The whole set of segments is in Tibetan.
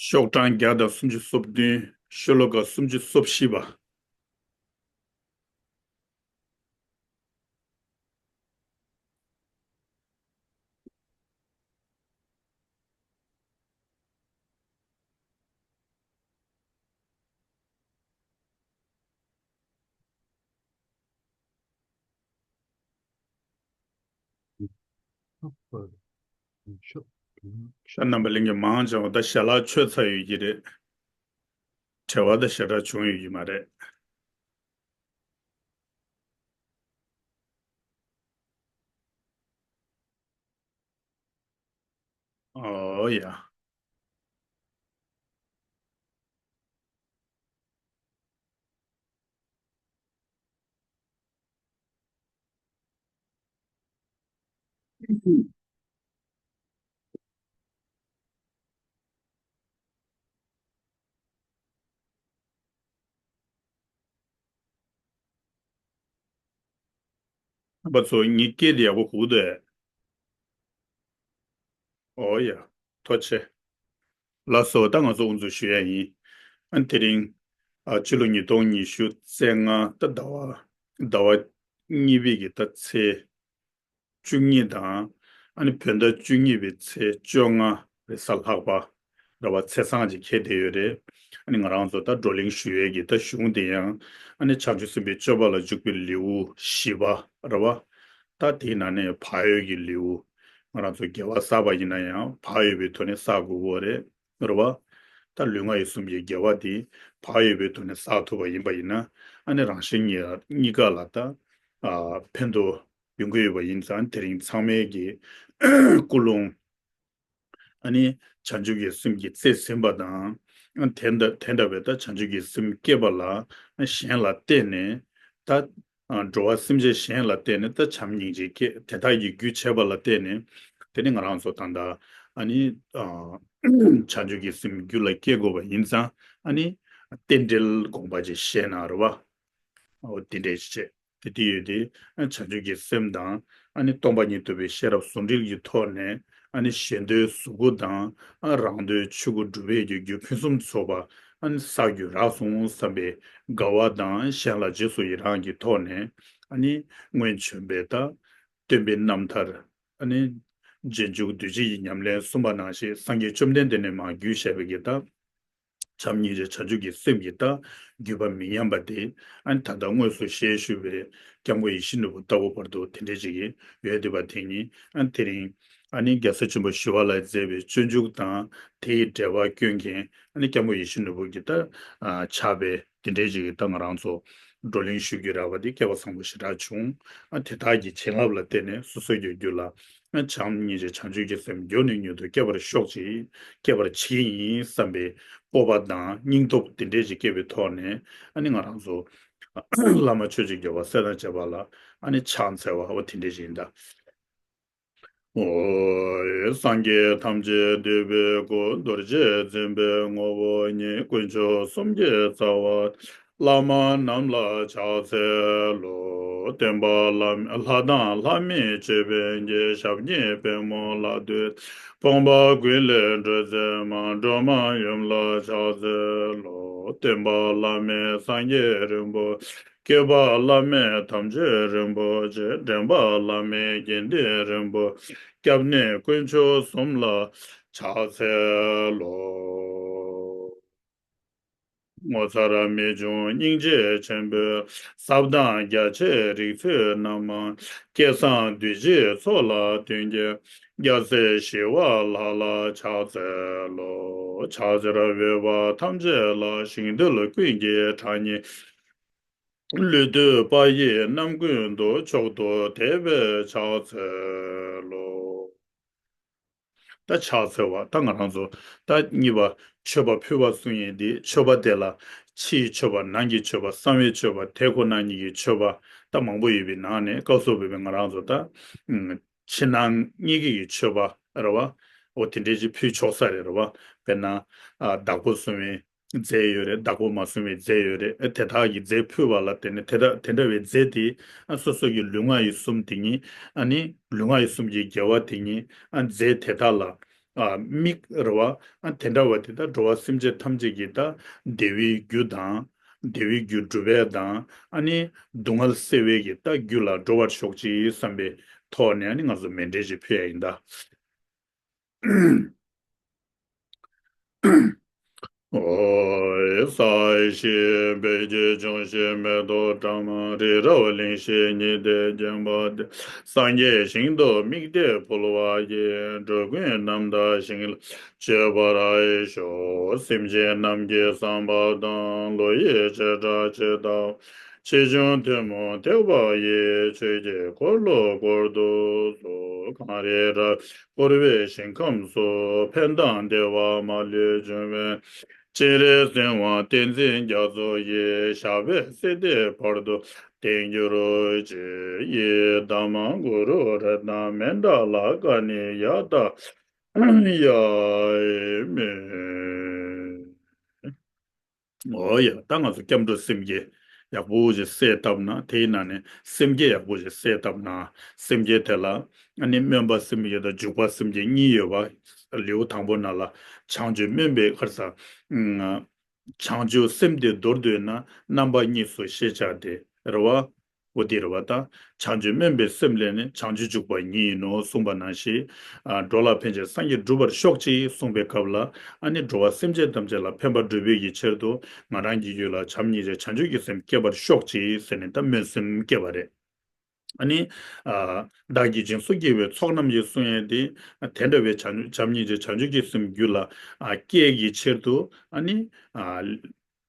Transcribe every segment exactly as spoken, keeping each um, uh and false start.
ཤོག་གྲངས་བརྒྱ་དང་སུམ་ཅུ་སོ་བདུན། ཤོ་ལོ་ཀ་སུམ་ཅུ་སོ་བཞི་པ། ཤ་རྣམ་པ་གླིང་གི་མང་ཆེ་བ་ད་ཞལ་ལག་མཆོད་ཚར་ཡོད་ཀྱི་རེད། བྲེལ་བ་ད་ཞེ་དྲག་བྱུང་ཡོད་ཀྱི་མ་རེད། ཨོ་ཡ། རྣམ་པ་ཚོ་ངའི་སྐད་དེ་ཡག་པོ་གོ་གི་འདུག་ཨེ། ཨོ་ཡ། ཐུགས་རྗེ་ཆེ། ལགས་སོ། ད་ང་ཚོ་དབུ་འཛུགས་ཞུ་ཡ་ཡིན། ཨ་དེ་རིང་ཨ་ཕྱི་ལོ་ཉིས་སྟོང་ཉི་ཤུ་རྩ་ལྔ་ད་ཟླ་བ་ཟླ་བ་གཉིས་པའི་གི་ད་ཚེས་བཅུ་གཉིས་དང་། ཨ་ནི་བོད་ཟླ་བཅུ་གཉིས་པའི་ཚེས་བཅོ་ལྔ་རེད། གཟའ་ལྷག་པ་རེད་པ། ཚེས་བཟང་ཅིག་འཁེལ་བསྡད་ཡོད་རེད། ཨ་ནི་ང་རང་ཚོ་ད་བགྲོ་གླེང་ཞུ་ཡས་ཀྱི་ད་གཞུང་དེ་ཡང་ཨ་ནི་བྱང་ཆུབ་སེམས་དཔའི་སྤྱོད་པ་ལ་འཇུག་པའི་ལེའུ་བཞི་པ་རེད་པ། ད་དེའི་ནང་ནས་བག་ཡོད་ཀྱི་ལེའུ། ང་རང་ཚོ་དགེ་བ་བསགས་པ་ཡིན་ན་ཡང་བག་ཡོད་པའི་ཐོག་ནས་བསགས་དགོས་ཀྱི་རེད། རེད་པ། ད་ལུས་ངག་ཡིད་གསུམ་གྱི་དགེ་བ་དེ་བག་ཡོད་པའི་ཐོག་ནས་བསགས་ཐུབ་པ་ཡིན་པ་ཡིན་ན། ཨ་ནི་རང་གཞན་གཉིས་གཉིས་ཀ་ལ་ད་ཨ་ཕན་ཐོགས་ཡོང་གི་ཡོད་པ་ཡིན་ཙང་། དེ་རིང་ཚང་མས་ཀྱི་ཀུན་སློང་ཨ་ནི་བྱང་ཆུབ་ཀྱི་སེམས་ཀྱི་རྩིས་ཟིན་པ་དང་། ཨ་དེ་འདྲ་དེ་འདྲ་བའི་ད་བྱང་ཆུབ་ཀྱི་སེམས་བསྐྱེད་པ་ལ་གཞན་ལ་བརྟེན་ནས་ད་ཨ་འགྲོ་བ་སེམས་ཅན་གཞན་ལ་བརྟེན་ནས་ད་བྱམས་སྙིང་རྗེ་སྐྱེ། དེ་དག་གི་རྒྱུ་བྱས་པ་ལ་བརྟེན་ནས། དེ་ནི་ང་རང་ཚོ་ད་ལྟ་ཨ་ནི་ཨ་བྱང་ཆུབ་ཀྱི་སེམས་རྒྱུད་ལ་སྐྱེ་དགོས་པ་ཡིན་ཙང་། ཨ་ནི་རྟེན་འབྲེལ་དགོངས་པ་ཅིག་བཞེས་ན་རེད་པ། འོ་དེ་འདྲས་བྱས། དེ་དེ་ཡོད་དེ། ཨ་བྱང་ཆུབ་ཀྱི་སེམས་དང་། ཨ་ནི་སྟོང་པ་ཉིད་རྟོགས་པའི་ཤེས་རབ་ཟུང་འབྲེལ་གྱི་ཐོག་ནས། ཨ་ནི་གཞན་དོན་གཟུགས་སྐུ་དང་། ཨ་རང་དོན་ཆོས་སྐུ་སྒྲུབ་པའི་གི་རྒྱུ་ཕུན་སུམ་ཚོགས་པ་ཨ་ནི་བསགས་རྒྱུ་རག་སོང་བསམ་པའི་དགའ་བ་དང་། གཞན་ལ་རྗེས་སུ་ཡི་རང་གི་ཐོག་ནས། ཨ་ནི་སྔོན་བྱོན་པའི་ད་སྟོན་པའི་རྣམ་ཐར། ཨ་ནི་རྗེས་འཇུག་འདུས་བྱས་ཀྱི་ཉམས་ལེན་གསུངས་པ་ནང་བཞིན། སངས་རྒྱས་བཅོམ་ལྡན་འདས་ནས་མར་བརྒྱུད་བཞག་པའི་གི་ད་བྱམས་སྙིང་རྗེ་བྱང་ཆུབ་ཀྱི་སེམས་ཀྱི་ད་བརྒྱུད་པ་མི་ཉམས་པ་དེ། ཨ་ནི་ད་ལྟ་དངོས་སུ་ཞལ་བཞུགས་པའི་སྐྱབས་མགོན་ཡིད་བཞིན་ནོར་བུ་ལྟ་བུ་བར་དུ་དེ་འདྲས་ཅིག་ཡོད་བསྡད་པ་དེ་ཉིད། ཨ་ནི་དེ་རིང་ཨ་ནི་རྒྱལ་སྲས་ཆེན་པོ་ཞི་བ་ལྷས་མཛད་པའི་སྤྱོད་འཇུག་དང་། དེའི་འགྲེལ་པ་སྐྱོན་མཁན་ཨ་ནི་སྐྱབས་མགོན་ཡིད་བཞིན་ནོར་བུ་གི་ད་ཕྱག་དཔེ་དེ་འདྲས་ཅིག་གི་ད་ང་རང་ཚོ་བགྲོ་གླེང་ཞུ་རྒྱུ་རག་པ་དེ་སྐལ་བ་བཟང་པོ་ཞེ་དྲག་བྱུང་། ཨ་དེ་དག་གི་བྱིན་རླབས་ལ་བརྟེན་ནས་སོ་སོ་ཡི་རྒྱུད་ལ་བྱམས་སྙིང་རྗེ་བྱང་ཆུབ་ཀྱི་སེམས་མགྱོགས་ནས་མྱུར་དུ་སྐྱེ་བར་ཤོག་ཅིག་སྐྱེ་བར་བྱེད་ཀྱི་ཡིན་བསམ་པའི་སྤོབས་པ་དང་སྙིང་སྟོབས་དེ་འདྲས་ཅིག་སྐྱེས་པའི་ཐོག་ནས། ཨ་ནི་ང་རང་ཚོ་བླ་མ་ཆོས་ཀྱི་རྒྱལ་བ་སྲས་དང་བཅས་པ་ལ་ཨ་ནི་ཕྱག་འཚལ་བ་འོ་དེ་འདྲས་ཅིག་ཡིན་ད། ཨོ། སངས་རྒྱས་ཐམས་ཅད་འདུས་པའི་སྐུ། རྡོ་རྗེ་འཛིན་པའི་ངོ་བོ་ཉིད། དཀོན་མཆོག་གསུམ་གྱི་རྩ་བ། བླ་མ་རྣམས་ལ་ཕྱག་འཚལ་ལོ། སྟོན་པ་བླ་མ་ལྷ་དང་ལྷ་མིན་སྤྱོད་པའི་རྒྱལ། ཞབས་གཉིས་པད་མོ་ལ་འདུད། ཕོངས་པ་ཀུན་ལས་སྒྲོལ་མཛད་མ། འགྲོ་མ་ཡུམ་ལ་ཕྱག་འཚལ་ལོ། སྟོན་པ་བླ་མེད་སངས་རྒྱས་རིན་པོ་སྐྱོབ་པ་བླ་མེད་དམ་ཆོས་རིན་པོ་ཆེ། འདྲེན་པ་བླ་མེད་དགེ་འདུན་རིན་པོ་ཆེ། སྐྱབས་གནས་དཀོན་མཆོག་གསུམ་ལ་ཕྱག་འཚལ་ལོ། ངོ་མཚར་རབ་མི་འབྱུང་སྙིང་རྗེ་ཆེན་པོའི། ཟབ་དང་རྒྱ་ཆེའི་རིག་ཚུལ་རྣམ་མང་། སྐལ་བཟང་འདུས་བྱས་ཚོགས་ལ་སྟོན་མཁན། རྒྱལ་སྲས་ཞི་བ་ལྷ་ལ་ཕྱག་འཚལ་ལོ། ཕྱག་འཚལ་འོས་པ་ཐམས་ཅད་ལ། ཞིང་རྡུལ་ཀུན་གྱི་གྲངས་སྙེད། ལུས་བཏུད་པ་ཡི་རྣམ་ཀུན་ཏུ། མཆོག་ཏུ་དད་པས་ཕྱག་འཚལ་ལོ། ད་ཕྱག་འཚལ་བ་ད་ང་རང་ཚོ་ད་གཉིས་པ་མཆོད་པ་ཕུལ་བ་གསུང་ཡས་འདི། མཆོད་པ་དེ་ལ་ཕྱིའི་མཆོད་པ། ནང་གི་མཆོད་པ། གསང་བའི་མཆོད་པ། དེ་ཁོ་ན་ཉིད་ཀྱི་མཆོད་པ་ད་མང་པོ་ཡོད་པའི་ནང་ནས། སྐབས་སུ་བབས་པའི་ང་རང་ཚོ་ད་ཨ་ཕྱི་ནང་གཉིས་ཀྱི་མཆོད་པ་རེད་བ། འོ་དེ་འདྲའི་ཅིག་ཕུལ་ཆོག་ས་རེད། རེད་བ། དཔེར་ན་ཨ་བདག་པོ་སྲུང་བའི་རྫས་ཡོད་རེད། བདག་པོ་མ་བསྲུང་བའི་རྫས་ཡོད་རེད། ཨེ་དེ་དག་གི་རྫས་ཕུལ་བ་ལ་བརྟེན་ནས་དེ་དག་དེ་འདྲ་བའི་རྫས་དེ་ཨ་སོ་སོ་གི་ལུས་ངག་ཡིད་གསུམ་དེ་ཉིད། ཨ་ནི་ལུས་ངག་ཡིད་གསུམ་གྱི་དགེ་བ་དེ་ཉིད། ཨ་རྫས་དེ་དག་ལ་ ཨ་མིག་རེད་བ། ཨ་དེ་འདྲ་བ་དེ་ད་འགྲོ་བ་སེམས་ཅན་ཐམས་ཅད་ཀྱི་ད་བདེ་བའི་རྒྱུ་དང་། བདེ་བའི་རྒྱུ་སྒྲུབ་པའི་དང་། ཨ་ནི་སྡུག་བསྔལ་སེལ་བའི་གི་ད་རྒྱུ་ལ་འགྲོ་བར་ཤོག་ཅིག་བསམ་པའི་ཐོག་ནས། ཨ་ནི་ང་ཚོ་མཎྜལ་ཅིག་ཕུལ་ཡ་ཡིན་ད། ཨོ་ཡེ། ས་གཞི་འབེབས་ཀྱི་འབྱུང་བཞི་མེ་ཏོག་བཀྲ་མ་རི་རབ་གླིང་བཞི་ཉི་ཟླས་བརྒྱན་པ་སྟེ། སངས་རྒྱས་ཞིང་དུ་དམིགས་ཏེ་འཕོ་བ་ཡི། འགྲོ་ཀུན་རྣམ་དག་ཞིང་ལ་སྤྱོད་པར་ཤོག་སེམས་ཅན་རྣམས་ཀྱི་བསམ་པ་དང་། བློ་ཡི་བྱེ་བྲག་ཇི་ལྟ་བ། ཆེ་ཆུང་ཐུན་མོང་ཐེག་པ་ཡི། ཆོས་ཀྱི་འཁོར་ལོ་བསྐོར་དུ་གསོལ། གངས་རི་ར་བསྐོར་བའི་ཞིང་ཁམས་སུ། ཕན་དང་བདེ་བ་མ་ལུས་འབྱུང་བའི། སྤྱན་རས་གཟིགས་དབང་བསྟན་འཛིན་རྒྱ་མཚོ་ཡི། ཞབས་པད་སྲིད་མཐའི་བར་དུ་བརྟན་གྱུར་ཅིག་ཡི་དམ་གུ་རུ་རཏྣ་མཎྜལ་ཀ་ནི་ཡ་ཏ་ཡ་མི། ཨོ་ཡ། ད་ང་ཚོ་སྐྱབས་འགྲོ་སེམས་བསྐྱེད་ཡག་པོ་ཅིག་གསལ་བཏབ་ན། དེའི་ནང་ནས་སེམས་བསྐྱེད་ཡག་པོ་ཅིག་གསལ་བཏབ་ན། སེམས་བསྐྱེད་དེ་ལ་ཨ་ནི་སྨོན་པ་སེམས་བསྐྱེད་དང་འཇུག་པ་སེམས་བསྐྱེད་གཉིས་ཡོད་པ། ལེའུ་དང་པོ་ནང་ལ་བྱང་ཆུབ་སྨོན་པའི་ཁར་ས། བྱང་ཆུབ་སེམས་དེ་མདོར་བསྡུས་ན་རྣམ་པ་གཉིས་སུ་ཤེས་བྱ་སྟེ་རེད་བ། འོ་དེ་རེད་བ། ད་བྱང་ཆུབ་སྨོན་པའི་སེམས་ལས་ནི་བྱང་ཆུབ་འཇུག་པ་ཉིད་ཡིན་ནོ་གསུངས་པ་ནང་བཞིན། ཨ་འགྲོ་ལ་ཕན་ཕྱིར་སངས་རྒྱས་འགྲུབ་པར་ཤོག་ཅིག་གསུངས་པའི་སྐབས་ལ། ཨ་ནི་འགྲོ་བ་སེམས་ཅན་ཐམས་ཅད་ལ་ཕན་པ་སྒྲུབ་པའི་གི་ཕྱིར་དུ། ང་རང་གི་རྒྱུད་ལ་བྱམས་སྙིང་རྗེ་བྱང་ཆུབ་ཀྱི་སེམས་སྐྱེ་བར་ཤོག་ཅིག་ཟེར་ནས་ད་སྨོན་སེམས་བསྐྱེད་པ་རེད། ཨ་ནི། ཨ་བདག་གིས་སྦྱིན་སོགས་བགྱིས་པའི་ཚོགས་རྣམས་ཀྱིས་གསུངས་ཡས་དེ། དེ་འདྲ་བའི་བྱམས་བྱམས་སྙིང་རྗེ་བྱང་ཆུབ་ཀྱི་སེམས་རྒྱུད་ལ་ཨ་སྐྱེ་གི་ཕྱིར་དུ། ཨ་ནི། ཨ་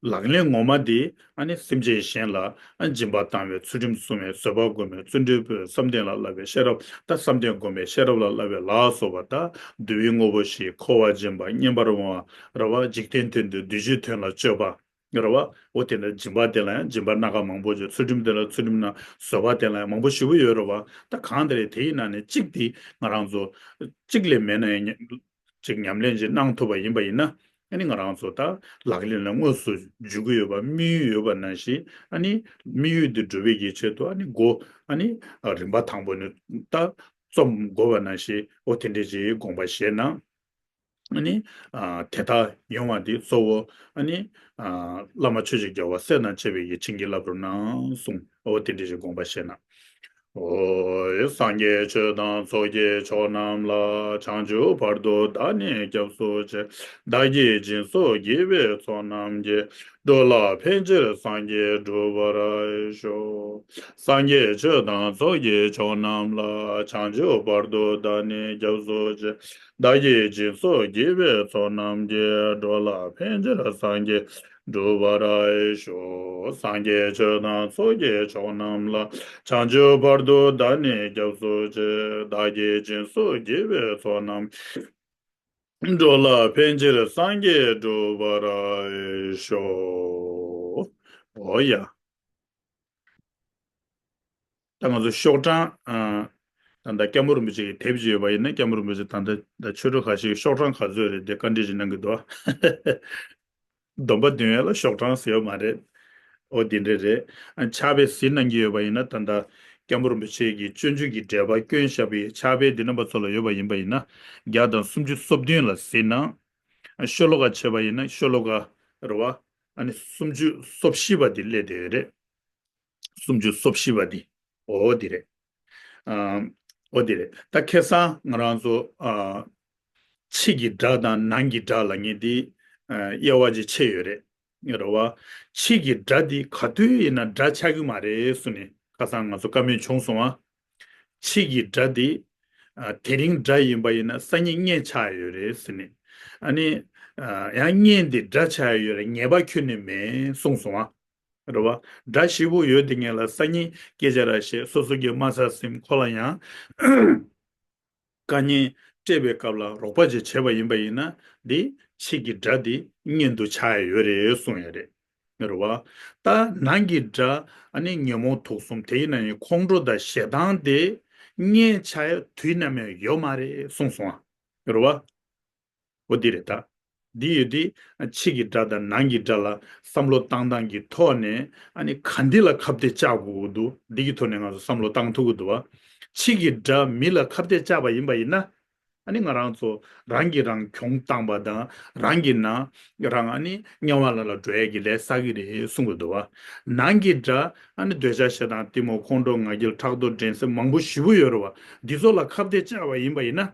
ལག་ལེན་ངོ་མ་དེ་ཨ་ནི་སེམས་ཅན་གཞན་ལ་ཨ་སྦྱིན་པ་བཏང་བའི་ཚུལ་ཁྲིམས་སྲུང་བའི་བཟོད་པ་སྒོམ་པའི་བརྩོན་འགྲུས་འབད་བསམ་གཏན་ལ་བསླབ་པའི་ཤེས་རབ། ད་བསམ་གཏན་སྒོམ་པའི་ཤེས་རབ་ལ་བསླབ་པའི་ལ་སོགས་པ། ད་བསྡུ་བའི་དངོས་པོ་བཞི། འཁོར་བ་འབྱིན་པ། བསྙེན་པར་འོང་བ་རེད་བ། འཇིག་རྟེན་དོན་དུ་འདུལ་བྱའི་དོན་ལ་སྤྱོད་པ་རེད་བ། འོ་དེ་འདྲ་སྦྱིན་པ་དེ་ལ་ཡང་སྦྱིན་པ་སྣ་ཁ་མང་པོ་ཅིག་ཚུལ་ཁྲིམས་དེ་ལ་ཚུལ་ཁྲིམས་ན་བཟོད་པ་དེ་ལ་ཡང་མང་པོ་ཞེ་པོ་ཡོད་རེད་བ། ད་གང་དེ་རེད། དེ་ཡིན་ན་ནི་གཅིག་དེ་ང་རང་ཚོ་གཅིག་ལས་མེད་ན་ཡང་ཅིག་ཉམས་ལེན་ཅིག་གནང་ཐུབ་པ་ཡིན་པ་ཡིན་ན། ཨ་ནི་ང་རང་ཚོ་ད་ལག་ལེན་ལ་དངོས་སུ་འཇུག་གི་ཡོད་པ་དམིགས་ཡུལ་ཡོད་པ་ནང་བཞིན། ཨ་ནི་དམིགས་ཡུལ་དེ་འགྲུབ་པའི་གི་ཆེད་དུ། ཨ་ནི་འགོ་ཨ་ནི་རིམ་པ་དང་པོ་ནས་ད་རྩོམ་དགོས་པ་ནང་བཞིན། འོ་དེ་འདྲས་ཅིག་དགོངས་པ་བཞེས་ན། ཨ་ནི་ཨ་དེ་ལྟར་ཡོང་བ་འདི་གཙོ་བོ། ཨ་ནི་ཨ་བླ་མ་ཆོས་ཀྱི་རྒྱལ་བ་སྲས་དང་བཅས་པའི་ཡིད་བྱིན་གྱིས་བརླབ་རོགས་གནང་གསུངས། འོ་དེ་འདྲས་ཅིག་དགོངས་པ་བཞེས་ན། ཨོ། སངས་རྒྱས་ཆོས་དང་ཚོགས་ཀྱི་མཆོག་རྣམས་ལ། བྱང་ཆུབ་བར་དུ་བདག་ནི་སྐྱབས་སུ་མཆི། བདག་གིས་སྦྱིན་སོགས་བགྱིས་པའི་ཚོགས་རྣམས་ཀྱིས། འགྲོ་ལ་ཕན་ཕྱིར་སངས་རྒྱས་འགྲུབ་པར་ཤོག་སངས་རྒྱས་ཆོས་དང་ཚོགས་ཀྱི་མཆོག་རྣམས་ལ། བྱང་ཆུབ་བར་དུ་བདག་ནི་སྐྱབས་སུ་མཆི། བདག་གིས་སྦྱིན་སོགས་བགྱིས་པའི་ཚོགས་རྣམས་ཀྱིས། འགྲོ་ལ་ཕན་ཕྱིར་སངས་རྒྱས་འགྲུབ་པར་ཤོག་སངས་རྒྱས་ཆོས་དང་ཚོགས་ཀྱི་མཆོག་རྣམས་ལ། བྱང་ཆུབ་བར་དུ་བདག་ནི་སྐྱབས་སུ་མཆི། བདག་གིས་སྦྱིན་སོགས་བགྱིས་པའི་ཚོགས་རྣམས། འགྲོ་ལ་ཕན་ཕྱིར་སངས་རྒྱས་འགྲུབ་པར་ཤོག་འོ་ཡ། ད་ང་ཚོ་ཤོག་གྲངས། ཨ་ད་ལྟ་སྐྱབས་མགོན་རིན་པོ་ཆེ་གི་དེབ་ཅིག་ཡོད་པ་ཡིན་ན། སྐྱབས་མགོན་རིན་པོ་ཆེ་ད་ལྟ་ད་ཆོས་གྲོགས་ཁ་ཤས་ཤོག་གྲངས་ག་ཚོད་རེད་དེ་བཀའ་འདྲི་ཅིག་གནང་གི་འདུག་སྡོམ་པ་འདོན་ཡ་ལ་ཤོག་གྲངས་ཟེར་བ་མ་རེད། འོ་དེ་འདྲ་རེད། ཨ་ཕྱག་དཔེ་གཟིགས་གནང་གི་ཡོད་པ་ཡིན་ན། ད་ལྟ་སྐྱབས་མགོན་རིན་པོ་ཆེ་གི་སྤྱོད་འཇུག་གི་འགྲེལ་པ་བསྐྱོན་བཞག་པའི་ཕྱག་དཔེ་འདི་རྣམ་པ་ཚོ་ལ་ཡོད་པ་ཡིན་པ་ཡིན་ན། བརྒྱ་དང་སུམ་ཅུ་སོ་བདུན་ལ་གཟིགས་གནང་། ཨ་ཤོ་ལོ་ཀ་བྱས་པ་ཡིན་ན། ཤོ་ལོ་ཀ་རེད་བ། ཨ་ནི་སུམ་ཅུ་སོ་བཞི་པ་འདི་སླེབས་བསྡད་ཡོད་རེད། སུམ་ཅུ་སོ་བཞི་པ་འདི། འོ་འདི་རེད། ཨ་འོ་འདི་རེད། ད་ཁ་སང་ང་རང་ཚོ་ཨ་ཕྱི་གི་སྒྲ་དང་ནང་གི་སྒྲ་ལབ་མཁན་འདི་ཨ་དབྱེ་བ་ཅིག་ཕྱེ་ཡོད་རེད། རེད་བ། ཕྱི་གི་སྒྲ་འདི་ག་དུས་ཡིན་ན་སྒྲ་ཆགས་ཀྱི་མ་རེད་གསུངས་ནས་ཁ་སང་ང་ཚོ་བཀའ་མོལ་བྱུང་སོང་ཨ། ཕྱི་གི་སྒྲ་འདི་ཨ་དེ་རིང་སྒྲ་ཡིན་པ་ཡིན་ན་སང་ཉིན་བརྙན་ཆགས་ཡོད་རེད་ཟེར་ནས། ཨ་ནི་ཨ་ཡང་བརྙན་འདི་སྒྲ་ཆགས་ཡོད་རེད། ངེས་པ་ཁྱོན་ནས་མེད་གསུངས་སོང་ཨ། རེད་བ། སྒྲ་བཞི་པོ་ཡོད་དེ་ངེད་ལ་སང་ཉིན་སྐད་ཆ་ར་བཤད། སོ་སོ་གི་དམའ་ས་སེམས་ཁོ་ལ་ཡང་དཀའ་ངལ་སྤྲད་པའི་སྐབས་ལ་རོགས་པ་ཅིག་བྱས་པ་ཡིན་པ་ཡིན་ན། འདི་ཕྱི་གི་སྒྲ་འདི་བརྙན་དུ་ཆགས་ཡ་ཡོད་རེད་གསུངས་ཡ་རེད། རེད་བ། ད་ནང་གི་སྒྲ་ཨ་ནི་ཉོན་མོངས་དུག་གསུམ་དེ་ཡིན་ན་ཡང་ཁོང་ཁྲོ་དང་ཞེ་སྡང་དེ་བརྙན་ཆགས་ཡ་དུས་ནམ་ཡང་ཡོད་མ་རེད་གསུངས་སོང་ཨ། རེད་བ། འོ་འདི་རེད་ད། འདི་ཡོད་དེ། ཕྱི་གི་སྒྲ་དང་ནང་གི་སྒྲ་ལ་བསམ་བློ་བཏང་སྟངས་ཀྱི་ཐོག་ནས་ཨ་ནི་ག་འདི་ལ་ཁ་གཏད་བཅག་དགོས་ཀྱི་འདུག་འདི་གི་ཐོག་ནས་ང་ཚོ་བསམ་བློ་བཏང་ཐུབ་ཀྱི་འདུག་བ། ཕྱི་གི་སྒྲ་མི་ལ་ཁ་གཏད་བཅག་པ་ཡིན་པ་ཡིན་ན། ཨ་ནི་ང་རང་ཚོ་རང་གིས་རང་གྱོང་བཏང་པ་དང་རང་གི་ནང་རང་ཨ་ནི་དམྱལ་བ་ལ་ལ་འགྲོ་ཡས་ཀྱི་ལས་བསགས་ཀྱི་རེད་གསུང་གི་འདུག་བ། ནང་གི་དགྲ་ཨ་ནི་འདོད་ཆགས་ཞེ་སྡང་གཏི་མུག་ཁོང་ཁྲོ་ང་རྒྱལ་ཕྲག་དོག་འགྲན་སེམས་མང་པོ་ཞེ་པོ་ཡོད་རེད་བ། འདི་ཚོ་ལ་ཁ་གཏད་བཅག་པ་ཡིན་པ་ཡིན་ན།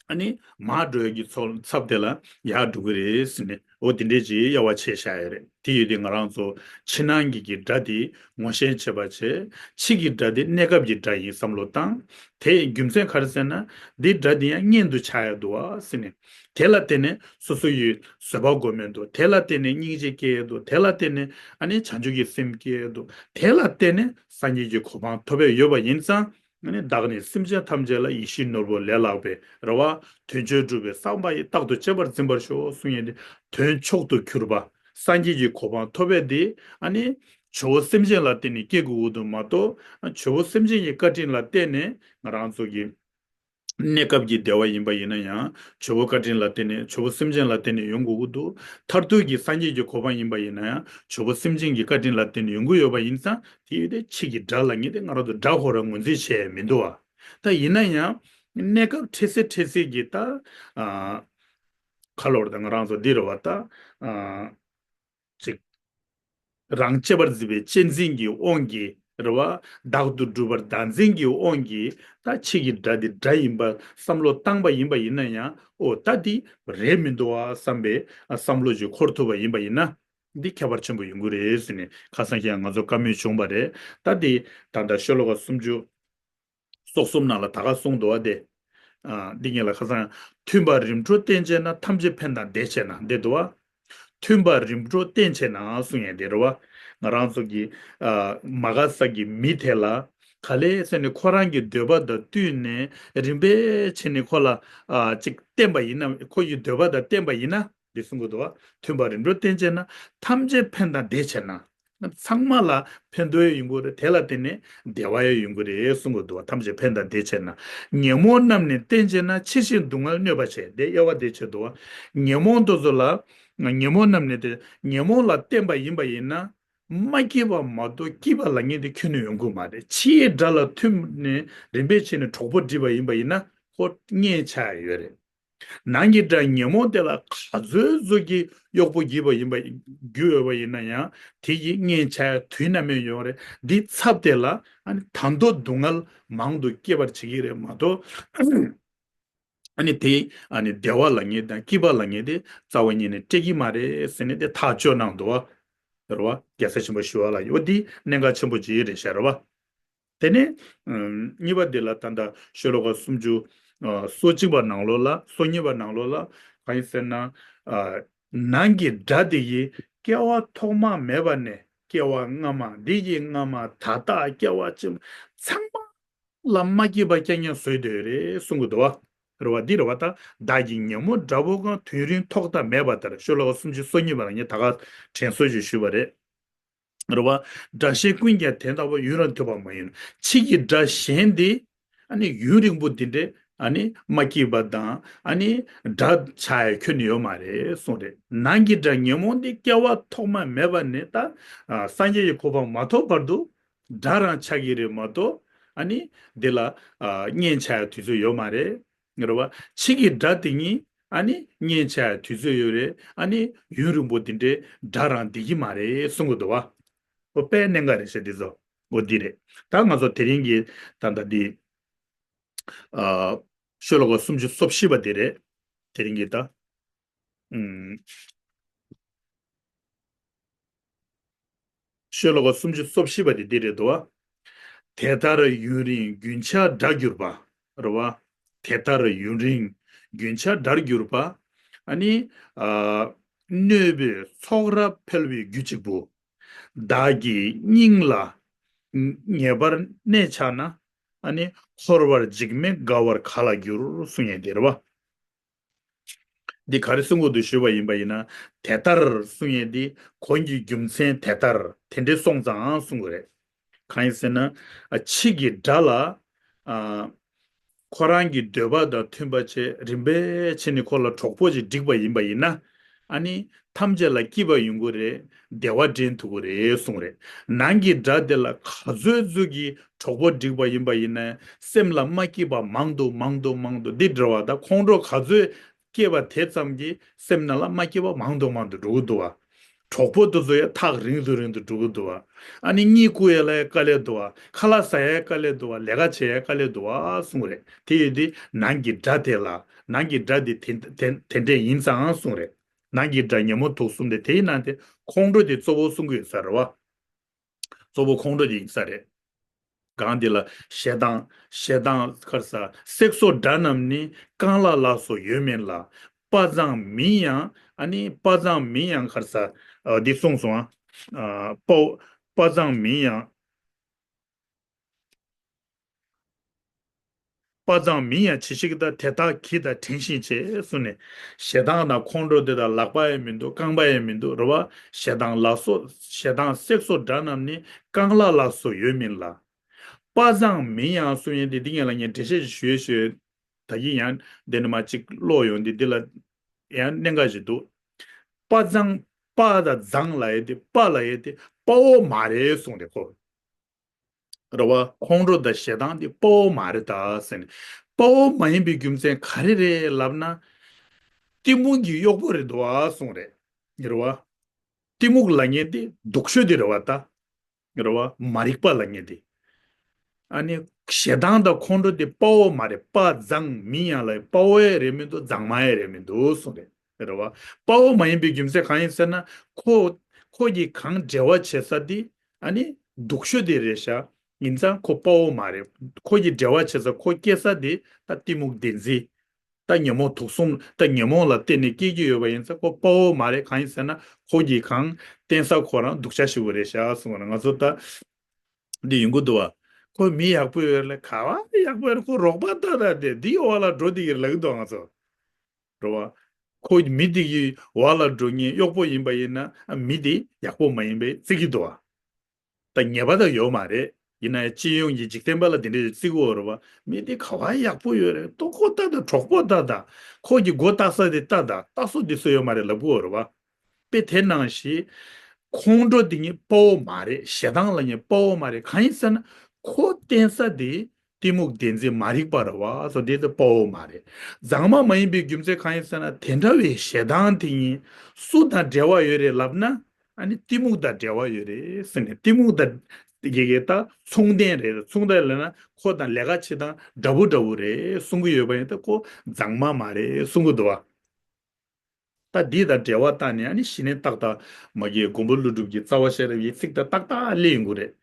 ཨ་ནི་མར་འགྲོ་ཡས་ཀྱི་ཚོ་ཚབ་དེ་ལ་ཡར་འགྲོ་གི་རེད་ཟེར་ནས་འོ་དེ་འདྲས་ཀྱི་དབྱེ་བ་ཕྱེ་བཞག་ཡོད་རེད། དེ་ཡོད་དུས་ང་རང་ཚོ་ཕྱི་ནང་གི་གི་དགྲ་དེ་ངོ་ཤེས་བྱེད་པ་བྱས། ཕྱི་གི་དགྲ་དེ་གནས་སྐབས་ཀྱི་དགྲ་ཡིན་བསམ་བློ་བཏང་། དེ་རྒྱུ་མཚན་ག་རེ་ཟེར་ན། འདི་དགྲ་དེ་ཡང་གཉེན་དུ་ཆགས་ཡ་འདུག་ཨ་ཟེར་ནས། དེ་ལ་བརྟེན་ནས་སོ་སོ་ཡི་བཟོད་པ་སྒོམ་ཡས་འདུག་དེ་ལ་བརྟེན་ནས་སྙིང་རྗེ་སྐྱེ་ཡས་འདུག་དེ་ལ་བརྟེན་ནས་ཨ་ནི་བྱང་ཆུབ་ཀྱི་སེམས་སྐྱེ་ཡས་འདུག་དེ་ལ་བརྟེན་ནས་སངས་རྒྱས་ཀྱི་གོ་འཕང་ཐོབ་པ་ཡོད་པ་ཡིན་ཙང་། ཨ་ནི་བདག་ནི་སེམས་ཅན་ཐམས་ཅད་ལ་ཡིད་བཞིན་ནོར་བུ་ལས་ལྷག་པའི་རེ་བ། དོན་མཆོག་སྒྲུབ་པའི་བསམ་པ་ཡིས་རྟག་ཏུ་གཅེས་པར་འཛིན་པར་ཤོག་གསུང་ཡས་དེ། དོན་མཆོག་ཏུ་གྱུར་པ། སངས་རྒྱས་ཀྱི་གོ་འཕང་ཐོབ་པ་དེ་ཨ་ནི་ཇོ་བོ་སེམས་ཅན་ལ་བརྟེན་ནས་སྐྱེ་དགོས་ཀྱི་འདུག་མ་གཏོགས། ཇོ་བོ་སེམས་ཅན་གྱི་བཀའ་དྲིན་ལ་བརྟེན་ནས་ང་རང་ཚོ་གི་གནས་སྐབས་ཀྱི་བདེ་བ་ཡིན་པ་ཡིན་ན་ཡང་ཇོ་བོ་བཀའ་དྲིན་ལ་བརྟེན་ནས་ཇོ་བོ་སེམས་ཅན་ལ་བརྟེན་ནས་ཡོང་དགོས་ཀྱི་འདུག་མཐར་ཐུག་གི་སངས་རྒྱས་ཀྱི་གོ་འཕང་ཡིན་པ་ཡིན་ན་ཡང་ཇོ་བོ་སེམས་ཅན་གྱི་བཀའ་དྲིན་ལ་བརྟེན་ནས་ཡོང་གི་ཡོད་པ་ཡིན་ཙང་། དེ་ཡོད་དེ་ཕྱི་གི་དགྲ་ལ་ངེས་ཏེ་ང་རང་ཚོ་དགྲ་ཁོ་རང་ངོས་འཛིན་བྱས་མི་འདུག་བ། ད་ཡིན་ན་ཡང་གནས་སྐབས་འཕྲལ་སེལ་འཕྲལ་སེལ་གྱི་ད་ཨ་ཁ་ལོར་ད་ང་རང་ཚོ་འདི་རེད་བ། ད་ཨ་ཅིག་རང་གཅེས་པར་འཛིན་པའི་གཅེས་འཛིན་གྱི་དབང་གིས་རེད་བ། བདག་ཏུ་སྒྲུབ་པར་བདག་འཛིན་གྱི་དབང་གིས་ད་ཕྱི་གི་དགྲ་འདི་དགྲ་ཡིན་པ་བསམ་བློ་བཏང་པ་ཡིན་པ་ཡིན་ན་ཡང་། ཨོ་ད་འདི་རེད་མི་འདུག་བ་བསམ་པའི་བསམ་བློ་ཞིག་འཁོར་ཐུབ་པ་ཡིན་པ་ཡིན་ན། འདི་ཁྱད་པར་ཆེན་པོ་ཡོང་གི་རེད་ཟེར་ནས་ཁ་སང་ཁྱེད་ང་ཚོ་བཀའ་མོལ་བྱུང་བ་རེད། ད་འདི་ད་ལྟ་ཤོ་ལོ་ཀ་སུམ་ཅུ་སོ་གསུམ་ནང་ལ་ད་ག་གསུངས་འདུག་བ་དེ། ཨ་འདི་ངེད་ལ་ཁ་སང་མཐུན་པར་རིམ་གྲོ་བསྟེན་བྱས་ན། ཐམས་ཅད་ཕན་དང་བདེ་བྱེད་ན་འདི་འདུག་བ། མཐུན་པར་རིམ་གྲོ་བསྟེན་བྱས་ན་གསུང་ཡས་དེ་རེད་བ། ང་རང་ཚོ་གི་ཨ་མ་དགའ་ས་གི་མི་དེ་ལ་ག་ལེ་ཟེར་ནས་ཁོ་རང་གི་འདོད་པ་དང་བསྟུན་ནས་རིམ་པས་བྱས་ནས་ཁོ་ལ་ཨ་ཅིག་བསྟེན་པ་ཡིན་ན། ཁོ་ཡི་འདོད་པ་དང་བསྟེན་པ་ཡིན་ན། འདི་གསུང་གི་འདུག་བ། མཐུན་པར་རིམ་གྲོ་བསྟེན་བྱས་ན། ཐམས་ཅད་ཕན་དང་བདེ་བྱེད་ན། ཚང་མ་ལ་ཕན་ཐོགས་ཡོང་གི་རེད། དེ་ལ་བརྟེན་ནས་བདེ་བ་ཡང་ཡོང་གི་རེད་གསུང་གི་འདུག་བ། ཐམས་ཅད་ཕན་དང་བདེ་བྱེད་ན། ཉོན་མོངས་རྣམས་ནི་བསྟེན་བྱས་ན། ཕྱིར་ཞིང་སྡུག་བསྔལ་གནོད་པ་བྱེད། དེ་དབྱེ་བ་དེ་བྱེད་འདུག་བ། ཉོན་མོངས་དེ་ཚོ་ལ། ཉོན་མོངས་རྣམས་ནི་དེ་ཉོན་མོངས་ལ་བརྟེན་པ་ཡིན་པ་ཡིན་ན། མ་སྐྱིད་པ་མ་གཏོགས་སྐྱིད་པ་ལ་ངེས་དེ་ཁྱོན་ནས་ཡོང་གི་མ་རེད། ཕྱིའི་དགྲ་ལ་མཐུན་ནས་རིམ་པས་བྱས་ནས་གྲོགས་པོ་སྒྲིག་པ་ཡིན་པ་ཡིན་ན་ཁོ་གཉེན་ཆགས་ཡོད་རེད། ནང་གི་དགྲ་ཉོན་མོངས་དེ་ལ་ག་ཚོད་ཚོད་ཀྱི་གཡོག་པོ་བགྱིས་པ་ཡིན་པ་བགྱིས་ཡོད་པ་ཡིན་ན་ཡང་དེ་ཡིས་གཉེན་ཆགས་དུས་ནམ་ཡང་ཡོང་རེད། འདི་ཚབ་དེ་ལ་ཨ་ནི་ད་དུང་སྡུག་བསྔལ་མང་དུ་སྐྱེད་པར་བྱེད་ཀྱི་རེད་མ་གཏོགས། ཨ་ནི་དེ་ཨ་ནི་བདེ་བ་ལ་ངེས་དང་སྐྱིད་པ་ལ་ངེས་དེ་རྩ་བ་ཉིད་ནས་སྤྲད་ཀྱི་མ་རེད་ཟེར་ནས་དེ་ཐག་གཅོད་གནང་འདུག་བ། རེད་བ། རྒྱལ་སྲས་ཆེན་པོ་ཞི་བ་ལྷ་ཡིས་འོ་འདི་གནད་འགག་ཆེན་པོ་ཅིག་རེད་ཤག་རེད་བ། དེ་ནས་ཨམ་གཉིས་པ་འདི་ལ་ད་ལྟ་ཤོ་ལོ་ཀ་སུམ་ཅུ་ཨ་སོ་གཅིག་པ་ནང་ལོགས་ལ། སོ་གཉིས་པ་ནང་ལོགས་ལ་གང་ཡིན་ཟེར་ན། ཨ་ནང་གི་དགྲ་དེ་ཡིས་སྐྱེ་བ་ཐོག་མ་མེད་པ་ནས་སྐྱེ་བ་སྔ་མ། དེ་ཡི་སྔ་མ་ད་ལྟ་སྐྱེ་བ་ཕྱི་མ་ཚང་མ་ལ་མ་སྐྱིད་པ་རྐྱང་རྐྱང་བཟོས་བསྡད་རེད་གསུང་གི་འདུག་བ། རེད་བ། འདི་རེད་བ། ད་བདག་གི་ཉོན་མོངས་དགྲ་བོ་གང་། དུས་རིང་ཐོག་མཐའ་མེད་པ་ལྟར། ཤོ་ལོ་ཀ་སུམ་ཅུ་སོ་གཉིས་པ་ལ་ངས་ད་ག་དྲན་གསོ་ཞིག་ཞུས་པ་རེད། རེད་བ། དགྲ་གཞན་ཀུན་ཀྱང་དེ་ལྟ་བུར། ཡུན་རིང་ཐུབ་པ་མ་ཡིན་ནོ། ཕྱི་གི་དགྲ་གཞན་དེ་ཨ་ནི་ཡུན་རིང་པོ་འདི་འདྲས་ཨ་ནི་མ་སྐྱིད་པ་དང་ཨ་ནི་དགྲ་ཆགས་ཡ་ཁྱོན་ནས་ཡོད་མ་རེད་གསུངས་རེད། ནང་གི་དགྲ་ཉོན་མོངས་འདི་སྐྱེ་བ་ཐོག་མ་མེད་པ་ནས་ད་ཨ་སངས་རྒྱས་ཀྱི་གོ་འཕང་མ་ཐོབ་བར་དུ་དགྲ་རང་ཆགས་ཀྱི་རེད་མ་གཏོགས་ཨ་ནི་འདི་ལ་ཨ་གཉེན་ཆགས་ཡ་དུས་ཚོད་ཡོད་མ་རེད། རེད་བ། ཕྱི་གི་དགྲ་དེ་གཉིས་ཨ་ནི་གཉེན་ཆགས་ཡ་དུས་ཚོད་ཡོད་རེད། ཨ་ནི་ཡུན་རིང་པོ་དེ་འདྲའི་དགྲ་རང་བསྡད་ཀྱི་མ་རེད་གསུང་གི་འདུག་བ། འོ་དཔེ་གནད་འགག་རེད་ཤག་འདི་ཚོ། འོ་འདི་རེད། ད་ང་ཚོ་དེ་རིང་གི་ད་ལྟ་འདི་ཨ་ཤོ་ལོ་ཀ་སུམ་ཅུ་སོ་བཞི་པ་འདི་རེད། དེ་རིང་གི་ད། ཨུམ། ཤོ་ལོ་ཀ་སུམ་ཅུ་སོ་བཞི་པ་དེ་འདི་རེད་འདུག་བ། དེ་ལྟར་ཡུན་རིང་རྒྱུན་ཆགས་དགྲར་གྱུར་པ། རེད་བ། དེ་ལྟར་ཡུན་རིང་རྒྱུན་ཆགས་དགྲར་གྱུར་པ། ཨ་ནི། ཨ། གནོད་པའི་ཚོགས་རབ་འཕེལ་བའི་རྒྱུ་གཅིག་པུ། བདག་གི་སྙིང་ལ་ངེས་པར་གནས་ཆགས་ན། ཨ་ནི་འཁོར་བར་འཇིགས་མེད་དགའ་བར་ག་ལ་འགྱུར་གསུང་ཡས་དེ་རེད་བ། འདི་ག་རེ་གསུང་གི་འདུག་ཞུས་པ་ཡིན་པ་ཡིན་ན། དེ་ལྟར་གསུང་ཡས་འདི་གོང་གི་རྒྱུ་མཚན་དེ་ལྟར་དེ་འདྲའི་སོང་ཙང་གསུང་གི་རེད། གང་ཡིན་ཟེར་ན། ཨ་ཕྱི་གི་དགྲ་ལ་ཨ་ཁོ་རང་གི་འདོད་པ་དང་མཐུན་པ་བྱས་རིམ་པས་བྱས་ནས་ཁོ་ལ་གྲོགས་པོ་ཅིག་བསྒྲིགས་པ་ཡིན་པ་ཡིན་ན། ཨ་ནི་ཐམས་ཅད་ལ་སྐྱིད་པ་ཡོང་གི་རེད། བདེ་བ་འདྲེན་ཐུབ་ཀྱི་རེད་གསུངས་རེད། ནང་གི་དགྲ་དེ་ལ་ག་ཚོད་ཚོད་ཀྱི་གྲོགས་པོ་བསྒྲིགས་པ་ཡིན་པ་ཡིན་ན་སེམས་ལ་མ་སྐྱིད་པ་མང་དུ་མང་དུ་མང་དུ་འདི་འདྲ་བ་དང་ཁོང་ཁྲོ་ག་ཚོད་སྐྱེས་པ་དེ་ཙམ་གྱིས་སེམས་ནང་ལ་མ་སྐྱིད་པ་མང་དུ་མང་དུ་འགྲོ་གི་འདུག་བ། གྲོགས་པོ་དེ་ཚོ་ཡང་ཐག་རིང་དུ་རིང་དུ་འགྲོ་གི་འདུག་བ། ཨ་ནི་གཉིད་ཁུག་ཡ་ལ་ཡ་དཀའ་ལས་འདུག་བ། ཁ་ལག་ཟ་ཡ་དཀའ་ལས་འདུག་བ། ལས་ཀ་བྱེད་ཡ་དཀའ་ལས་འདུག་བ་གསུངས་རེད། དེ་ཡོད་དུས་ནང་གི་དགྲ་དེ་ལ་ནང་གི་དགྲ་དེ་དེ་དེ་དེ་འདྲས་ཡིན་ཙང་གསུངས་རེད། ནང་གི་དགྲ་ཉོན་མོངས་དུག་གསུམ་དེ་དེའི་ནང་དེ་ཁོང་ཁྲོ་དེ་གཙོ་བོ་གསུང་གི་ཡོད་ས་རེད་བ། གཙོ་བོ་ཁོང་ཁྲོ་དེ་ཡིན་ས་རེད། གང་དེ་ལ་ཞེ་སྡང་ཞེ་སྡང་ཁར་ས་བསྲེགས་སོ་དགྲ་རྣམས་ནི། རྐང་ལག་ལ་སོགས་ཡོད་མིན་ལ། དཔའ་མཛངས་མིན་ཡང་ཨ་ནི་དཔའ་མཛངས་མིན་ཡང་ཁར་ས་འདི་གསུངས་སོང་ཨ། དཔའ་དཔའ་མཛངས་མིན་ཡང་། དཔའ་མཛངས་མིན་ཡང་ཇི་ཞིག་ད། དེ་དག་གྱིས་ད་བྲན་བཞིན་བྱེད་གསུངས་ནས། ཞེ་སྡང་དང་ཁོང་ཁྲོ་དེ་དག་ལག་པ་ཡང་མི་འདུག་རྐང་པ་ཡང་མི་འདུག་རེད་བ། ཞེ་སྡང་ལ་སོགས་ཞེ་སྡང་བསྲེགས་སོ་དགྲ་རྣམས་ནི། རྐང་ལག་ལ་སོགས་ཡོད་མིན་ལ། དཔའ་མཛངས་མིན་ཡང་གསུང་ཡས་དེ་འདི་ངས་ལ་ངས་འགྲེལ་བཤད་ཞུ་ཡས་ཞུ་ཡས་ད་གིན་ཡང་འདི་ནས་མ་གཅིག་ཀློག་ཡོང་དེ་འདི་ལ་ཡང་གནད་འགག་ཞིག་འདུག་དཔའ་མཛངས་དཔའ་དང་མཛངས་ལ་ཡས་དེ་དཔའ་ལ་ཡས་དེ་དཔའ་བོ་མ་རེད་གསུངས་རེད་ཁོ། རེད་བ། ཁོང་ཁྲོ་དང་ཞེ་སྡང་དེ་དཔའ་བོ་མ་རེད་ད་ཟེར་ནས། དཔའ་བོ་མ་ཡིན་པའི་རྒྱུ་མཚན་ག་རེ་རེད་ལབ་ན། གཏི་མུག་གི་གཡོག་པོ་རེད་འདུག་ཨ་གསུངས་རེད། རེད་བ། གཏི་མུག་ལབ་མཁན་དེ་སྡུག་ཤོས་དེ་རེད་བ་ད། རེད་བ། མ་རིག་པ་ལབ་མཁན་དེ། ཨ་ནི་ཞེ་སྡང་དང་ཁོང་ཁྲོ་དེ་དཔའ་བོ་མ་རེད། དཔའ་མཛངས་མིན་ཡང་ལ་དཔའ་བོ་ཡང་རེད་མི་འདུག་མཛངས་མ་ཡང་རེད་མི་འདུག་གསུངས་རེད། རེད་བ། དཔའ་བོ་མ་ཡིན་པའི་རྒྱུ་མཚན་གང་ཡིན་ཟེར་ན། ཁོ་ཁོ་གིས་གང་འབྲེལ་བ་བྱེད་ས་དེ་ཨ་ནི་སྡུག་ཤོས་དེ་རེད་ཤག་ཡིན་ཙང་ཁོ་དཔའ་བོ་མ་རེད། ཁོ་གིས་འབྲེལ་བ་བྱེད་ས་ཁོ་སྐྱེ་ས་དེ་ད་གཏི་མུག་བདེན་འཛིན། ད་ཉོན་མོངས་དུག་གསུམ་ད་ཉོན་མོངས་ལ་བརྟེན་ནས་སྐྱེ་གི་ཡོད་པ་ཡིན་ཙང་ཁོ་དཔའ་བོ་མ་རེད། གང་ཡིན་ཟེར་ན་ཁོ་གིས་གང་བསྟེན་ས་ཁོ་རང་སྡུག་ཅག་ཞིག་པོ་རེད་ཤག་གསུངས་པ་ན་ང་ཚོ་ད་འདི་ཡོང་གི་འདུག་བ། ཁོ་མི་ཡག་པོ་ཡོད་རེད་ལ་ག་བ་ཡག་པོ་ཡོད་རེད། ཁོ་རོགས་པ་ད་ད་དེ་འདི་འོག་ལ་འགྲོ་འདི་ཡིར་ལ་གི་འདུག་ང་ཚོ་རོ་བ། ཁོ་མི་འདི་གི་འོག་ལ་འགྲོ་ངེས་གཡོག་པོ་ཡིན་པ་ཡིན་ན་མི་འདི་ཡག་པོ་མ་ཡིན་པའི་བརྩི་གི་འདུག་བ། ད་ཉེས་པ་ད་ཡོད་མ་རེད། ཡིན་ན་ཡང་སྤྱི་ཡོངས་ཀྱི་འཇིག་རྟེན་པ་ལ་དེ་འདྲའི་བརྩི་གི་ཡོད་རེད་བ། མི་དེ་ག་བ་ཡག་པོ་ཡོད་རེད། ལྟོ་གོས་ལྟ་དང་གྲོགས་པོ་ལྟ་དང་། ཁོ་གི་སྒོ་ལྟ་ས་དེ་ལྟ་དང་ལྟ་སོ་དེ་སུ་ཡོད་མ་རེད་ལབ་གི་ཡོད་རེད་བ། དཔེ་དེ་ནང་བཞིན། ཁོང་ཁྲོ་དེ་ཉིད་དཔའ་བོ་མ་རེད། ཞེ་སྡང་ལ་ཉིད་དཔའ་བོ་མ་རེད། གང་ཡིན་ཟེར་ན། ཁོ་བསྟེན་ས་དེ་གཏི་མུག་བདེན་འཛིན་མ་རིག་པ་རེད་བ། སོ་དེ་ཚོ་དཔའ་བོ་མ་རེད། མཛངས་མ་མ་ཡིན་པའི་རྒྱུ་མཚན་གང་ཡིན་ཟེར་ན། དེ་འདྲ་བའི་ཞེ་སྡང་དེ་ཉིད་སུ་དང་འབྲེལ་བ་ཡོད་རེད་ལབ་ན། ཨ་ནི་གཏི་མུག་དང་འབྲེལ་བ་ཡོད་རེད་ཟེར་ནས། གཏི་མུག་དང་དེ་གའི་ད་མཚུངས་ལྡན་རེད། མཚུངས་ལྡན་ལབ་ན་ཁོ་དང་ལས་ཀ་བྱེད་སྟངས་འདྲ་པོ་འདྲ་པོ་རེད་གསུང་གི་ཡོད་པ་ཡིན་ད་ཁོ་མཛངས་མ་མ་རེད་གསུང་གི་འདུག་བ། ད་འདི་དང་འབྲེལ་བ་བཏང་ནས་ཨ་ནི་གཞི་ནས་ཏག་ཏག་མ་གི་མགོན་པོ་ཀླུ་སྒྲུབ་ཀྱི་རྩ་བ་ཤེས་རབ་ཀྱི་ཚིག་དང་ཏག་ཏག་སླེབས་ཡོང་གི་རེད།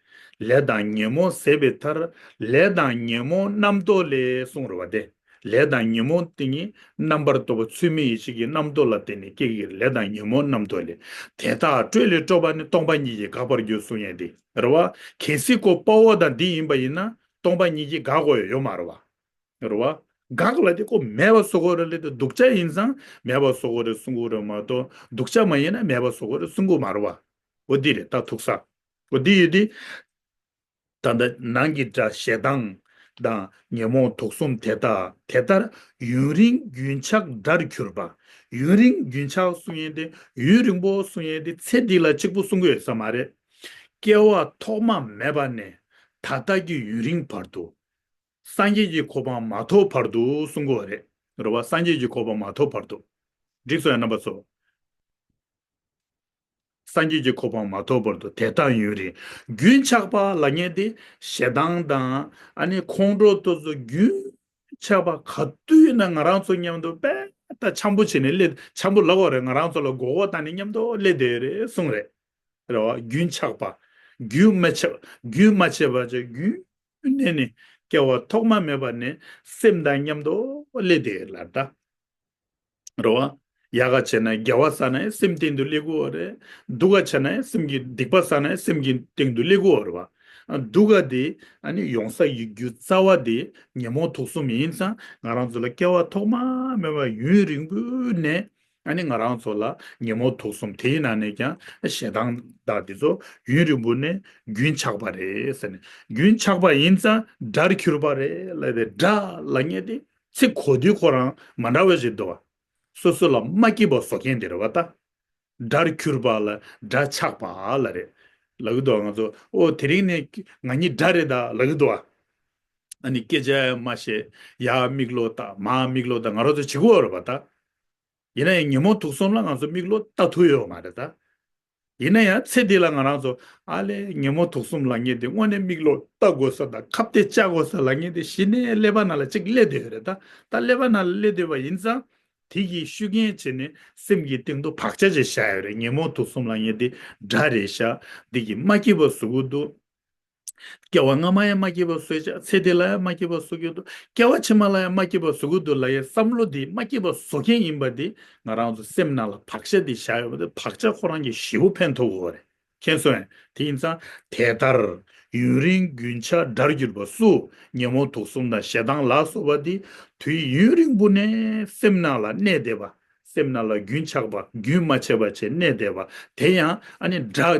ལས་དང་ཉོན་མོངས་ཟད་པའི་མཐར། ལས་དང་ཉོན་མོངས་རྣམ་རྟོག་ལས་གསུངས་རེད་བ་དེ། ལས་དང་ཉོན་མོངས་དེ་ཉིད་རྣམ་པར་རྟོག་པ་ཚུལ་མིན་ཡིད་ཆེས་ཀྱི་རྣམ་རྟོག་ལ་བརྟེན་ནས་སྐྱེ་གི་ལས་དང་ཉོན་མོངས་རྣམ་རྟོག་ལས། དེ་དག་སྤྲོས་ལས་སྤྲོས་པ་ནི་སྟོང་པ་ཉིད་ཀྱིས་འགག་པར་འགྱུར་གསུང་ཡས་དེ་རེད་བ། གལ་སྲིད་ཁོ་དཔའ་བོ་དང་འདི་ཡིན་པ་ཡིན་ན་སྟོང་པ་ཉིད་ཀྱིས་འགག་དགོས་ཡ་ཡོད་མ་རེད་བ། རེད་བ། འགག་ལ་དེ་ཁོ་མེད་པ་བཟོ་དགོས་རེད་ལབ་དེ་སྡུག་ཅག་ཡིན་ཙང་མེད་པ་བཟོ་དགོས་རེད་གསུང་གི་རེད་མ་གཏོགས་སྡུག་ཅག་མ་ཡིན་ན་མེད་པ་བཟོ་དགོས་རེད་གསུང་གི་མ་རེད་བ། འོ་འདི་རེད་ད་ཐུག་ས། འོ་འདི་ཡོད་དེ། ད་ལྟ་ནང་གི་དགྲ་ཞེ་སྡང་དང་ཉོན་མོངས་དུག་གསུམ་དེ་དག་དེ་ལྟར་ཡུན་རིང་རྒྱུན་ཆགས་དགྲར་གྱུར་པ། ཡུན་རིང་རྒྱུན་ཆགས་གསུང་ཡས་དེ་ཡུན་རིང་པོ་གསུང་ཡས་དེ་ཚེ་འདི་ལ་གཅིག་པུ་གསུང་གི་ཡོད་ས་མ་རེད། སྐྱེ་བ་ཐོག་མ་མེད་པ་ནས་ད་ལྟ་གི་ཡུན་རིང་བར་དུ། སངས་རྒྱས་ཀྱི་གོ་འཕང་མ་ཐོབ་བར་དུ་གསུང་གི་ཡོད་རེད། རེད་བ། སངས་རྒྱས་ཀྱི་གོ་འཕང་མ་ཐོབ་བར་དུ། འགྲིག་སོང་ཡ་རྣམ་པ་ཚོ། སངས་རྒྱས་ཀྱི་གོ་འཕང་མ་ཐོབ་བར་དུ་དེ་ལྟར་ཡུན་རིང་། རྒྱུན་ཆགས་པ་ལབ་མཁན་དེ་ཞེ་སྡང་དང་ཨ་ནི་ཁོང་ཁྲོ་དེ་ཚོ་རྒྱུན་ཆགས་པ་ག་དུས་ཡིན་ན་ང་རང་ཚོ་མཉམ་དུ་དཔེ་ད་འཆམ་པོ་བྱས་ནས་སླེབས། འཆམ་པོ་ལབ་དགོས་རེད། ང་རང་ཚོ་ལ་མགོ་སྐོར་བཏང་ནས་མཉམ་དུ་སླེབས་བསྡད་ཡོད་རེད་གསུངས་རེད། རེད་བ། རྒྱུན་ཆགས་པ། རྒྱུན་མ་ཆད། རྒྱུན་མ་ཆད་པ་བྱས་རྒྱུན་གནས་ནས་སྐྱེ་བ་ཐོག་མ་མེད་པ་ནས་སེམས་དང་མཉམ་དུ་སླེབས་བསྡད་ཡོད་ལ་ད། རེད་བ། ཡག་ག་བྱས་ན་དགེ་བ་བསགས་ན་སེམས་གཏིང་དུ་སླེབས་ཀྱི་ཡོད་རེད། སྡུག་ག་བྱས་ན་སེམས་ཀྱི་སྡིག་པ་བསགས་ན་སེམས་ཀྱི་སྟེང་དུ་སླེབས་ཀྱི་ཡོད་རེད་བ། སྡུག་ག་དེ་ཨ་ནི་ཡོང་ས་ཡི་རྒྱུ་རྩ་བ་དེ་ཉོན་མོངས་དུག་གསུམ་ཡིན་ཙང་ང་རང་ཚོ་ལ་སྐྱེ་བ་ཐོག་མ་མེད་པ་ཡུན་རིང་པོ་ནས་ཨ་ནི་ང་རང་ཚོ་ལ་ཉོན་མོངས་དུག་གསུམ་དེའི་ནང་ནས་ཀྱང་ཞེ་སྡང་དག་དེ་ཚོ་ཡུན་རིང་པོ་ནས་རྒྱུན་ཆགས་པ་རེད་ཟེར་ནས། རྒྱུན་ཆགས་པ་ཡིན་ཙང་དགྲར་གྱུར་པ་རེད་ལབ་དེ། དགྲ་ལབ་མཁན་དེ་ཚིག་གོ་དུས་ཁོ་རང་མ་འདྲ་བ་ཞིག་འདུག་བ། སོ་སོ་ལ་མ་སྐྱིད་པ་བཟོ་མཁན་དེ་རེད་བ་ད། དགྲར་གྱུར་པ་ལ་དགྲ་ཆགས་པ་ལ་རེད། ལབ་ཀྱི་འདུག་ང་ཚོ་ཨོ་དེ་རིང་ནས་ང་གཉིས་དགྲ་རེད་ད་ལབ་ཀྱི་འདུག་ཨ། ཨ་ནི་སྐད་ཆ་ཡང་མ་བཤད། ཡར་མིག་ལོག་ལྟ། མར་མིག་ལོག་ལྟ། ང་རང་ཚོ་བྱེད་ཀྱི་ཡོད་རེད་པ་ད། ཡིན་ན་ཡང་ཉོན་མོངས་དུག་གསུམ་ལ་ང་ཚོ་མིག་ལོག་ལྟ་ཐུབ་ཡོད་མ་རེད་ད། ཡིན་ན་ཡང་ཚེ་འདི་ལ་ང་རང་ཚོ་ཨ་ལས་ཉོན་མོངས་དུག་གསུམ་ལབ་མཁན་དེ་དངོས་གནས་མིག་ལོག་ལྟ་དགོས་ས་དང་ཁ་གཏད་བཅག་དགོས་ས་ལབ་མཁན་དེ་གཞི་ནས་ཀླད་པ་ནང་ལ་གཅིག་སླེབས་བསྡད་ཡོད་རེད་ད། ད་ཀླད་པ་ནང་ལ་སླེབས་བསྡད་པ་ཡིན་ཙང་དེ་གི་ཤུགས་རྐྱེན་བྱས་ནས་སེམས་ཀྱི་སྟེང་དུ་བག་ཆགས་ཅིག་བཞག་ཡོད་རེད། ཉོན་མོངས་དུག་གསུམ་ལབ་མཁན་དེ་དགྲ་རེད་ཤག་འདི་གིས་མ་སྐྱིད་པ་བཟོ་གི་འདུག་སྐྱེ་བ་སྔ་མ་ཡང་མ་སྐྱིད་པ་བཟོས་ཤག་ཚེ་འདི་ལ་ཡང་མ་སྐྱིད་པ་བཟོ་གི་འདུག་སྐྱེ་བ་ཕྱི་མ་ལ་ཡང་མ་སྐྱིད་པ་བཟོ་གི་འདུག་ལབ་ཡའི་བསམ་བློ་འདི་མ་སྐྱིད་པ་བཟོ་མཁན་ཡིན་པ་འདི་ང་རང་ཚོ་སེམས་ནང་ལ་བག་ཆགས་འདི་བཞག་ཡོད་པ་འདི་བག་ཆགས་ཁོ་རང་གིས་ཞེ་པོ་ཕན་ཐོགས་ཀྱི་ཡོད་རེད། མཁྱེན་སོང་ངས། དེ་ཡིན་ཙང་དེ་ལྟར་ཡུན་རིང་རྒྱུན་ཆགས་དགྲར་གྱུར་པ་སུ། ཉོན་མོངས་དུག་གསུམ་དང་ཞེ་སྡང་ལ་སོགས་པ་འདི་དུས་ཡུན་རིང་པོ་ནས་སེམས་ནང་ལ་གནས་བསྡད་པ། སེམས་ནང་ལ་རྒྱུན་ཆགས་པ་རྒྱུན་མ་ཆད་པ་བྱས་གནས་བསྡད་པ་དེ་ཡང་ཨ་ནི་དགྲ་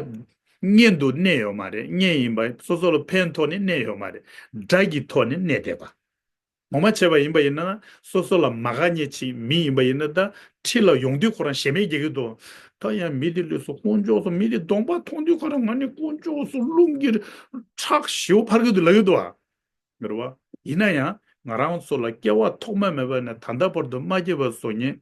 གཉེན་དུ་གནས་ཡོད་མ་རེད། གཉེན་ཡིན་པ་སོ་སོ་ལ་ཕན་ཐོགས་ནས་གནས་ཡོད་མ་རེད། དགྲ་གི་ཐོག་ནས་གནས་བསྡད་པ། ངོ་མ་བྱས་པ་ཡིན་པ་ཡིན་ན་སོ་སོ་ལ་མ་དགའ་མཁན་ཅིག་མི་ཡིན་པ་ཡིན་ན་ད་འཁྲིས་ལ་ཡོང་དུས་ཁོ་རང་ཞེ་མེར་རྒྱག་གི་འདུག་ད་ཡང་མི་དེ་ལུས་སུ་དཀོན་མཆོག་གསུམ། མི་དེ་གདོང་པ་མཐོང་དུས་ཁོ་རང་ང་ནི་དཀོན་མཆོག་གསུམ་རླུང་གི་ཁྲག་ཞེ་པོ་འཕར་གི་འདུག་ལབ་ཀྱི་འདུག་ཨ། རེད་བ། ཡིན་ན་ཡང་ང་རང་ཚོ་ལ་སྐྱེ་བ་ཐོག་མ་མེད་པ་ནས་ད་ལྟ་བར་དུ་མ་སྐྱེས་པ་བཟོ་མཁན།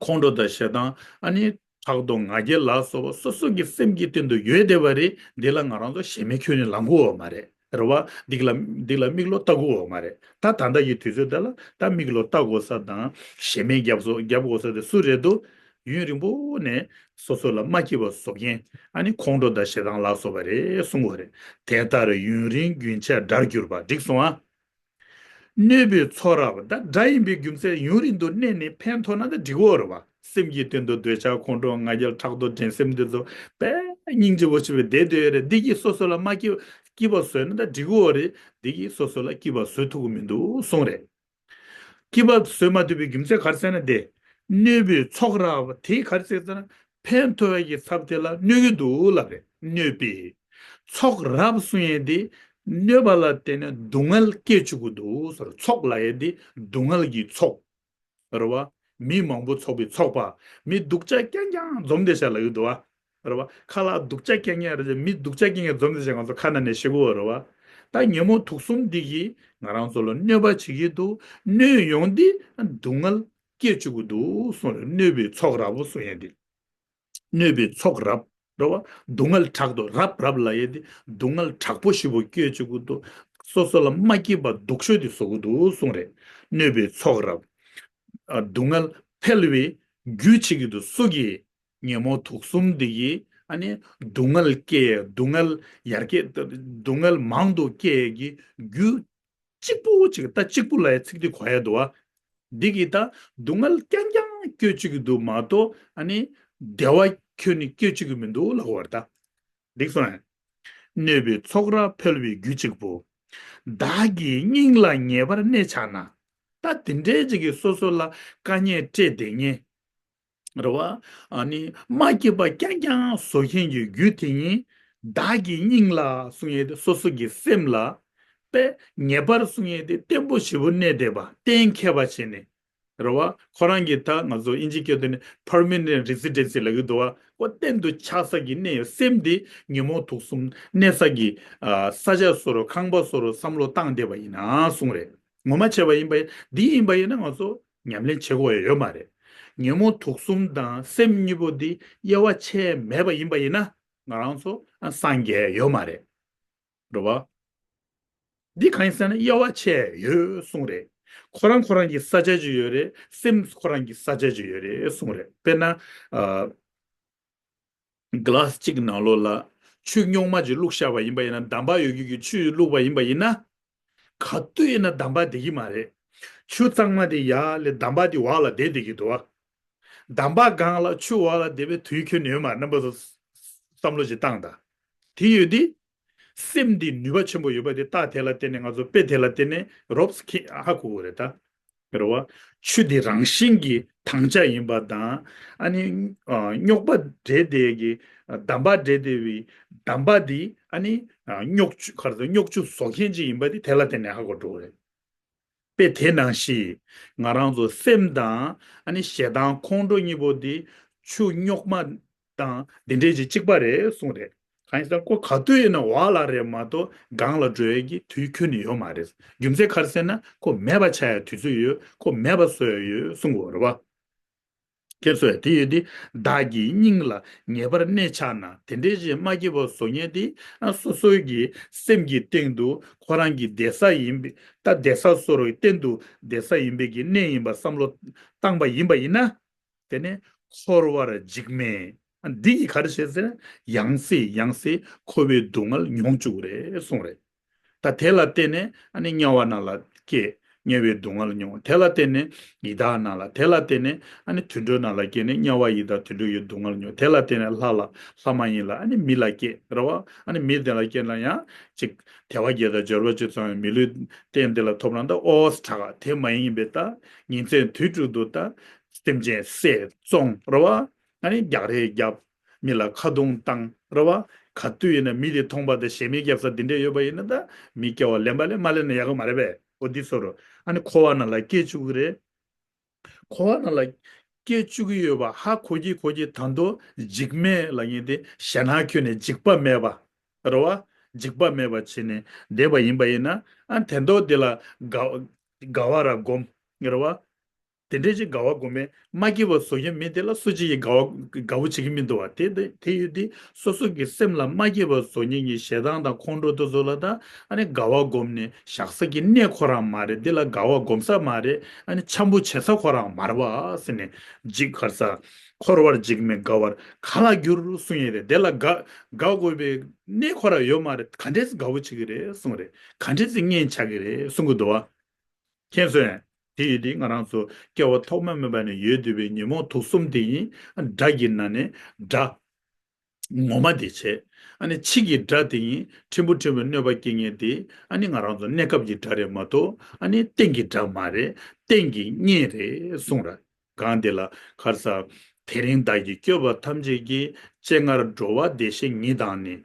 ཁོང་ཁྲོ་དང་ཞེ་སྡང་ཨ་ནི་ཕྲག་དོག་ང་རྒྱལ་ལ་སོགས་པ་སོ་སོ་གི་སེམས་ཀྱི་སྟེང་དུ་ཡོད་བསྡད་པ་རེད། འདི་ལ་ང་རང་ཚོ་ཞེ་མེར་ཁྱོན་ནས་ལངས་ཀྱི་ཡོད་མ་རེད། རེད་བ། འདི་ལ་འདི་ལ་མིག་ལོག་ལྟ་དགོས་ཡོད་མ་རེད། ད་ད་ལྟ་གི་དུས་ཚོད་འདི་ལ་ད་མིག་ལོག་ལྟ་དགོས་ས་དང་ཞེ་མེར་རྒྱབ་སོ་རྒྱབ་དགོས་ས་དེ་སུ་རེད་འདུག་ཡུན་རིང་པོ་ནས་སོ་སོ་ལ་མ་སྐྱིད་པ་བཟོ་མཁན། ཨ་ནི་ཁོང་ཁྲོ་དང་ཞེ་སྡང་ལ་སོགས་པ་རེད་གསུང་གི་ཡོད་རེད། དེ་ལྟར་ཡུན་རིང་རྒྱུན་ཆགས་དགྲར་གྱུར་པ། འགྲིག་སོང་ཨ། གནོད་པའི་ཚོགས་རབ། ད་དགྲ་ཡིན་པའི་རྒྱུ་མཚན་ཡུན་རིང་དུ་གནས་ནས་ཕན་ཐོགས་ན་ད་འགྲིག་གི་ཡོད་རེད་བ། སེམས་ཀྱི་སྟེང་དུ་འདོད་ཆགས་ཁོང་ཁྲོ་ང་རྒྱལ་ཕྲག་དོག་འགྲན་སེམས་འདི་ཚོ་དཔེ་སྙིང་རྗེ་པོ་བྱས་པའི་བསྡད་སྡོད་ཡོད་རེད། འདི་གིས་སོ་སོ་ལ་མ་སྐྱིད་སྐྱིད་པ་བཟོས་ན་ད་འགྲིག་གི་ཡོད་རེད། འདི་གིས་སོ་སོ་ལ་སྐྱིད་པ་བཟོ་ཐུབ་ཀྱི་མི་འདུག་གསུངས་རེད། སྐྱིད་པ་བཟོ་མ་ཐུབ་པའི་རྒྱུ་མཚན་ག་རེ་ཟེར་ན་དེ། གནོད་པའི་ཚོགས་རབ། དེ་ག་རེ་ཟེར་ཟེར་ན་ཕན་ཐོགས་ཡག་གི་ཚབ་དེ་ལ་གནོད་ཀྱི་འདུག་ལབ་རེད། གནོད་པའི་ཚོགས་རབ་གསུང་ཡས་དེ་གནོད་པ་ལ་བརྟེན་ནས་སྡུག་བསྔལ་སྐྱེ་བཅུག་གི་འདུག་ཟེར། ཚོགས་ལབ་ཡས་དེ་སྡུག་བསྔལ་གྱི་ཚོགས། རེད་བ། མི་མང་པོ་ཚོགས་པའི་ཚོགས་པ། མི་སྡུག་ཅག་རྐྱང་རྐྱང་འཛོམས་བསྡད་ཤག་ལབ་ཀྱི་འདུག་བ། རེད་བ། ཁ་ལག་སྡུག་ཅག་རྐྱང་རྐྱང་རེད། མི་སྡུག་ཅག་རྐྱང་རྐྱང་འཛོམས་བསྡད་ཤག་ང་ཚོ་ཁ་ནང་ནས་ཤེས་ཀྱི་ཡོད་རེད་བ། ད་ཉོན་མོངས་དུག་གསུམ་འདི་གིས་ང་རང་ཚོ་ལ་གནོད་པ་བྱེད་ཀྱི་འདུག་གནོད་ཡོང་དུས་སྡུག་བསྔལ་སྐྱེ་བཅུག་གི་འདུག་གསུངས་རེད། གནོད་པའི་ཚོགས་རབ་པོ་གསུང་ཡས་འདི། གནོད་པའི་ཚོགས་རབ། རེད་བ། སྡུག་བསྔལ་དྲག་ཏུ་རབ་རབ་ལབ་ཡས་དེ་སྡུག་བསྔལ་དྲག་པོ་ཞེ་པོ་སྐྱེ་བཅུག་གི་འདུག་སོ་སོ་ལ་མ་སྐྱིད་པ་སྡུག་ཤོས་དེ་བཟོ་གི་འདུག་གསུངས་རེད། གནོད་པའི་ཚོགས་རབ། ཨ། སྡུག་བསྔལ་འཕེལ་བའི་རྒྱུ་བྱེད་ཀྱི་འདུག་སུ་གིས། ཉོན་མོངས་དུག་གསུམ་འདི་ཡིས་ཨ་ནི་སྡུག་བསྔལ་སྐྱེ། སྡུག་བསྔལ་ཡར་སྐྱེ། སྡུག་བསྔལ་མང་དུ་སྐྱེ་ཡས་ཀྱི་རྒྱུ། གཅིག་པུ་གཅིག་ད་གཅིག་པུ་ལབ་ཡ་ཚིག་འདི་གོ་ཡ་འདུག་བ། འདི་གིས་ད་སྡུག་བསྔལ་རྐྱང་རྐྱང་སྐྱེ་བཅུག་གི་འདུག་མ་གཏོགས་ཨ་ནི་བདེ་བ་ཁྱོན་ནས་སྐྱེ་བཅུག་གི་མི་འདུག་ལབ་དགོས་པ་རེད་ད། འགྲིག་སོང་ངས། གནོད་པའི་ཚོགས་རབ་འཕེལ་བའི་རྒྱུ་གཅིག་པུ། བདག་གི་སྙིང་ལ་ངེས་པར་གནོད་བྱ་ན། ད་དེ་འདྲའི་ཅིག་གིས་སོ་སོ་ལ་དཀའ་ངལ་སྤྲད་བསྡད་མཁན། རེད་བ། ཨ་ནི་མ་སྐྱིད་པ་རྐྱང་རྐྱང་བཟོ་མཁན་གྱི་རྒྱུ་དེ་ཉིད་བདག་གི་སྙིང་ལ་གསུང་ཡས་དེ་སོ་སོ་གི་སེམས་ལ་དཔེ་ངེས་པར་གསུང་ཡས་དེ་བརྟན་པོ་ཞེ་པོ་གནས་བསྡད་པ། གཏན་འཁེལ་བ་བྱས་ནས། རེད་བ། ཁོ་རང་གིས་ད་ང་ཚོ་ཨིན་ཇི་སྐད་དུ་ནི་permanent residency ལབ་ཀྱི་འདུག་བ། ཁོ་གཏན་དུ་ཆགས་ས་གི་གནས་ཡོད་སེམས་དེ་ཉོན་མོངས་དུག་གསུམ་གནས་ས་གི་ཨ་ས་ཆ་བཟོ་རུ་ཁང་པ་བཟོ་རུ་བསམ་བློ་བཏང་བསྡད་པ་ཡིན་ན་གསུང་རེད། ངོ་མ་བྱས་པ་ཡིན་པ་ཡིན་འདི་ཡིན་པ་ཡིན་ན་ང་ཚོ་ཉམས་ལེན་བྱེད་དགོས་ཡ་ཡོད་མ་རེད། ཉོན་མོངས་དུག་གསུམ་དང་སེམས་གཉིས་པོ་འདི་དབྱེ་བ་ཕྱེ་མེད་པ་ཡིན་པ་ཡིན་ན་ང་རང་ཚོ་ཨ་སངས་རྒྱས་ཡོད་མ་རེད། རེད་བ། འདི་གང་ཡིན་ཟེར་ན་དབྱེ་བ་ཕྱེ་ཡོད་གསུང་རེད། ཁོ་རང་ཁོ་རང་གི་ས་ཆ་ཅིག་ཡོད་རེད། སེམས་ཁོ་རང་གི་ས་ཆ་ཅིག་ཡོད་རེད་གསུང་རེད། དཔེར་ན་ཨ། གི་ལ་སི་གཅིག་ནང་ལོགས་ལ་ཆུ་རྙོག་མ་ཅིག་བླུགས་བཞག་པ་ཡིན་པ་ཡིན་ན། འདམ་བག་ཡོད་རྒྱུ་གི་ཆུ་བླུགས་པ་ཡིན་པ་ཡིན་ན། ག་དུས་ཡིན་ན་འདམ་བག་བསྡད་ཀྱི་མ་རེད། ཆུ་གཙང་མ་དེ་ཡར་ལས་འདམ་བག་དེ་འོག་ལ་བསྡད་བསྡད་ཀྱི་འདུག་བ། འདམ་བག་སྒང་ལ་ཆུ་འོག་ལ་བསྡད་པའི་དུས་ཁྱོན་ནས་ཡོད་མ་རེད། རྣམ་པ་ཚོ་བསམ་བློ་ཞིག་བཏང་དང་། དེ་ཡོད་དུས། སེམས་འདི་ནུས་པ་ཆེན་པོ་ཡོད་པ་དེ་རྟགས་དེ་ལ་བརྟེན་ནས་ང་ཚོ་དཔེ་དེ་ལ་བརྟེན་ནས་རོབ་ཙམ་ཧ་གོ་གི་རེད་ད། རེད་བ། ཆུ་དེ་རང་བཞིན་གྱིས་དྭངས་ཆ་ཡིན་པ་དང་། ཨ་ནི་ཨ་རྙོག་པ་འདྲེས་བསྡད་ཀྱི་འདམ་བག་འདྲེས་བསྡད་པའི་འདམ་བག་དེ་ཨ་ནི་ཨ་རྙོག་ཆུ་ག་རེ་ཟེར་རྙོག་ཆུ་བཟོ་མཁན་ཅིག་ཡིན་པ་དེ་དེ་ལ་བརྟེན་ནས་ཧ་གོ་འགྲོ་གི་རེད། དཔེ་དེ་ནང་བཞིན་ང་རང་ཚོ་སེམས་དང་ཨ་ནི་ཞེ་སྡང་ཁོང་ཁྲོ་གཉིས་པོ་འདི་ཆུ་རྙོག་མ་དང་འདི་འདྲའི་ཅིག་གཅིག་པ་རེད་གསུངས་རེད། གང་ཡིན་ཟེར་ན་ཁོ་ག་དུས་ཡིན་ན་འོག་ལ་རེད་མ་གཏོགས་སྒང་ལ་འགྲོ་ཡས་ཀྱི་དུས་ཁྱོན་ནས་ཡོད་མ་རེད། རྒྱུ་མཚན་ག་རེ་ཟེར་ན་ཁོ་མེད་པ་ཆགས་ཡ་དུས་ཚོད་ཡོད། ཁོ་མེད་པ་བཟོ་ཡ་ཡོད་གསུང་གི་ཡོད་རེད་བ། ཁྱེད་ཚོས་དེ་ཡོད་དེ་བདག་གི་སྙིང་ལ་ངེས་པར་གནས་ཆགས་ན། དེ་འདྲའི་ཞིག་མ་སྐྱིད་པ་བཟོ་མཁན་དེ་ཨ་སོ་སོའི་གི་སེམས་ཀྱི་སྟེང་དུ་ཁོ་རང་གི་བདེ་ས་ཡིན་པའི་ད་བདེ་ས་བཟོ་རོགས་སྟེང་དུ་བདེ་ས་ཡིན་པའི་གི་གནས་ཡིན་པ་བསམ་བློ་བཏང་པ་ཡིན་པ་ཡིན་ན། དེ་ནས་འཁོར་བར་འཇིགས་མེད། འདི་ཡིས་ག་རེ་བྱེད་ཟེར་ན། ཡང་སེ་ཡང་སེ་འཁོར་བའི་སྡུག་བསྔལ་མྱོང་བཅུག་རེད་གསུངས་རེད། ད་དེ་ལ་བརྟེན་ནས་ཨ་ནི་དམྱལ་བ་ནང་ལ་སྐྱེས། དམྱལ་བའི་སྡུག་བསྔལ་མྱོང་། དེ་ལ་བརྟེན་ནས་ཡི་དྭགས་ནང་ལ། དེ་ལ་བརྟེན་ནས་ཨ་ནི་དུད་འགྲོ་ནང་ལ་སྐྱེས་ནས་དམྱལ་བ་ཡི་དྭགས་དུད་འགྲོ་ཡི་སྡུག་བསྔལ་མྱོང་། དེ་ལ་བརྟེན་ནས་ལྷ་ལ། ལྷ་མ་ཡིན་ལ་ཨ་ནི་མི་ལ་སྐྱེས་རེད་བ། ཨ་ནི་མི་དེ་ལ་སྐྱེས་ན་ཡང་ཅིག་དལ་བ་བརྒྱད་དང་འབྱོར་པ་བཅུ་ཚང་བའི་མི་ལུས་རྟེན་དེ་ལ་ཐོབ་ན་ད་ཨོ་དྲག་དེ་མ་ཡིན་པའི་ད་ཉིན་མཚན་དུས་དྲུག་ཏུ་ད་སེམས་ཅན་བསད་བཙོང་རེད་བ། ཨ་ནི་རྒྱག་རེས་རྒྱབ། མི་ལ་ཁ་རྡུང་བཏང་རེད་བ། ག་དུས་ཡིན་ན་མི་དེ་མཐོང་པ་དང་ཞེ་མེར་རྒྱབ་ས་དེ་འདྲས་ཡོད་པ་ཡིན་ན་ད་མི་སྐྱེ་བ་ལེན་པ་ལས་མ་ལེན་ན་ཡག་གི་མ་རེད་པས། འོ་འདི་བཟོ་འདྲ་ཨ་ནི་འཁོར་བ་ནང་ལ་སྐྱེ་བཅུག་གི་རེད། འཁོར་བ་ནང་ལ་སྐྱེ་བཅུག་གི་ཡོད་པ་ཧ་གོ་གི་གོ་གི་ད་དུང་འཇིགས་མེད་ལབ་མཁན་དེ་ཞེད་སྣང་ཁྱོན་ནས་འཇིགས་པ་མེད་པ་རེད་བ། འཇིགས་པ་མེད་པ་བྱས་ནས་བསྡད་པ་ཡིན་པ་ཡིན་ན་ཨ་དེ་མདོ་དེ་ལ་དགའ་དགའ་བ་ར་སྒོམ་རེད་བ། དེ་འདྲའི་ཅིག་དགའ་བ་སྒོམ་མེད་མ་སྐྱིད་པ་བཟོ་མཁན་མི་དེ་ལ་སུ་གཅིག་གིས་དགའ་བ་དགའ་བོ་བྱེད་ཀྱི་མི་འདུག་བ། དེ་དེ་དེ་ཡོད་དེ་སོ་སོ་གི་སེམས་ལ་མ་སྐྱིད་པ་བཟོ་མཁན་གྱི་ཞེ་སྡང་དང་ཁོང་ཁྲོ་དེ་ཚོ་ལ་ད་ཨ་ནི་དགའ་བ་སྒོམ་ནས་བཞག་ས་གི་གནས་ཁོ་རང་མ་རེད། དེ་ལ་དགའ་བ་སྒོམ་ས་མ་རེད། ཨ་ནི་འཆམ་པོ་བྱེད་ས་ཁོ་རང་མ་རེད་བ་ཟེར་ནས་འཇིགས་ག་རེ་ཟ། འཁོར་བར་འཇིགས་མེད་དགའ་བར་ག་ལ་འགྱུར་གསུང་ཡས་རེད། དེ་ལ་དགའ་དགའ་དགོས་པའི་གནས་ཁོ་རང་ཡོད་མ་རེད། ག་འདྲས་དགའ་བོ་བྱེད་ཀྱི་རེད་གསུང་རེད། ག་འདྲས་སེ་སྔན་ཆགས་ཀྱི་རེད་གསུང་གི་འདུག་བ། མཁྱེན་སོང་ངས། དེ་ཡིན་དུས་ང་རང་ཚོ་སྐྱེ་བ་ཐོག་མ་མེད་པ་ནས་ཡོད་བསྡད་པའི་ཉོན་མོངས་དུག་གསུམ་དེ་ཡིན། དགྲ་གི་ནང་ནས་དགྲ་ངོ་མ་དེ་བྱས། ཨ་ནི་ཕྱི་གི་དགྲ་དེ་ཡིན། ཕྲན་བུ་ཕྲན་བུ་གནོད་པ་སྐྱེལ་མཁན་དེ་ཨ་ནི་ང་རང་ཚོ་གནས་སྐབས་ཀྱི་དགྲ་རེད་མ་གཏོགས་ཨ་ནི་གཏན་གྱི་དགྲ་མ་རེད། གཏན་གྱི་གཉེན་རེད་གསུངས་ར། གང་དེ་ལ་ཁར་ས་དེ་རིང་བདག་གིས་བསྐྱོད་པ་ཐམས་ཅད་ཀྱིས། སྤྱན་སྔར་འགྲོ་བ་བདེ་གཤེགས་ཉིད་དང་ནི།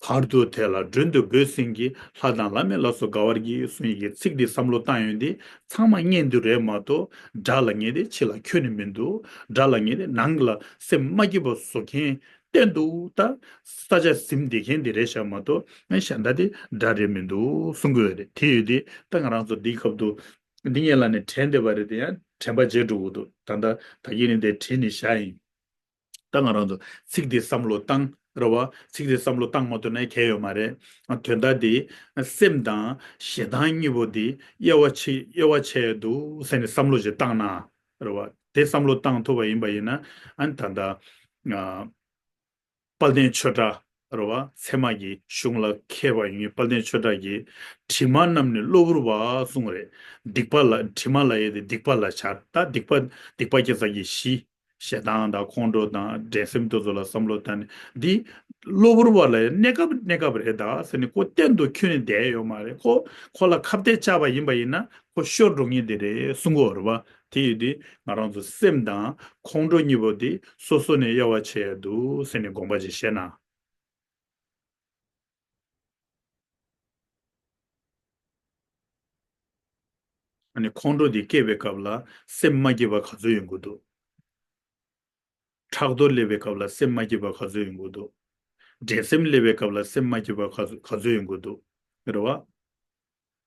བར་དུ་དེ་ལ་མགྲོན་དུ་བོས་ཟིན་གྱིས། ལྷ་དང་ལྷ་མིན་ལ་སོགས་དགའ་བར་གྱིས། གསུང་ཡི་གི་ཚིག་འདི་བསམ་བློ་བཏང་ཡོང་དུས་ཚང་མ་གཉེན་དུ་རེད་མ་གཏོགས་དགྲ་ལབ་མཁན་དེ་ཕྱི་ལ་ཁྱོན་ནས་མི་འདུག་དགྲ་ལབ་མཁན་དེ་ནང་ལ་སེམས་མ་སྐྱིད་པ་བཟོ་མཁན་གཏན་དུ་ད་ས་ཆ་ཟིན་བསྡད་མཁན་དེ་རེད་ཤག་མ་གཏོགས་གཞན་དག་དེ་དགྲ་རེད་མི་འདུག་གསུང་གི་ཡོད་རེད། དེ་ཡོད་དེ་ད་ང་རང་ཚོ་འདིའི་སྐབས་དུ་འདི་ངས་ལ་ནས་དྲན་བསྡད་པ་རེད། དེ་ཡང་དྲན་པ་བརྗེད་འགྲོ་གི་འདུག་ད་ལྟ་ད་གིན་ནས་དེ་དྲན་ནས་བཞག་ཡིན། ད་ང་རང་ཚོ་ཚིག་འདི་བསམ་བློ་བཏང་རེད་བ། ཚིག་འདི་བསམ་བློ་བཏང་མ་ཐུབ་ན་གལ་ཡོད་མ་རེད། དོན་དག་འདི་སེམས་དང་ཞེ་སྡང་གཉིས་པོ་འདི་དབྱེ་བ་ཕྱེ་དབྱེ་བ་ཕྱེ་ཡ་འདུག་ཟེར་ནས་བསམ་བློ་ཞིག་བཏང་ན་རེད་བ། དེ་བསམ་བློ་བཏང་ཐུབ་པ་ཡིན་པ་ཡིན་ན་ཨ་ནི་ད་ལྟ་དཔལ་ལྡན་ཆོས་གྲགས་རེད་བ། ཚད་མ་གི་གཞུང་ལ་མཁས་པ་ཡིན་དཔལ་ལྡན་ཆོས་གྲགས་ཀྱིས་དྲི་མ་རྣམས་ནི་གློ་བུར་བ་གསུངས་རེད། སྡིག་པ་ལ་དྲི་མ་ལབ་ཡས་དེ་སྡིག་པ་ལ་སྦྱར། ད་སྡིག་པ་སྡིག་པ་སྐྱེ་ས་གི་གཞི། ཞེ་སྡང་དང་ཁོང་ཁྲོ་དང་འགྲན་སེམས་དེ་ཚོ་ལ་བསམ་བློ་བཏང་ནས་འདི་གློ་བུར་བ་ལ་གནས་སྐབས་གནས་སྐབས་རེད་ད་ཟེར་ནས་ཁོ་གཏན་དུ་ཁྱོན་ནས་བསྡད་ཡོད་མ་རེད། ཁོ་ཁོ་ལ་ཁ་གཏད་བཅག་པ་ཡིན་པ་ཡིན་ན་ཁོ་ཤོར་འགྲོ་ངེས་དེ་རེད་གསུང་གི་ཡོད་རེད་བ། དེ་ཡིན་དུས་ང་རང་ཚོ་སེམས་དང་ཁོང་ཁྲོ་གཉིས་པོ་དེ་སོ་སོ་ནས་དབྱེ་བ་ཕྱེ་ཡ་འདུག་ཟེར་ནས་དགོངས་པ་ཅིག་བཞེས་ན། ཨ་ནི་ཁོང་ཁྲོ་འདི་སྐྱེས་པའི་སྐབས་ལ་སེམས་མ་སྐྱིད་པ་ག་ཚོད་ཡོང་གི་འདུག་ཕྲག་དོག་སླེབས་པའི་སྐབས་ལ་སེམས་མ་སྐྱིད་པ་ག་ཚོད་ཡོང་གི་འདུག་འགྲན་སེམས་སླེབས་པའི་སྐབས་ལ་སེམས་མ་སྐྱིད་པ་ག་ཚོད་ག་ཚོད་ཡོང་གི་འདུག་རེད་བ།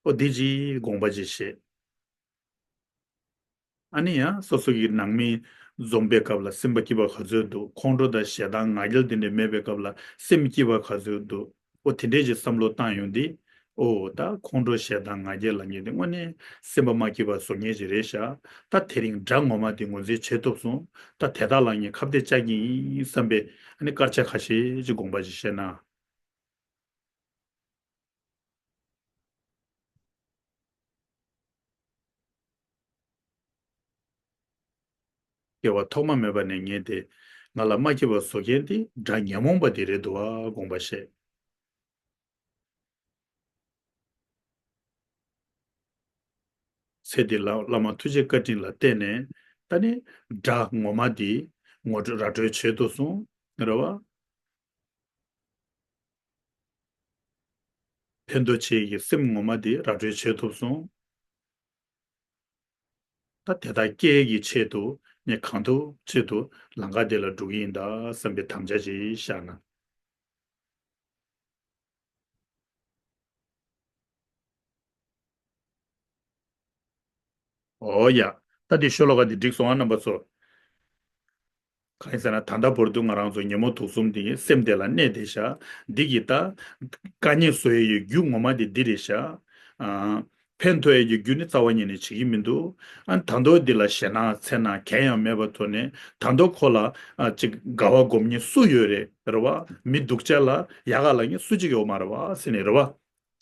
ཨོ་འདི་ཅིག་དགོངས་པ་ཅིག་བཞེས། ཨ་ནི་ཡང་སོ་སོ་གི་ནང་མི་འཛོམས་པའི་སྐབས་ལ་སེམས་པ་སྐྱིད་པ་ག་ཚོད་འདུག་ཁོང་ཁྲོ་དང་ཞེ་སྡང་ང་རྒྱལ་དེ་འདྲ་མེད་པའི་སྐབས་ལ་སེམས་སྐྱིད་པ་ག་ཚོད་འདུག་ཨོ་དེ་འདྲས་ཀྱི་བསམ་བློ་བཏང་ཡོང་དུས་ཨོ་ད་ཁོང་ཁྲོ་ཞེ་སྡང་ང་རྒྱལ་ལབ་མཁན་དེ་དངོས་གནས་སེམས་པ་མ་སྐྱིད་པ་བཟོ་མཁན་ཅིག་རེད་ཤག་ད་དེ་རིང་དགྲ་ངོ་མ་དེ་ངོས་འཛིན་བྱེད་ཐུབ་སོང་། ད་དེ་དག་ལ་ངས་ཁ་གཏད་བཅག་གི་ཡིན་བསམ་པའི་ཨ་ནི་སྐར་ཆ་ཁ་ཤས་ཀྱི་དགོངས་པ་ཅིག་བཞེས་ན། སྐྱེ་བ་ཐོག་མ་མེད་པ་ནས་ངས་དེ་ང་ལ་མ་སྐྱིད་པ་བཟོ་མཁན་དེ་དགྲ་ཉོན་མོངས་པ་དེ་རེད་འདུག་བ་དགོངས་པ་བཞེས། ཚེ་འདི་ལ་བླ་མ་ཐུགས་རྗེ་བཀའ་དྲིན་ལ་བརྟེན་ནས་ད་ནི་དགྲ་ངོ་མ་འདི་ངོ་སྤྲོད་ར་སྤྲོད་བྱེད་ཐུབ་སོང་རེད་བ། ཕན་འདོགས་བྱེད་ཀྱི་སེམས་ངོ་མ་འདི་ར་སྤྲོད་བྱེད་ཐུབ་སོང་། ད་དེ་དག་སྐྱེ་གི་ཆེད་དུ་ངས་གང་ཐུབ་ཆེད་དུ་ལམ་ཁ་དེ་ལ་འགྲོ་གི་ཡིན་ད་བསམ་པའི་དམ་བཅའ་ཅིག་བཞག་ན། ཨོ་ཡ། ད་འདི་ཤོ་ལོ་ཀ་འདི་འགྲིག་སོང་ཨ་རྣམ་པ་ཚོ། གང་ཡིན་ཟེར་ན་ད་ལྟ་བར་དུ་ང་རང་ཚོ་ཉོན་མོངས་དུག་གསུམ་འདི་སེམས་དེ་ལ་གནས་བསྡད་ཤག་འདི་གི་ད་དཀའ་ངལ་བཟོ་ཡས་ཡོད་རྒྱུ་ངོ་མ་དེ་འདི་རེད་ཤག་ཨ། ཕན་ཐོགས་ཡས་ཀྱི་རྒྱུ་ནི་རྩ་བ་ཉིད་ནས་བྱེད་ཀྱི་མི་འདུག་ཨ་ད་མདོ་འདི་ལ་ཞེད་སྣང་འཚེར་སྣང་གང་ཡང་མེད་པའི་ཐོག་ནས་ད་མདོ་ཁོ་ལ་ཨ་ཅིག་དགའ་བ་སྒོམ་མཁན་སུ་ཡོད་རེད་རེད་བ། མི་སྡུག་ཅག་ལ་ཡག་ག་ལབ་མཁན་སུ་གཅིག་ཡོད་མ་རེད་བ་ཟེར་ནས་རེད་བ།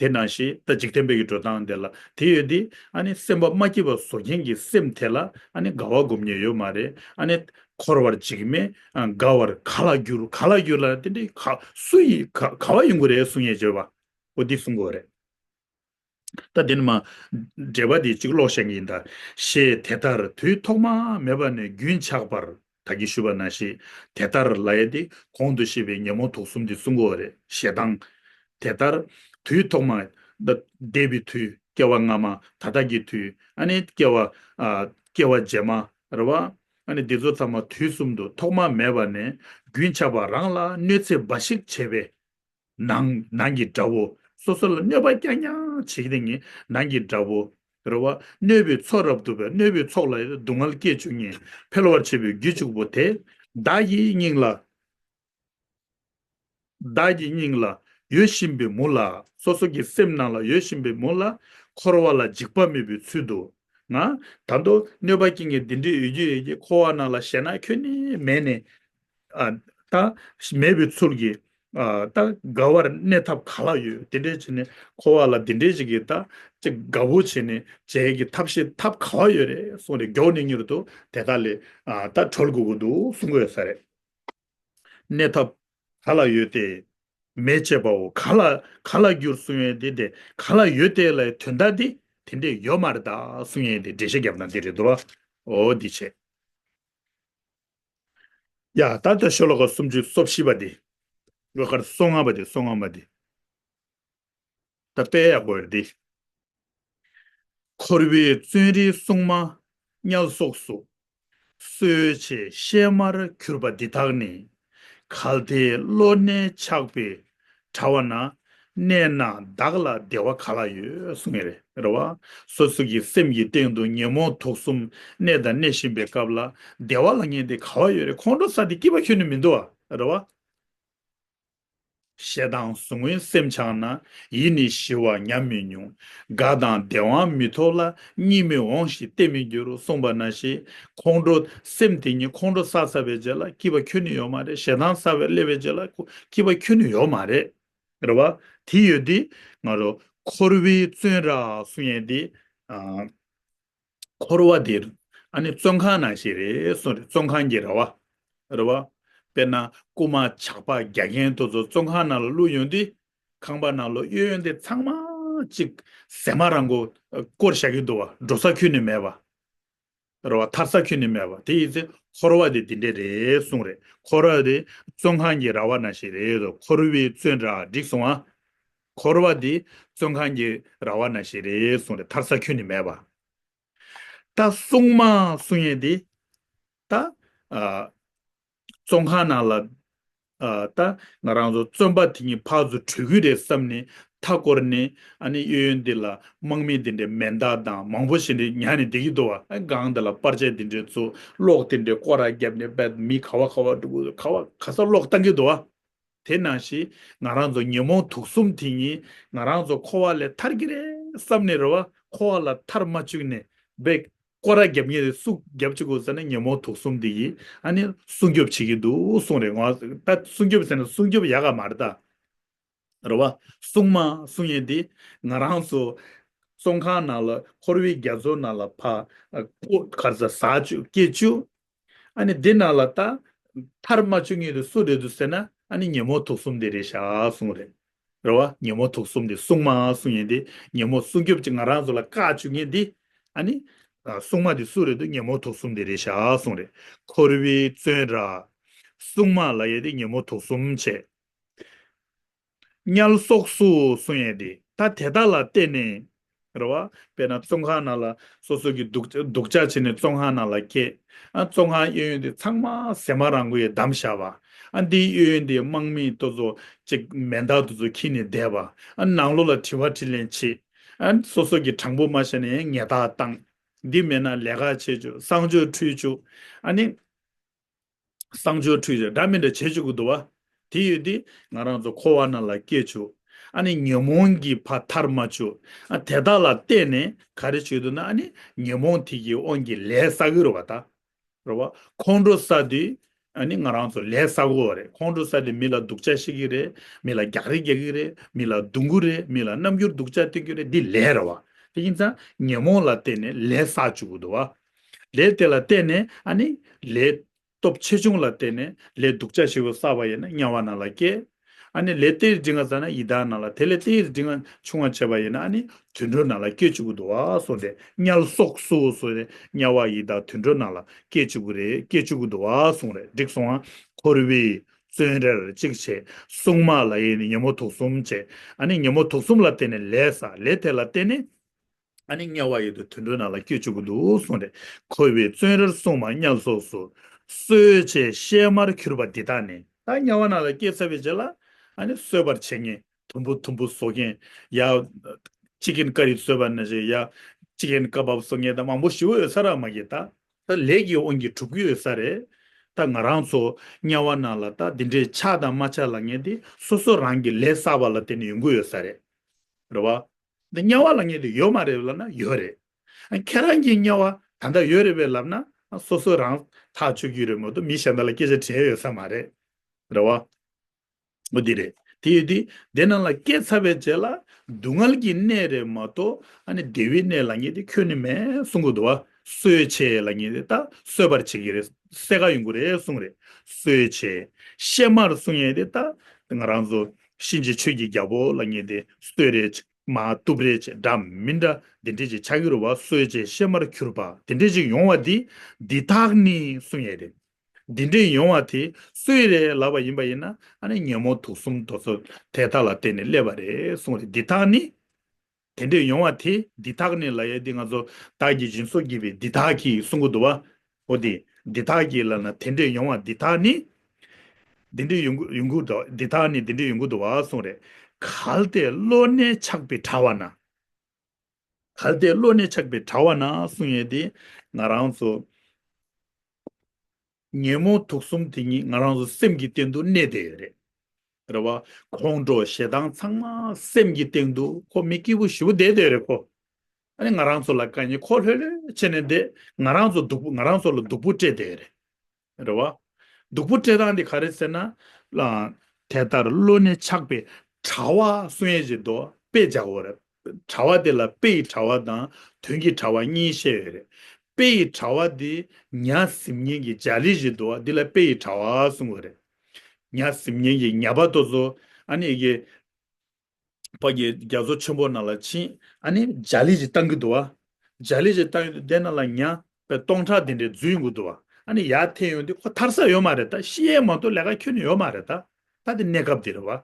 དེ་ནང་བཞིན་ད་འཇིག་རྟེན་པའི་གི་འགྲོ་སྟངས་དེ་ལ་དེ་ཡོད་དེ་ཨ་ནི་སེམས་པ་མ་སྐྱིད་པ་བཟོ་མཁན་གྱི་སེམས་དེ་ལ་ཨ་ནི་དགའ་བ་སྒོམ་མཁན་ཡོད་མ་རེད། ཨ་ནི་འཁོར་བར་འཇིགས་མེད་ཨ་དགའ་བར་ག་ལ་འགྱུར་ག་ལ་འགྱུར་ལབ་དེ་འདྲའི་ག་སུ་ཡིས་ག་ག་བ་ཡོང་གི་རེད་གསུང་ཡས་བརྗོད་པ་འོ་འདི་གསུང་དགོས་རེད། ད་དེ་ནི་མ། འགྲེལ་པ་འདི་གཅིག་ཀློག་བཤད་ཀྱི་ཡིན་ད། ཞེས་དེ་ལྟར་དུས་ཐོག་མ་མེད་པ་ནས་རྒྱུན་ཆགས་པར་ད་གིན་ཞུས་པ་ནང་བཞིན་དེ་ལྟར་ལབ་ཡས་དེ་གོང་དུ་བཤད་པའི་ཉོན་མོངས་དུག་གསུམ་འདི་གསུང་དགོས་རེད་ཞེ་སྡང་། དེ་ལྟར་དུས་ཐོག་མ་ད་འདས་པའི་དུས་སྐྱེ་བ་སྔ་མ་ད་ལྟ་གི་དུས་ཨ་ནི་སྐྱེ་བ་ཨ་སྐྱེ་བ་རྗེས་མ་རེད་བ། ཨ་ནི་འདི་ཚོ་ཚང་མ་དུས་གསུམ་དུ་ཐོག་མ་མེད་པ་ནས་རྒྱུན་ཆགས་པ་རང་ལ་གནོད་འཚེ་འབའ་ཞིག་བྱེད་པའི། ནང་ནང་གི་དགྲ་བོ། སོ་སོ་ལ་གནོད་པ་རྐྱང་རྐྱང་བྱེད་ཀྱི་ནི་ནང་གི་དགྲ་བོ། རེད་བ། གནོད་པའི་ཚོགས་རབ་ཏུ་བས་གནོད་པའི་ཚོགས་ལ་སྡུག་བསྔལ་སྐྱེ་བཅུག་ཉེན་འཕེལ་བར་བྱེད་པའི་རྒྱུ་གཅིག་པོ་དེ། བདག་གི་སྙིང་ལ། བདག་གི་སྙིང་ལ་ཡོད་བཞིན་པའི་མུ་ལ། སོ་སོ་གི་སེམས་ནང་ལ་ཡོད་བཞིན་པའི་མུ་ལ། འཁོར་བ་ལ་འཇིགས་པ་མེད་པའི་ཚུལ་དུ། ང་ད་དུང་གནོད་པ་སྐྱེལ་མཁན་འདི་འདྲའི་ཡོད་རྒྱུ་ཡོད་ཀྱི་འཁོར་བ་ནང་ལ་ཞེད་སྣང་ཁྱོན་ནས་མེད་ནས། ཨ། ད་མེད་པའི་ཚུལ་གྱིས། ཨ། ད་དགའ་བར་གནས་ཐབས་ག་ལ་ཡོད་དེ་འདྲའི་བྱས་ནས་འཁོར་བ་ལ་འདི་འདྲའི་ཞིག་གིས་ད་ཅིག་དགའ་བོ་བྱས་ནས་བྱེད་ཀྱི་ཐབས་ཤེས་ཐབས་ག་བ་ཡོད་རེད་གསུངས་རེད། མགྱོགས་ནས་མྱུར་དུ་དེ་དག་ལས། ཨ། ད་གྲོལ་དགོས་ཀྱི་འདུག་གསུང་གི་ཡོད་ས་རེད། གནས་ཐབས་ག་ལ་ཡོད་དེ། མེད་ཅེས་པའོ། ག་ལ་ག་ལ་འགྱུར་གསུང་ཡས་དེ་དེ་ག་ལ་ཡོད་དེ་ལ་དོན་དག་དེ་དེ་འདྲས་ཡོད་མ་རེད་ད་གསུང་ཡས་དེ་འགྲེལ་བཤད་རྒྱབ་ན་དེ་རེད་འདུག་བ། འོ་འདི་བྱས། ཡ་ད་ལྟ་ཤོ་ལོ་ཀ་སུམ་ཅུ་སོ་བཞི་པ་དེ། ལོ་ཀ་སོ་ལྔ་པ་དེ་སོ་ལྔ་པ་དེ། ད་དཔེ་ཡག་པོ་རེད་འདི། འཁོར་བའི་བཙོན་རའི་སྲུང་མ་དམྱལ་སོགས་སུ། གསོད་བྱེད་གཤེད་མར་གྱུར་པ་འདི་དག་ནི། གལ་ཏེ་བློ་གནས་ཆགས་པའི་དྲ་བ་ན། གནས་ན་བདག་ལ་བདེ་བ་ག་ལ་ཡོད་གསུང་ངེས་རེད་རེད་བ། སོ་སོ་གི་སེམས་ཀྱི་སྟེང་དུ་ཉོན་མོངས་དུག་གསུམ་གནས་དང་གནས་བཞིན་པའི་སྐབས་ལ་བདེ་བ་ལ་ངེས་དེ་ག་བ་ཡོད་རེད། ཁོང་ཁྲོ་ཟ་དེ་སྐྱིད་པ་ཁྱོན་ནས་མི་འདུག་བ་རེད་བ། ཞེ་སྡང་ཟུག་རྔུའི་སེམས་འཆང་ན། ཡིད་ནི་ཞི་བ་ཉམས་མི་མྱོང་། དགའ་དང་བདེ་བའང་མི་ཐོབ་ལ། གཉིད་མི་འོང་ཞིང་བརྟན་མི་འགྱུར་གསུངས་པ་ནང་བཞིན། ཁོང་ཁྲོ་སེམས་དེ་ཉིད་ཁོང་ཁྲོ་ཟ་ཚར་བའི་རྗེས་ལ་སྐྱིད་པ་ཁྱོན་ནས་ཡོད་མ་རེད། ཞེ་སྡང་ཟ་བའི་སླེབས་པའི་རྗེས་ལ་སྐྱིད་པ་ཁྱོན་ནས་ཡོད་མ་རེད། རེད་བ། དེ་ཡོད་དེ་ང་རོ་འཁོར་བའི་བཙོན་ར་གསུང་ཡས་དེ། འཁོར་བ་འདིར་ཨ་ནི་བཙོན་ཁང་ནང་བཞིན་རེད་གསུངས་རེད། བཙོན་ཁང་གི་ར་བ། རེད་བ། དཔེར་ན་རྐུན་མ་ཇག་པ་རྒྱག་མཁན་དེ་ཚོ་བཙོན་ཁང་ནང་ལ་བླུགས་ཡོང་དུས་ཁང་པ་ནང་ལ་གཡུག་ཡོང་དུས་ཚང་མ་གཅིག་ཟེ་མ་རང་མགོ་བསྐོར་བཞག་གི་འདུག་བ། འགྲོ་ས་ཁྱོན་ནས་མེད་པ། རེད་བ། ཐར་ས་ཁྱོན་ནས་མེད་པ། དེ་ཡིན་ཚེ་འཁོར་བ་དེ་དེ་འདྲས་རེད་གསུངས་རེད། འཁོར་བ་དེ་བཙོན་ཁང་གི་ར་བ་ནང་བཞིན་རེད་དོ། འཁོར་བའི་བཙོན་ར་འགྲིག་སོང་ཨ། འཁོར་བ་དེ་བཙོན་ཁང་གི་ར་བ་ནང་བཞིན་རེད་གསུངས་རེད། ཐར་ས་ཁྱོན་ནས་མེད་པ། ད་སྲུང་མ་གསུང་ཡས་དེ། ད། ཨ། བཙོན་ཁང་ནང་ལ། ཨ། ད་ང་རང་ཚོ་བཙོན་པ་དེ་གཉིས་ཕར་ཚུར་བྲོས་ཀྱི་རེད་བསམ་ནས་མཐའ་བསྐོར་ནས་ཨ་ནི་གཡས་གཡོན་འདི་ལ་དམག་མི་དེ་འདྲའི་མེ་མདའ་དང་མང་པོ་ཞིག་འདྲ་ཉར་ནས་བསྡད་ཀྱི་འདུག་བ། ཨ། སྒང་འདི་ལ་པར་ཆས་དེ་འདྲའི་ཚོ་གློག་དེ་འདྲའི་སྐོར་ར་བརྒྱབ་ནས་བས་མི་ག་བ་ག་བ་འགྲོ་གི་འདུག་ག་བ་ག་ས་གློག་བཏང་གི་འདུག་བ། དེ་ནང་བཞིན་ང་རང་ཚོ་ཉོན་མོངས་དུག་གསུམ་དེ་གཉིས་ང་རང་ཚོ་འཁོར་བ་ལས་ཐར་གྱི་རེད་བསམ་ནས་རེད་བ། འཁོར་བ་ལ་ཐར་མ་བཅུག་ནས་བས་སྐོར་ར་རྒྱབ་ངེས་རེད། སུ་རྒྱབ་བཅུག་དགོས་ཟེར་ན་ཉོན་མོངས་དུག་གསུམ་འདི་ཡིས་ཨ་ནི་སྲུང་སྐྱོབ་བྱེད་ཀྱི་འདུག་གསུངས་རེད། ང་ད་སྲུང་སྐྱོབ་ཟེར་ན་སྲུང་སྐྱོབ་ཡག་ག་མ་རེད་ད། རེད་བ། སྲུང་མ་གསུང་ཡས་འདི་ང་རང་ཚོ་བཙོན་ཁང་ནང་ལ་འཁོར་བའི་རྒྱ་མཚོ་ནང་ལ་ཕ་ཀོ་གར་ས་ཟ་བཅུག་སྐྱེ་བཅུག་ཨ་ནི་འདི་ནང་ལ་ད་ཐར་མ་བཅུག་ངེས་དུ་སུ་རེད་འདུག་ཟེར་ན་ཨ་ནི་ཉོན་མོངས་དུག་གསུམ་འདི་རེད་ཤག་གསུངས་རེད། རེད་བ། ཉོན་མོངས་དུག་གསུམ་འདི་སྲུང་མ་གསུང་ཡས་འདི་ཉོན་མོངས་སྲུང་སྐྱོབ་ཅིག་ང་རང་ཚོ་ལ་བཀག་བཅུག་ངེས་འདི་ཨ་ནི་སྲུང་མ་འདི་སུ་རེད་འདུག་ཉོན་མོངས་དུག་གསུམ་འདི་རེད་ཤག་གསུངས་རེད། འཁོར་བའི་བཙོན་ར་སྲུང་མ་ལབ་ཡས་འདི་ཉོན་མོངས་དུག་གསུམ་བྱས། དམྱལ་སོགས་སུ་གསུང་ཡས་དེ་ད་དེ་དག་ལ་བརྟེན་ནས་ རེད་བ། དཔེར་ན་བཙོན་ཁང་ནང་ལ་སོ་སོ་གི་སྡུག་སྡུག་ཅག་བྱས་ནས་བཙོན་ཁང་ནང་ལ་སྐྱེལ། ཨ་བཙོན་ཁང་གཡས་གཡོན་དེ་ཚང་མ་ཟེ་མ་རང་མགོ་ཡིས་བསྡམས་བཞག་པ། ཨ་འདིའི་གཡས་གཡོན་དེ་དམག་མི་དེ་ཚོ་ཅིག་མེ་མདའ་དེ་ཚོ་འཁྱེར་ནས་བསྡད་པ། ཨ་ནང་ལོགས་ལ་དྲི་བ་དྲིས་ལན་བྱེད། ཨ་སོ་སོ་གི་དྲང་པོ་མ་བཤད་ན་ཡང་ཉེས་རྡུང་བཏང་། འདི་མེད་ན་ལས་ཀ་བྱེད་བཅུག་གསང་སྤྱོད་འཁྲུལ་བཅུག་ཨ་ནི། གསང་སྤྱོད་འཁྲུལ་ཅིག་འདྲ་མི་འདྲ་བྱེད་བཅུག་གི་འདུག་བ། དེ་ཡོད་དུས་ང་རང་ཚོ་འཁོར་བ་ནང་ལ་སྐྱེ་བཅུག་ཨ་ནི་ཉོན་མོངས་ཀྱི་ཕར་ཐར་མ་བཅུག་ཨ་དེ་དག་ལ་བརྟེན་ནས་ག་རེ་བྱེད་འདུག་ན། ཨ་ནི་ཉོན་མོངས་དེ་གི་དབང་གིས་ལས་བསགས་ཀྱི་རེད་བ་ད། རེད་བ། ཁོང་ཁྲོ་ཟ་དུས་ཨ་ནི་ང་རང་ཚོ་ལས་བསགས་ཀྱི་ཡོད་རེད། ཁོང་ཁྲོ་ཟ་དུས་མི་ལ་སྡུག་ཅག་བཤད་ཀྱི་རེད། མི་ལ་རྒྱག་རེས་རྒྱག་གི་རེད། མི་ལ་རྡུང་གི་རེད། མི་ལ་རྣམ་འགྱུར་སྡུག་ཅག་སྟོན་གྱི་རེད། འདི་ལས་རེད་བ། དེ་ཡིན་ཙང་ཉོན་མོངས་ལ་བརྟེན་ནས་ལས་བསགས་བཅུག་གི་འདུག་བ། ལས་དེ་ལ་བརྟེན་ནས་ཨ་ནི་ལས་སྟོབས་ཆེ་ཆུང་ལ་བརྟེན་ནས་ལས་སྡུག་ཅག་ཞིག་བསགས་པ་ཡིན་ན་དམྱལ་བ་ནང་ལ་སྐྱེ། ཨ་ནི་ལས་དེ་ཡི་འབྲིང་བ་བསགས་ན་ཡི་དྭགས་ནང་ལ། དེ་ལས་དེ་ཡི་འབྲིང་བ་ཆུང་བ་བྱས་པ་ཡིན་ན་ཨ་ནི་དུད་འགྲོ་ནང་ལ་སྐྱེ་བཅུག་གི་འདུག་བ་གསུངས་ཏེ། དམྱལ་སོགས་སུ་གསུངས་ཏེ་དམྱལ་བ་ཡི་དྭགས་དུད་འགྲོ་ནང་ལ་སྐྱེ་བཅུག་གི་རེད། སྐྱེ་བཅུག་གི་འདུག་བ་གསུངས་རེད། འགྲིག་སོང་ང་། འཁོར་བའི་བཙོན་རར་གཅིག་བྱས། སྲུང་མ་ལ་ཡིན་ནི་ཉོན་མོངས་དུག་གསུམ་བྱས། ཨ་ནི་ཉོན་མོངས་དུག་གསུམ་ལ་བརྟེན་ནས་ལས་བསགས། ལས་དེ་ལ་བརྟེན་ནས་ཨ་ནི་དམྱལ་བ་ཡི་དྭགས་དུད་འགྲོ་ནང་ལ་སྐྱེ་བཅུག་གི་འདུག་གསུངས་ཏེ། འཁོར་བའི་བཙོན་རར་སྲུང་མ་དམྱལ་སོགས་སུ། གསོད་བྱེད་གཤེད་མར་གྱུར་པ་འདི་དག་ནི། ད་དམྱལ་བ་ནང་ལ་སྐྱེས་ཚར་བའི་རྗེས་ལ་ཨ་ནི་གསོད་པར་བྱེད་མཁན། དུམ་བུ་དུམ་བུ་བཟོ་མཁན། ཡ། ཅི་ཀན་ཀ་རི་བཟོས་པ་ནང་བཞིན་ཡ། ཅི་ཀན་ཀ་བབ་བཟོ་མཁན་དང་མང་པོ་ཞེ་པོ་ཡོད་ས་རེད་མ་གི་ད། ད་ལས་ཀྱི་དབང་གིས་གྲུབ་ཀྱི་ཡོད་ས་རེད། ད་ང་རང་ཚོ་དམྱལ་བ་ནང་ལ་ད་འདི་འདྲའི་ཆགས་དང་མ་ཆགས་ལབ་མཁན་དེ་སོ་སོ་རང་གི་ལས་བསགས་པ་ལ་བརྟེན་ནས་ཡོང་གི་ཡོད་ས་རེད། རེད་བ། འདི་དམྱལ་བ་ལབ་མཁན་དེ་ཡོད་མ་རེད་ལབ་ན་ཡོད་རེད། ཨ་ཁྱེད་རང་གི་དམྱལ་བ་ད་ལྟ་ཡོད་རེད་པས་ལབ་ན། ཨ་སོ་སོ་རང་ཐག་གཅོད་ཀྱི་རེད་མ་གཏོགས་མི་གཞན་དག་ལ་སྐད་ཆ་དྲིས་ཡ་ཡོད་ས་མ་རེད། རེད་བ། འོ་འདི་རེད། དེ་ཡོད་དུས་དེ་ནང་ལ་སྐྱེས་ཚར་བའི་རྗེས་ལ་སྡུག་བསྔལ་གྱི་གནས་རེད་མ་གཏོགས་ཨ་ནི་བདེ་བའི་གནས་ལབ་མཁན་དེ་ཁྱོན་ནས་མེད་གསུང་གི་འདུག་བ། གསོད་བྱེད་ལབ་མཁན་དེ་ད་གསོད་པར་བྱེད་ཀྱི་རེད། སེལ་ག་ཡོང་གི་རེད་གསུང་རེད། གསོད་བྱེད། གཤེད་མར་གསུང་མཁན་དེ་ད་ང་རང་ཚོ་གཤིན་རྗེ་ཆོས་ཀྱི་རྒྱལ་པོ་ལབ་མཁན་དེ་གསོད་རེད། མར་གཏུབ་རེད་ཅེས་འདྲ་མི་འདྲ་དེ་འདྲས་ཅིག་ཆགས་ཀྱི་རེད་བ། གསོད་བྱེད་གཤེད་མར་གྱུར་པ་དེ་འདྲས་ཅིག་ཡོང་བ་འདི། འདི་དག་ནི་གསུང་ཡས་རེད། འདི་འདྲས་ཡོང་བ་དེ་སུའི་རེད་ལབ་པ་ཡིན་པ་ཡིན་ན། ཨ་ནི་ཉོན་མོངས་དུག་གསུམ་དེ་ཚོ་དེ་དག་ལ་བརྟེན་ནས་སླེབས་པ་རེད་གསུངས་རེད། འདི་དག་ནི། དེ་འདྲས་ཡོང་བ་དེ། འདི་དག་ནི་ལབ་ཡས་འདི་ང་ཚོ་བདག་གིས་སྦྱིན་སོགས་བགྱིས་པའི་འདི་དག་གིས་གསུང་གི་འདུག་བ། འོ་དེ། འདི་དག་གིས་ལབ་ན་དེ་འདྲས་ཡོང་བ་འདི་དག་ནི། འདི་འདྲས་ཡོང་གི་ཡོང་གི་འདུག་འདི་དག་ནི་འདི་འདྲས་ཡོང་གི་འདུག་བ་གསུངས་རེད། གལ་ཏེ་བློ་གནས་ཆགས་པའི་དྲ་བ་ན། གལ་ཏེ་བློ་གནས་ཆགས་པའི་དྲ་བ་ན་གསུང་ཡས་དེ་ང་རང་ཚོ་ཉོན་མོངས་དུག་གསུམ་དེ་ཉིད་ང་རང་ཚོ་སེམས་ཀྱི་སྟེང་དུ་གནས་བསྡད་ཡོད་རེད། རེད་བ། ཁོང་ཁྲོ་ཞེ་སྡང་ཚང་མ་སེམས་ཀྱི་སྟེང་དུ་ཁོ་མི་སྐྱིད་པོ་ཞེ་པོ་བསྡད་བསྡད་རེད་ཁོ། ཨ་ནི་ང་རང་ཚོ་ལ་དཀའ་ངལ་ཁོ་ལྷོད་ལྷོད་བྱས་ནས་བསྡད། ང་རང་ཚོ་སྡུག་པོ་ང་རང་ཚོ་ལ་སྡུག་པོ་སྤྲད་བསྡད་ཡོད་རེད། རེད་བ། སྡུག་པོ་སྤྲད་སྟངས་དེ་ག་རེ་ཟེར་ན། ལ། དེ་ལྟར་བློ་གནས་ཆགས་པའི་དྲ་བ་གསུང་ཡས་ཅིག་འདུག་དཔེ་བྱ་དགོས་རེད། དྲ་བ་དེ་ལ་དཔེ་ཡི་དྲ་བ་དང་དོན་གྱི་དྲ་བ་གཉིས་བཤད་ཡོད་རེད། དཔེ་ཡི་དྲ་བ་དེ་ཉ་གཟིམ་མཁན་གྱི་བྱ་ལི་ཅིག་འདུག་འདི་ལ་དཔེ་ཡི་དྲ་བ་གསུང་གི་རེད། ཉ་གཟིམ་མཁན་གྱི་ཉ་པ་དེ་ཚོ་ཨ་ནི་ཡི་གེ་ཕ་གི་རྒྱ་མཚོ་ཆེན་པོ་ནང་ལ་ཕྱིན། ཨ་ནི་བྱ་ལི་ཅིག་བཏང་གི་འདུག་བ། བྱ་ལི་ཅིག་བཏང་ཡོང་དུས་དེ་ནང་ལ་ཉ་དཔེ་སྟོང་ཕྲག་དེ་འདྲས་འཛུལ་ཡོང་གི་འདུག་བ། ཨ་ནི་ཡར་འཐེན་ཡོང་དུས་ཁོ་ཐར་ས་ཡོད་མ་རེད་ད། ཤི་ཡས་མ་གཏོགས་ལས་ཀ་ཁྱོན་ནས་ཡོད་མ་རེད་ད། ད་དེ་གནས་སྐབས་དེ་རེད་བ།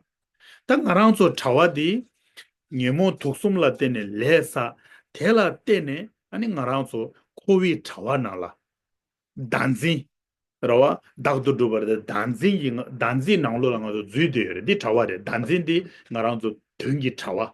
ད་ང་རང་ཚོ་དྲ་བ་འདི་ཉོན་མོངས་དུག་གསུམ་ལ་བརྟེན་ནས་ལས་བསགས། དེ་ལ་བརྟེན་ནས་ཨ་ནི་ང་རང་ཚོ་འཁོར་བའི་དྲ་བ་ནང་ལ་བདག་འཛིན། རེད་བ། བདག་ཏུ་གྲུབ་པ་རེད། བདག་འཛིན་གྱི་ང་བདག་འཛིན་ནང་ལོགས་ལ་ང་ཚོ་འཛུལ་བསྡད་ཡོད་རེད། འདི་དྲ་བ་རེད། བདག་འཛིན་འདི་ང་རང་ཚོ་དོན་གྱི་དྲ་བ།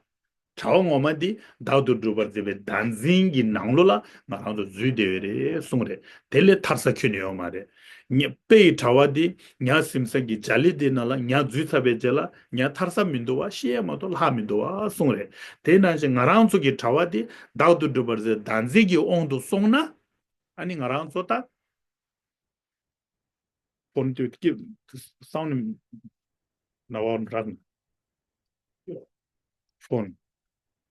དྲ་བ་ངོ་མ་འདི་བདག་ཏུ་གྲུབ་པར་མཛད་པའི་བདག་འཛིན་གྱི་ནང་ལོགས་ལ་ང་རང་ཚོ་འཛུལ་བསྡད་ཡོད་རེད་གསུངས་རེད། དེ་ལས་ཐར་ས་ཁྱོན་ནས་ཡོད་མ་རེད། ཉ་དཔེ་ཡི་དྲ་བ་འདི་ཉ་གཟིམ་ས་གི་བྱ་ལི་འདི་ནང་ལ་ཉ་འཛུལ་ཚར་བའི་རྗེས་ལ་ཉ་ཐར་ས་མི་འདུག་བ། ཤི་ཡས་མ་གཏོགས་ལྷག་མི་འདུག་བ་གསུངས་རེད། དེ་ནང་བཞིན་ང་རང་ཚོ་གི་དྲ་བ་འདི་བདག་ཏུ་གྲུབ་པར་མཛད་བདག་འཛིན་གྱི་དབང་དུ་སོང་ན། ཨ་ནི་ང་རང་ཚོ་ད། ཕོན་དུ་ཀི་སའུན་ན་བ་རག་ན། ཕོན་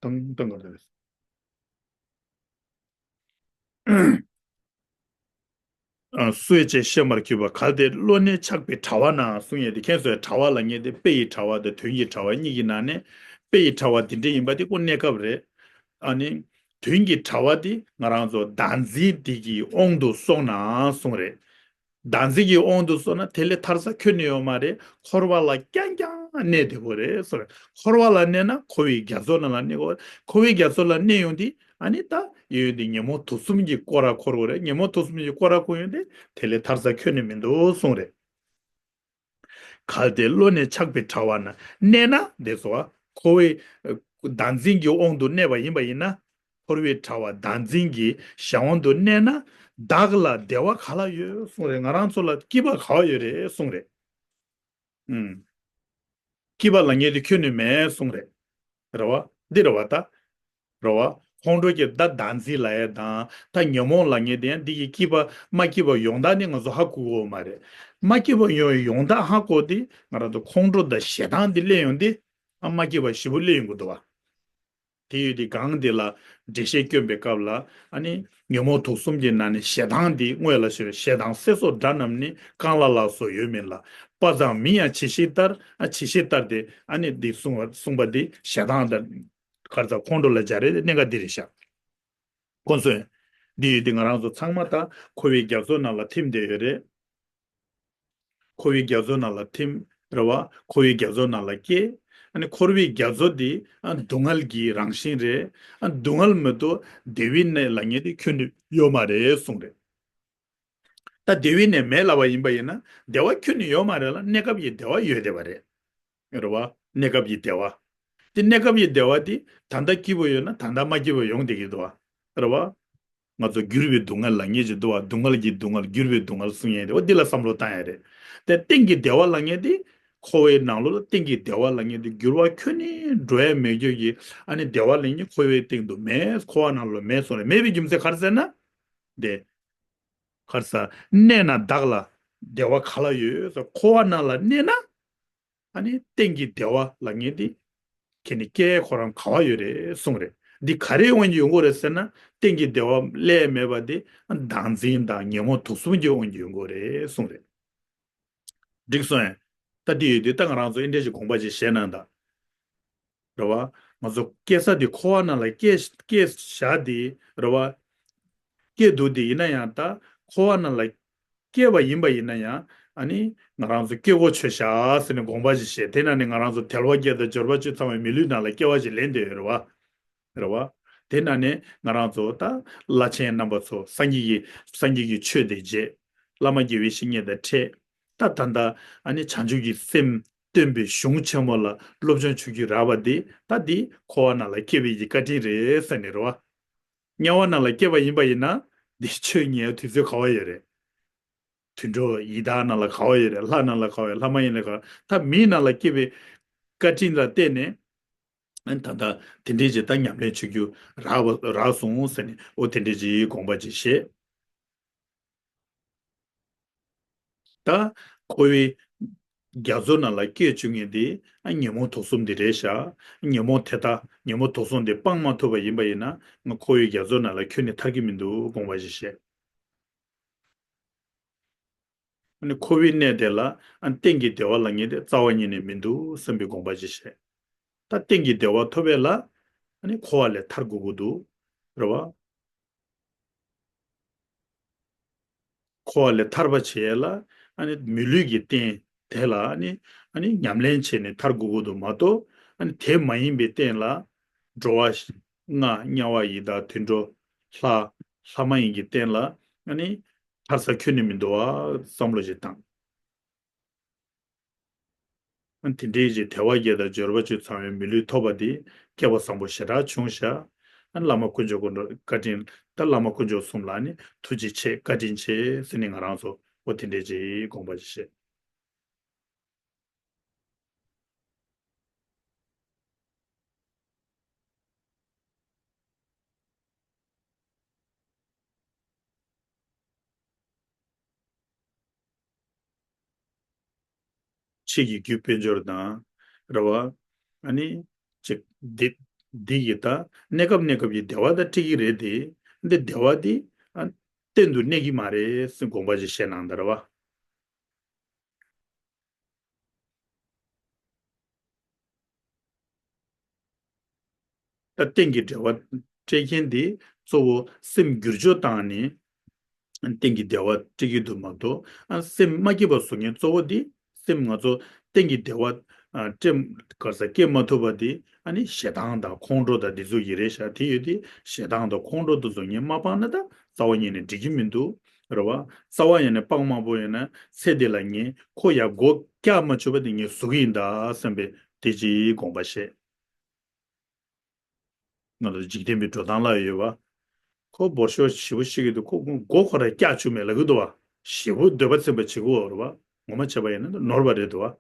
ཏང་ཏང་ག་རེ། གསོད་བྱེད་གཤེད་མར་གྱུར་པ། གལ་ཏེ་བློ་གནས་ཆགས་པའི་དྲ་བ་ན་གསུང་ཡས་དེ། ཁྱེད་ཚོས་དྲ་བ་ལབ་མཁན་དེ་དཔེ་ཡི་དྲ་བ་དང་དོན་གྱི་དྲ་བ་གཉིས་ཀྱི་ནང་ནས་དཔེ་ཡི་དྲ་བ་དེ་འདྲ་ཡིན་པ་དེ་ཁོ་གནས་སྐབས་རེད། ཨ་ནི་དོན་གྱི་དྲ་བ་དེ་ང་རང་ཚོ་བདག་འཛིན་དེ་གི་དབང་དུ་སོང་ན་གསུང་རེད། བདག་འཛིན་གྱི་དབང་དུ་སོང་ན་དེ་ལས་ཐར་ས་ཁྱོན་ནས་ཡོད་མ་རེད། འཁོར་བ་ལ་རྐྱང་རྐྱང་གནས་བསྡད་པ་རེད་ཟེར། འཁོར་བ་ལ་གནས་ན་འཁོར་བའི་རྒྱ་མཚོ་ནང་ལ་གནས་དགོས། འཁོར་བའི་རྒྱ་མཚོ་ལ་གནས་ཡོང་དུས་ཨ་ནི་ད་ཡོད་དུས་ཉོན་མོངས་དུག་གསུམ་གྱིས་སྐོར་ར་འཁོར་དགོས་རེད། ཉོན་མོངས་དུག་གསུམ་གྱིས་སྐོར་ར་འཁོར་ཡོང་དུས་དེ་ལས་ཐར་ས་ཁྱོན་ནས་མི་འདུག་གསུངས་རེད། གལ་ཏེ་བློ་གནས་ཆགས་པའི་དྲ་བ་ན། གནས་ན་དེ་སོ། འཁོར་བའི་བདག་འཛིན་གྱི་དབང་དུ་གནས་པ་ཡིན་པ་ཡིན་ན། འཁོར་བའི་དྲ་བ་བདག་འཛིན་གྱི་གཞན་དབང་དུ་གནས་ན། བདག་ལ་བདེ་བ་ག་ལ་ཡོད་གསུངས་རེད། ང་རང་ཚོ་ལ་སྐྱིད་པ་ག་བ་ཡོད་རེད་གསུངས་རེད། ཨུམ། སྐྱིད་པ་ལ་ངེས་དེ་ཁྱོན་ནས་མེད་གསུངས་རེད། རེད་བ། འདི་རེད་བ་ད། རེད་བ། ཁོང་ཁྲོ་སྐྱེ་ད་བདག་འཛིན་ལ་ཡ་དང་ད་ཉོན་མོངས་ལ་ངེས་དེ་ཡང་འདི་གི་སྐྱིད་པ་མ་སྐྱིད་པ་ཡོང་ད་ནི་ང་ཚོ་ཧ་གོ་གོ་མ་རེད། མ་སྐྱིད་པ་ཡོང་ཡོང་ད་ཧ་གོ་དེ་ང་རང་ཚོ་ཁོང་ཁྲོ་དང་ཞེ་སྡང་འདི་སླེབས་ཡོང་དེ་ཨ་མ་སྐྱིད་པ་ཞེ་པོ་སླེབས་ཡོང་གི་འདུག་བ། དེ་ཡོད་དེ་གང་དེ་ལ་འགྲེལ་བཤད་སྐྱོན་པའི་སྐབས་ལ་ཨ་ནི་ཉོན་མོངས་དུག་གསུམ་གྱི་ནང་ནས་ཞེ་སྡང་འདི་དངོས་ལ་ཞེ་ཞེ་སྡང་སྲེད་སོགས་དགྲ་རྣམས་ནི། རྐང་ལག་ལ་སོགས་ཡོད་མིན་ལ། དཔའ་མཛངས་མི་ཡང་ཇི་ཞིག་ལྟར། ཨ་ཇི་ཞིག་ལྟར་ཏེ་ཨ་ནི་འདི་གསུངས་པ་གསུངས་པ་འདི་ཞེ་སྡང་དང་གར་ཚ་ཁོང་ཁྲོ་ལ་སྦྱར་རེད། གནད་འགག་འདི་རེད་ཤག་ཁོང་ཚོས་འདི་ཡོད་དེ་ང་རང་ཚོ་ཚང་མ་ད་འཁོར་བའི་རྒྱ་མཚོ་ནང་ལ་ཐིམ་བསྡད་ཡོད་རེད། འཁོར་བའི་རྒྱ་མཚོ་ནང་ལ་ཐིམ་རེད་བ། འཁོར་བའི་རྒྱ་མཚོ་ནང་ལ་སྐྱེ། ཨ་ནི་འཁོར་བའི་རྒྱ་མཚོ་འདི་ཨ་སྡུག་བསྔལ་གྱི་རང་བཞིན་རེད། ཨ་སྡུག་བསྔལ་མེད་དོ་བདེ་བའི་གནས་ལ་ངེས་དེ་ཁྱོན་ནས་ཡོད་མ་རེད་གསུངས་རེད། ད་བདེ་བའི་གནས་མེད་ལབ་པ་ཡིན་པ་ཡིན་ན་བདེ་བ་ཁྱོན་ནས་ཡོད་མ་རེད་ལ། གནས་སྐབས་ཀྱི་བདེ་བ་ཡོད་བསྡད་པ་རེད། རེད་བ། གནས་སྐབས་ཀྱི་བདེ་བ། དེ་གནས་སྐབས་ཀྱི་བདེ་བ་དེ་ད་ལྟ་སྐྱིད་པོ་ཡོད་ན་ད་ལྟ་མ་སྐྱིད་པོ་ཡོང་བསྡད་ཀྱི་འདུག་བ། རེད་བ། ང་ཚོ་འགྱུར་བའི་སྡུག་བསྔལ་ལ་ངེས་ཀྱི་འདུག་བ། སྡུག་བསྔལ་གྱི་སྡུག་བསྔལ་འགྱུར་བའི་སྡུག་བསྔལ་གསུང་ཡས་རེད་བ། འདི་ལ་བསམ་བློ་བཏང་ཡས་རེད། དེ་གཏན་གྱི་བདེ་བ་ལ་ངེས་དེ། འཁོར་བའི་ནང་ལོགས་ལ་གཏན་གྱི་བདེ་བ་ལ་ངེས་དེ་འགྱུར་བ་ཁྱོན་ནས་འགྲོ་ཡས་མེད་རྒྱུ་གི་ཨ་ནི་བདེ་བ་ལ་ངེས་འཁོར་བའི་སྟེང་དུ་མེད། འཁོར་བ་ནང་ལོགས་མེད་སོང་རེད། མེད་པའི་རྒྱུ་མཚན་ག་རེ་ཟེར་ན། དེ། ག་རེ་ཟེར། གནས་ན་བདག་ལ་བདེ་བ་ག་ལ་ཡོད་ཟེར། འཁོར་བ་ནང་ལ་གནས་ན། ཨ་ནི་གཏན་གྱི་བདེ་བ་ལ་ངེས་ཏེ། ཁྱེད་ནི་སྐྱེ་ཁོ་རང་ག་བ་ཡོད་རེད་གསུངས་རེད། འདི་ག་རེའི་དབང་གིས་ཡོང་གི་རེད་ཟེར་ན། གཏན་གྱི་བདེ་བ་སླད་མེད་པ་དེ་བདག་འཛིན་དང་ཉོན་མོངས་དུག་གསུམ་གྱི་དབང་གིས་ཡོང་གི་རེད་གསུངས་རེད། འགྲིག་སོང་ངས། ད་འདི་ཡོད་དུས་ད་ང་རང་ཚོ་ཨེ་འདྲ་ཞིག་དགོངས་པ་ཅིག་བཞེས་གནང་དང་། རེད་བ། ང་ཚོ་སྐྱེ་ས་དེ་འཁོར་བ་ནང་ལ་སྐྱེ་སྐྱེ་བཞག་དེ་རེད་བ། སྐྱེ་འདུག་དེ་ཡིན་ན་ཡང་ད་འཁོར་བ་ནང་ལ་སྐྱེ་བ་ཡིན་པ་ཡིན་ན་ཡང་ཨ་ནི་ང་རང་ཚོ་སྐྱེ་སྒོ་ཆོད་བཞག་ཟེར་ནས་དགོངས་པ་ཞིག་བཞེས། དེ་ནང་ནས་ང་རང་ཚོ་དལ་བ་བརྒྱད་དང་འབྱོར་པ་བཅུ་ཚང་བའི་མི་ལུས་ནང་ལ་སྐྱེ་བ་ཞིག་ལེན་བསྡད་ཡོད་རེད་བ། རེད་བ། དེ་ནང་ནས་ང་རང་ཚོ་ད་བླ་ཆེན་རྣམ་པ་ཚོ་སངས་རྒྱས་ཀྱི་སངས་རྒྱས་ཀྱི་ཆོས་དེ་བརྗེད། བླ་མ་དགེ་བའི་བཤེས་གཉེན་དང་འཕྲད། ད་ད་ལྟ་ཨ་ནི་བྱང་ཆུབ་ཀྱི་སེམས་སྟོན་པའི་གཞུང་ཆེན་མོ་ལ་སློབ་སྦྱོང་བྱེད་རྒྱུ་རག་པ་འདི་ད་འདི་འཁོར་བ་ནང་ལ་སྐྱེ་བའི་གི་བཀའ་དྲིན་རེད་ཟེར་ནས་རེད་བ། དམྱལ་བ་ནང་ལ་སྐྱེས་པ་ཡིན་པ་ཡིན་ན་འདི་ཆོས་ཉན་དུས་ཚོད་ག་བ་ཡོད་རེད། དུད་འགྲོ་ཡི་དྭགས་ནང་ལ་ག་བ་ཡོད་རེད། ལྷ་ནང་ལ་ག་བ་ཡོད། ལྷ་མ་ཡིན་ལ་ག་བ། ད་མིའི་ནང་ལ་སྐྱེས་པའི་བཀའ་དྲིན་ལ་བརྟེན་ནས་ཨ་ནི་ད་ལྟ་དེ་འདྲའི་ཅིག་ད་ཉམས་ལེན་བྱེད་རྒྱུ་རག་པ་རག་སོང་ཟེར་ནས་འོ་དེ་འདྲའི་ཅིག་དགོངས་པ་ཅིག་བཞེས། ད་འཁོར་བའི་རྒྱ་མཚོ་ནང་ལ་སྐྱེ་བཅུག་མཁན་དེ་ཨ་ཉོན་མོངས་དུག་གསུམ་དེ་རེད་ཤག་ཉོན་མོངས་དེ་དག་ཉོན་མོངས་དུག་གསུམ་དེ་སྤང་མ་ཐུབ་པ་ཡིན་པ་ཡིན་ན་ང་འཁོར་བའི་རྒྱ་མཚོ་ནང་ལ་ཁྱོན་ནས་ཐར་གྱི་མི་འདུག་དགོངས་པ་ཞིག་བཞེས། ཨ་ནི་འཁོར་བའི་གནས་དེ་ལ་ཨ་གཏན་གྱི་བདེ་བ་ལ་ངེས་ཏེ་རྩ་བ་ཉིད་ནས་མི་འདུག་བསམ་པའི་དགོངས་པ་ཅིག་བཞེས། ད་གཏན་གྱི་བདེ་བ་ཐོབ་པ་ལ་ཨ་ནི་འཁོར་བ་ལས་ཐར་དགོས་ཀྱི་འདུག་རེད་བ། འཁོར་བ་ལས་ཐར་པ་བྱེད་ཡས་ལ་ཨ་ནི་མི་ལུས་ཀྱི་རྟེན་དེ་ལ་ཨ་ནི་ཨ་ནི་ཉམས་ལེན་བྱས་ནས་ཐར་དགོས་ཀྱི་འདུག་མ་གཏོགས་ཨ་ནི་དེ་མ་ཡིན་པའི་རྟེན་ལ་འགྲོ་བ་ལྔ་དམྱལ་བ་ཡི་དྭགས་དུད་འགྲོ་ལྷ་ལྷ་མ་ཡིན་གྱི་རྟེན་ལ་ཨ་ནི་ཐར་ས་ཁྱོན་ནས་མི་འདུག་བ་བསམ་བློ་ཞིག་བཏང་། དེ་འདྲའི་རྗེས་དལ་བ་བརྒྱད་དང་འབྱོར་པ་བཅུ་ཚང་བའི་མི་ལུས་ཐོབ་པ་དེ་སྐལ་བ་བཟང་པོ་ཞེ་དྲག་བྱུང་ཤག་བླ་མ་དཀོན་མཆོག་དཀོན་མཆོག་བཀའ་དྲིན་ད་བླ་མ་དཀོན་མཆོག་གསུམ་ལ་ནི་ཐུགས་རྗེ་ཆེ་བཀའ་དྲིན་ཆེ་ཟེར་ནས་ང་རང་ཚོ་འོ་དེ་འདྲའི་རྗེས་དགོངས་པ་ཞིག་བཞེས། ཆོས་ཀྱི་རྒྱུ་དཔལ་འབྱོར་དང་། རེད་བ། ཨ་ནི། ཅིག་འདི། འདི་ཡི་ད་གནས་སྐབས་གནས་སྐབས་ཀྱི་བདེ་བ་དང་འཁྲིལ་གྱི་རེད་དེ། འདི་བདེ་བ་འདི། ཨ། གཏན་དུ་གནས་ཀྱི་མ་རེད་ཟེར་དགོངས་པ་ཞིག་བཞེས་གནང་དང་རེད་བ། ད་གཏན་གྱི་བདེ་བ་སྤྲད་མཁན་དེ་གཙོ་བོ་སེམས་འགྱུར་བཅོས་བཏང་ནས། གཏན་གྱི་བདེ་བ་སྤྲད་ཀྱི་འདུག་མ་གཏོགས། ཨ། སེམས་མ་སྐྱིད་པ་བཟོ་མཁན་གཙོ་བོ་འདི་སེམས་ང་ཚོ་གཏན་གྱི་བདེ་བ། ཨ། སྤྲད། ག་རེ་ཟེར། སྐྱེ་མ་ཐུབ་པ་འདི། ཨ་ནི་ཞེ་སྡང་དང་ཁོང་ཁྲོ་དང་འདི་ཚོ་ཡི་རེད་ཤག་དེ་ཡོད་དེ་ཞེ་སྡང་དང་ཁོང་ཁྲོ་དེ་ཚོ་ངས་མ་སྤངས་ན་ད་རྩ་བ་ཉིད་ནས་འགྲིག་གི་མི་འདུག་རེད་བ། རྩ་བ་ཉིད་ནས་སྤང་མ་པོ་ཡིན་ན་ཚེ་འདི་ལ་ངས་ཁོ་ཡར་སྒོ་བཀྱག་མ་བཅུག་པ་དེ་ངས་བཟོ་གི་ཡིན་ད་བསམ་པའི་དེ་ཅིག་དགོངས་པ་བཞེས། ང་ཚོ་འཇིག་རྟེན་པའི་འགྲོ་སྟངས་ལ་ཡོད་པ། ཁོ་འབོར་ཤོག་ཞེ་པོ་ཤེས་ཀྱི་འདུག་ཁོ་མགོ་ཁོ་ར་བཀྱག་བཅུག་མེད་ལབ་ཀྱི་འདུག་བ། ཞེ་པོ་འདོད་པ་ཚིམ་པ་བྱེད་ཀྱི་ཡོད་རེད་བ། ངོ་མ་བྱས་པ་ཡིན་ན་ནོར་བ་རེད་འདུག་བ།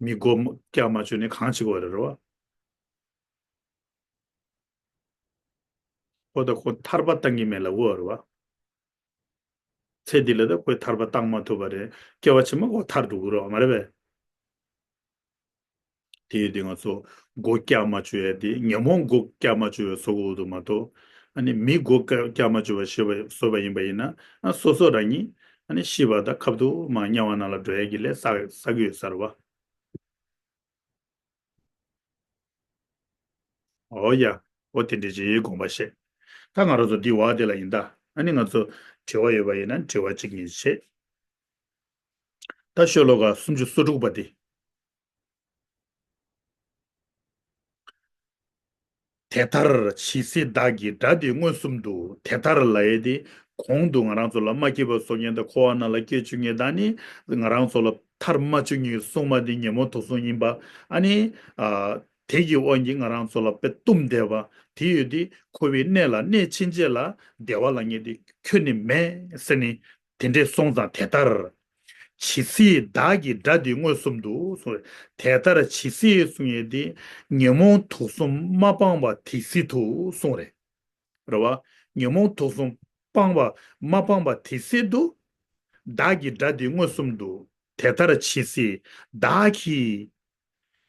མི་མགོ་བཀྱག་མ་བཅུག་ནས་གང་བྱེད་ཀྱི་ཡོད་རེད་བ། ཁོ་ད་ཁོ་ཐར་པ་བཏང་གི་མེད་ལབ་ཀྱི་ཡོད་རེད་བ། ཚེ་འདི་ལ་ད་ཁོས་ཐར་པ་བཏང་མ་ཐུབ་པ་རེད། སྐྱེ་བ་ཕྱི་མ་ཁོ་ཐར་འགྲོ་གི་རེད་བ། མ་རེད་པས། དེ་ཡོད་དེ་ང་ཚོ་མགོ་བཀྱག་མ་བཅུག་ཡ་དེ། ཉོན་མོངས་མགོ་བཀྱག་མ་བཅུག་ཡ་བཟོ་དགོས་འདུག་མ་གཏོགས། ཨ་ནི་མི་མགོ་བཀྱག་མ་བཅུག་པ་ཞེས་པ་བཟོས་པ་ཡིན་པ་ཡིན་ན། ཨ། སོ་སོ་རང་ཉིད། ཨ་ནི་ཤི་བ་དང་ཁ་ཐུག་མར་དམྱལ་བ་ནང་ལ་འགྲོ་ཡ་གི་ལས་བསགས་བསགས་ཀྱི་ཡོད་ས་རེད་བ། འོ་ཡ། འོ་དེ་འདྲ་ཅིག་དགོངས་པ་བཞེས། ད་ང་རང་ཚོ་འདི་བ་དེ་ལ་ཡིན་ད། ཨ་ནི་ང་ཚོ་དྲི་བ་ཡོད་པ་ཡིན་ན་དྲི་བ་གཅིག་གཉིས་བྱེད། ད་ཤོ་ལོ་ཀ་སུམ་ཅུ་སོ་དྲུག་པ་དེ། དེ་ལྟར་ཇི་སྲིད་བདག་གི་དགྲ་འདི་མངོན་སུམ་དུ། དེ་ལྟར་ལབ་ཡས་དེ། གོང་དུ་ང་རང་ཚོ་ལ་མ་སྐྱིད་པ་བཟོ་མཁན་དང་འཁོར་བ་ནང་ལ་སྐྱེ་བཅུག་མཁན་དང་ནི། ང་རང་ཚོ་ལ་ཐར་མ་བཅུག་མཁན་གྱི་སྲུང་མ་དེ་ཉོན་མོངས་དུག་གསུམ་ཡིན་པ། ཨ་ནི། ཨ། དེ་གི་དབང་གིས་ང་རང་ཚོ་ལ་དཔེ་བཏུམས་བསྡད་པ། དེ་ཡོད་དེ་འཁོར་བའི་གནས་ལ་གནས་ཕྱིན་ཆད་ལ་བདེ་བ་ལ་ངེས་ཏེ་ཁྱོན་ནས་མེད་ཟེར་ནས། དེ་འདྲས་སོང་ཙང་། དེ་ལྟར་ཇི་སྲིད་བདག་གི་དགྲ་འདི་མངོན་སུམ་དུ་གསུངས་རེད། དེ་ལྟར་ཇི་སྲིད་གསུངས་ཡས་དེ་ཉོན་མོངས་དུག་གསུམ་མ་སྤངས་པ་དེ་སྲིད་དུ་གསུངས་རེད། རེད་བ། ཉོན་མོངས་དུག་གསུམ་སྤངས་པ་མ་སྤངས་པ་དེ་སྲིད་དུ། བདག་གི་དགྲ་འདི་མངོན་སུམ་དུ། དེ་ལྟར་ཇི་སྲིད་བདག་གི།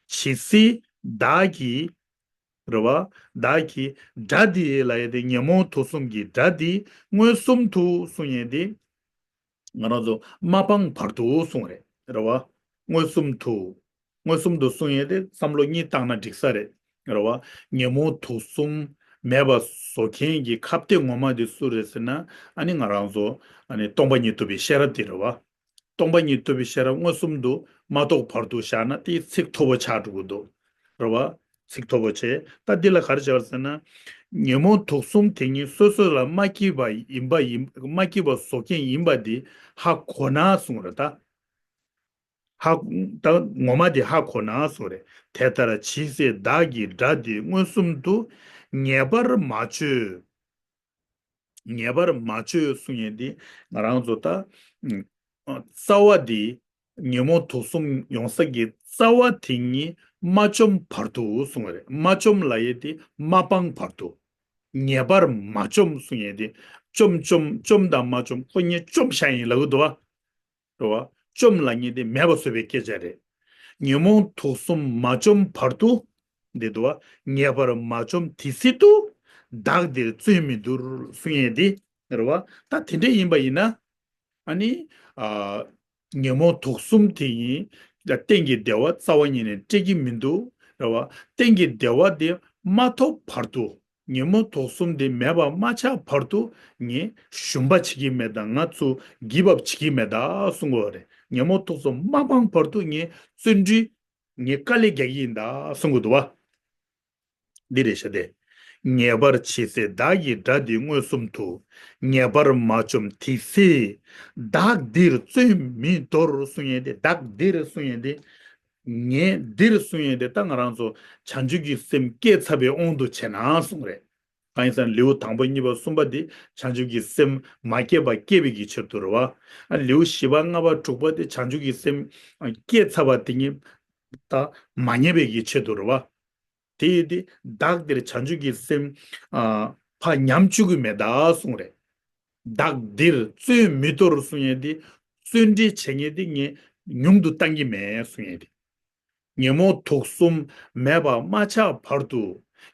ཇི་སྲིད་བདག་གི། རེད་བ། བདག་གི་དགྲ་འདི་ལབ་ཡས་དེ། ཉོན་མོངས་དུག་གསུམ་གྱི་དགྲ་འདི་མངོན་སུམ་དུ་གསུངས་ཡས་དེ། ང་རང་ཚོ་མ་སྤངས་བར་དུ་གསུངས་རེད། རེད་བ། མངོན་སུམ་དུ། མངོན་སུམ་དུ་གསུངས་ཡས་དེ་བསམ་བློ་གཉིས་བཏང་ན་འགྲིག་ས་རེད། རེད་བ། ཉོན་མོངས་དུག་གསུམ་མེད་པ་བཟོ་མཁན་གྱི་ཁ་གཏད་ངོ་མ་དེ་སུ་རེད་ཟེར་ན། ཨ་ནི་ང་རང་ཚོ། ཨ་ནི་སྟོང་པ་ཉིད་རྟོགས་པའི་ཤེས་རབ་དེ་རེད་བ། སྟོང་པ་ཉིད་རྟོགས་པའི་ཤེས་རབ་མངོན་སུམ་དུ་མ་རྟོགས་བར་དུ་བཞག་ན་དེ་ཚིག་མཐོ་པོ་ཆགས་འགྲོ་གི་འདུག་རེད་བ། ཚིག་མཐོ་པོ་བྱས། ད་འདི་ལ་ག་རེ་བྱས་པ་ཟེར་ན། ཉོན་མོངས་དུག་གསུམ་དེ་ཉིད་སོ་སོ་ལ་མ་སྐྱིད་པ་ཡིན་པ་ཡིན། མ་སྐྱིད་པ་བཟོ་མཁན་ཡིན་པ་འདི་ཧ་གོ་ན་གསུངས་རེད་ད། ཧ། ད་ངོ་མ་འདི་ཧ་གོ་ན་གསུངས་རེད། དེ་ལྟར་ཇི་སྲིད་བདག་གི་དགྲ་འདི་མངོན་སུམ་དུ། ངེས་པར་མ་བྱོས། ངེས་པར་མ་བྱོས་གསུང་ཡས་འདི་ང་རང་ཚོ་ད། ཨ། རྩ་བ་འདི། ཉོན་མོངས་དུག་གསུམ་ཡོང་ས་གི་རྩ་བ་དེ་ཉིད་མ་བཅོམ་བར་དུ་གསུང་བ་རེད། མ་བཅོམ་ལབ་ཡས་དེ་མ་སྤངས་བར་དུ། ངེས་པར་མ་བཅོམ་གསུང་ཡས་དེ། བཅོམ་བཅོམ་བཅོམ་དང་མ་བཅོམ་ཁོ་གཉིས་བཅོམ་བཞག་ཡིན་ལབ་ཀྱི་འདུག་བ། རེད་བ། བཅོམ་ལབ་མཁན་དེ་མེད་པ་བཟོ་བའི་སྐད་ཆ་རེད། ཉོན་མོངས་དུག་གསུམ་མ་བཅོམ་བར་དུ། འདི་འདུག་བ། ངེས་པར་མ་བཅོམ་དེ་སྲིད་དུ། བདག་འདིར་བརྩོན་མི་འདོར་གསུང་ཡས་འདི། རེད་བ། ད་དེ་འདྲ་ཡིན་པ་ཡིན་ན། ཨ་ནི། ཨ། ཉོན་མོངས་དུག་གསུམ་དེ་ཡིན། གཏན་གྱི་བདེ་བ་རྩ་བ་ཉིད་ནས་སྤྲད་ཀྱི་མི་འདུག་རེད་བ། གཏན་གྱི་བདེ་བ་དེ་མ་ཐོབ་བར་དུ། ཉོན་མོངས་དུག་གསུམ་དེ་མེད་པ་མ་ཆགས་བར་དུ་ངས་ཞུམ་པ་བྱེད་ཀྱི་མེད་དང་། ང་ཚོ་གིབ་ཨབ་བྱེད་ཀྱི་མེད་ད་གསུང་གི་ཡོད་རེད། ཉོན་མོངས་དུག་གསུམ་མ་སྤངས་བར་དུ་ངས་བརྩོན་འགྲུས། ངས་དཀའ་ལས་རྒྱག་གི་ཡིན་ད་གསུང་གི་འདུག་བ། འདི་རེད་ཤག་སྟེ། ངེས་པར་ཇི་སྲིད་བདག་གི་དགྲ་འདི་མངོན་སུམ་དུ། ངེས་པར་མ་བཅོམ་དེ་སྲིད། བདག་འདིར་བརྩོན་མི་འདོར་གསུང་ཡས་དེ། བདག་འདིར་གསུང་ཡས་དེ། ངས་འདིར་གསུང་ཡས་དེ་ད་ང་རང་ཚོ་བྱང་ཆུབ་ཀྱི་སེམས་བསྐྱེད་ཚར་བའི་དབང་དུ་བྱས་ན་གསུང་རེད། གང་ཡིན་ཟེར་ན་ལེའུ་དང་པོ་གཉིས་པ་གསུམ་པ་དེ་བྱང་ཆུབ་ཀྱི་སེམས་མ་སྐྱེས་པ་སྐྱེ་བའི་གི་ཆེད་དུ་རེད་བ། ཨ། ལེའུ་བཞི་པ་ལྔ་པ་དྲུག་པ་དེ་བྱང་ཆུབ་ཀྱི་སེམས། ཨ། བསྐྱེད་ཚར་བ་དེ་ཉིད་ད་མ་ཉམས་པའི་གི་ཆེད་དུ་རེད་བ། དེ་ཡིན་དུས་བདག་འདིར་བྱང་ཆུབ་ཀྱི་སེམས། ཨ། ཕར་ཉམས་བཅུག་གི་མེད་ད་གསུངས་རེད། བདག་འདིར་བརྩོན་མི་འདོར་གསུང་ཡས་དེ། བརྩོན་འགྲུས་བྱེད་མཁན་དེ་ངས་ཉུང་དུ་བཏང་གི་མེད་གསུང་ཡས་དེ། ཉོན་མོངས་དུག་གསུམ་མེད་པ་མ་ཆགས་བར་དུ།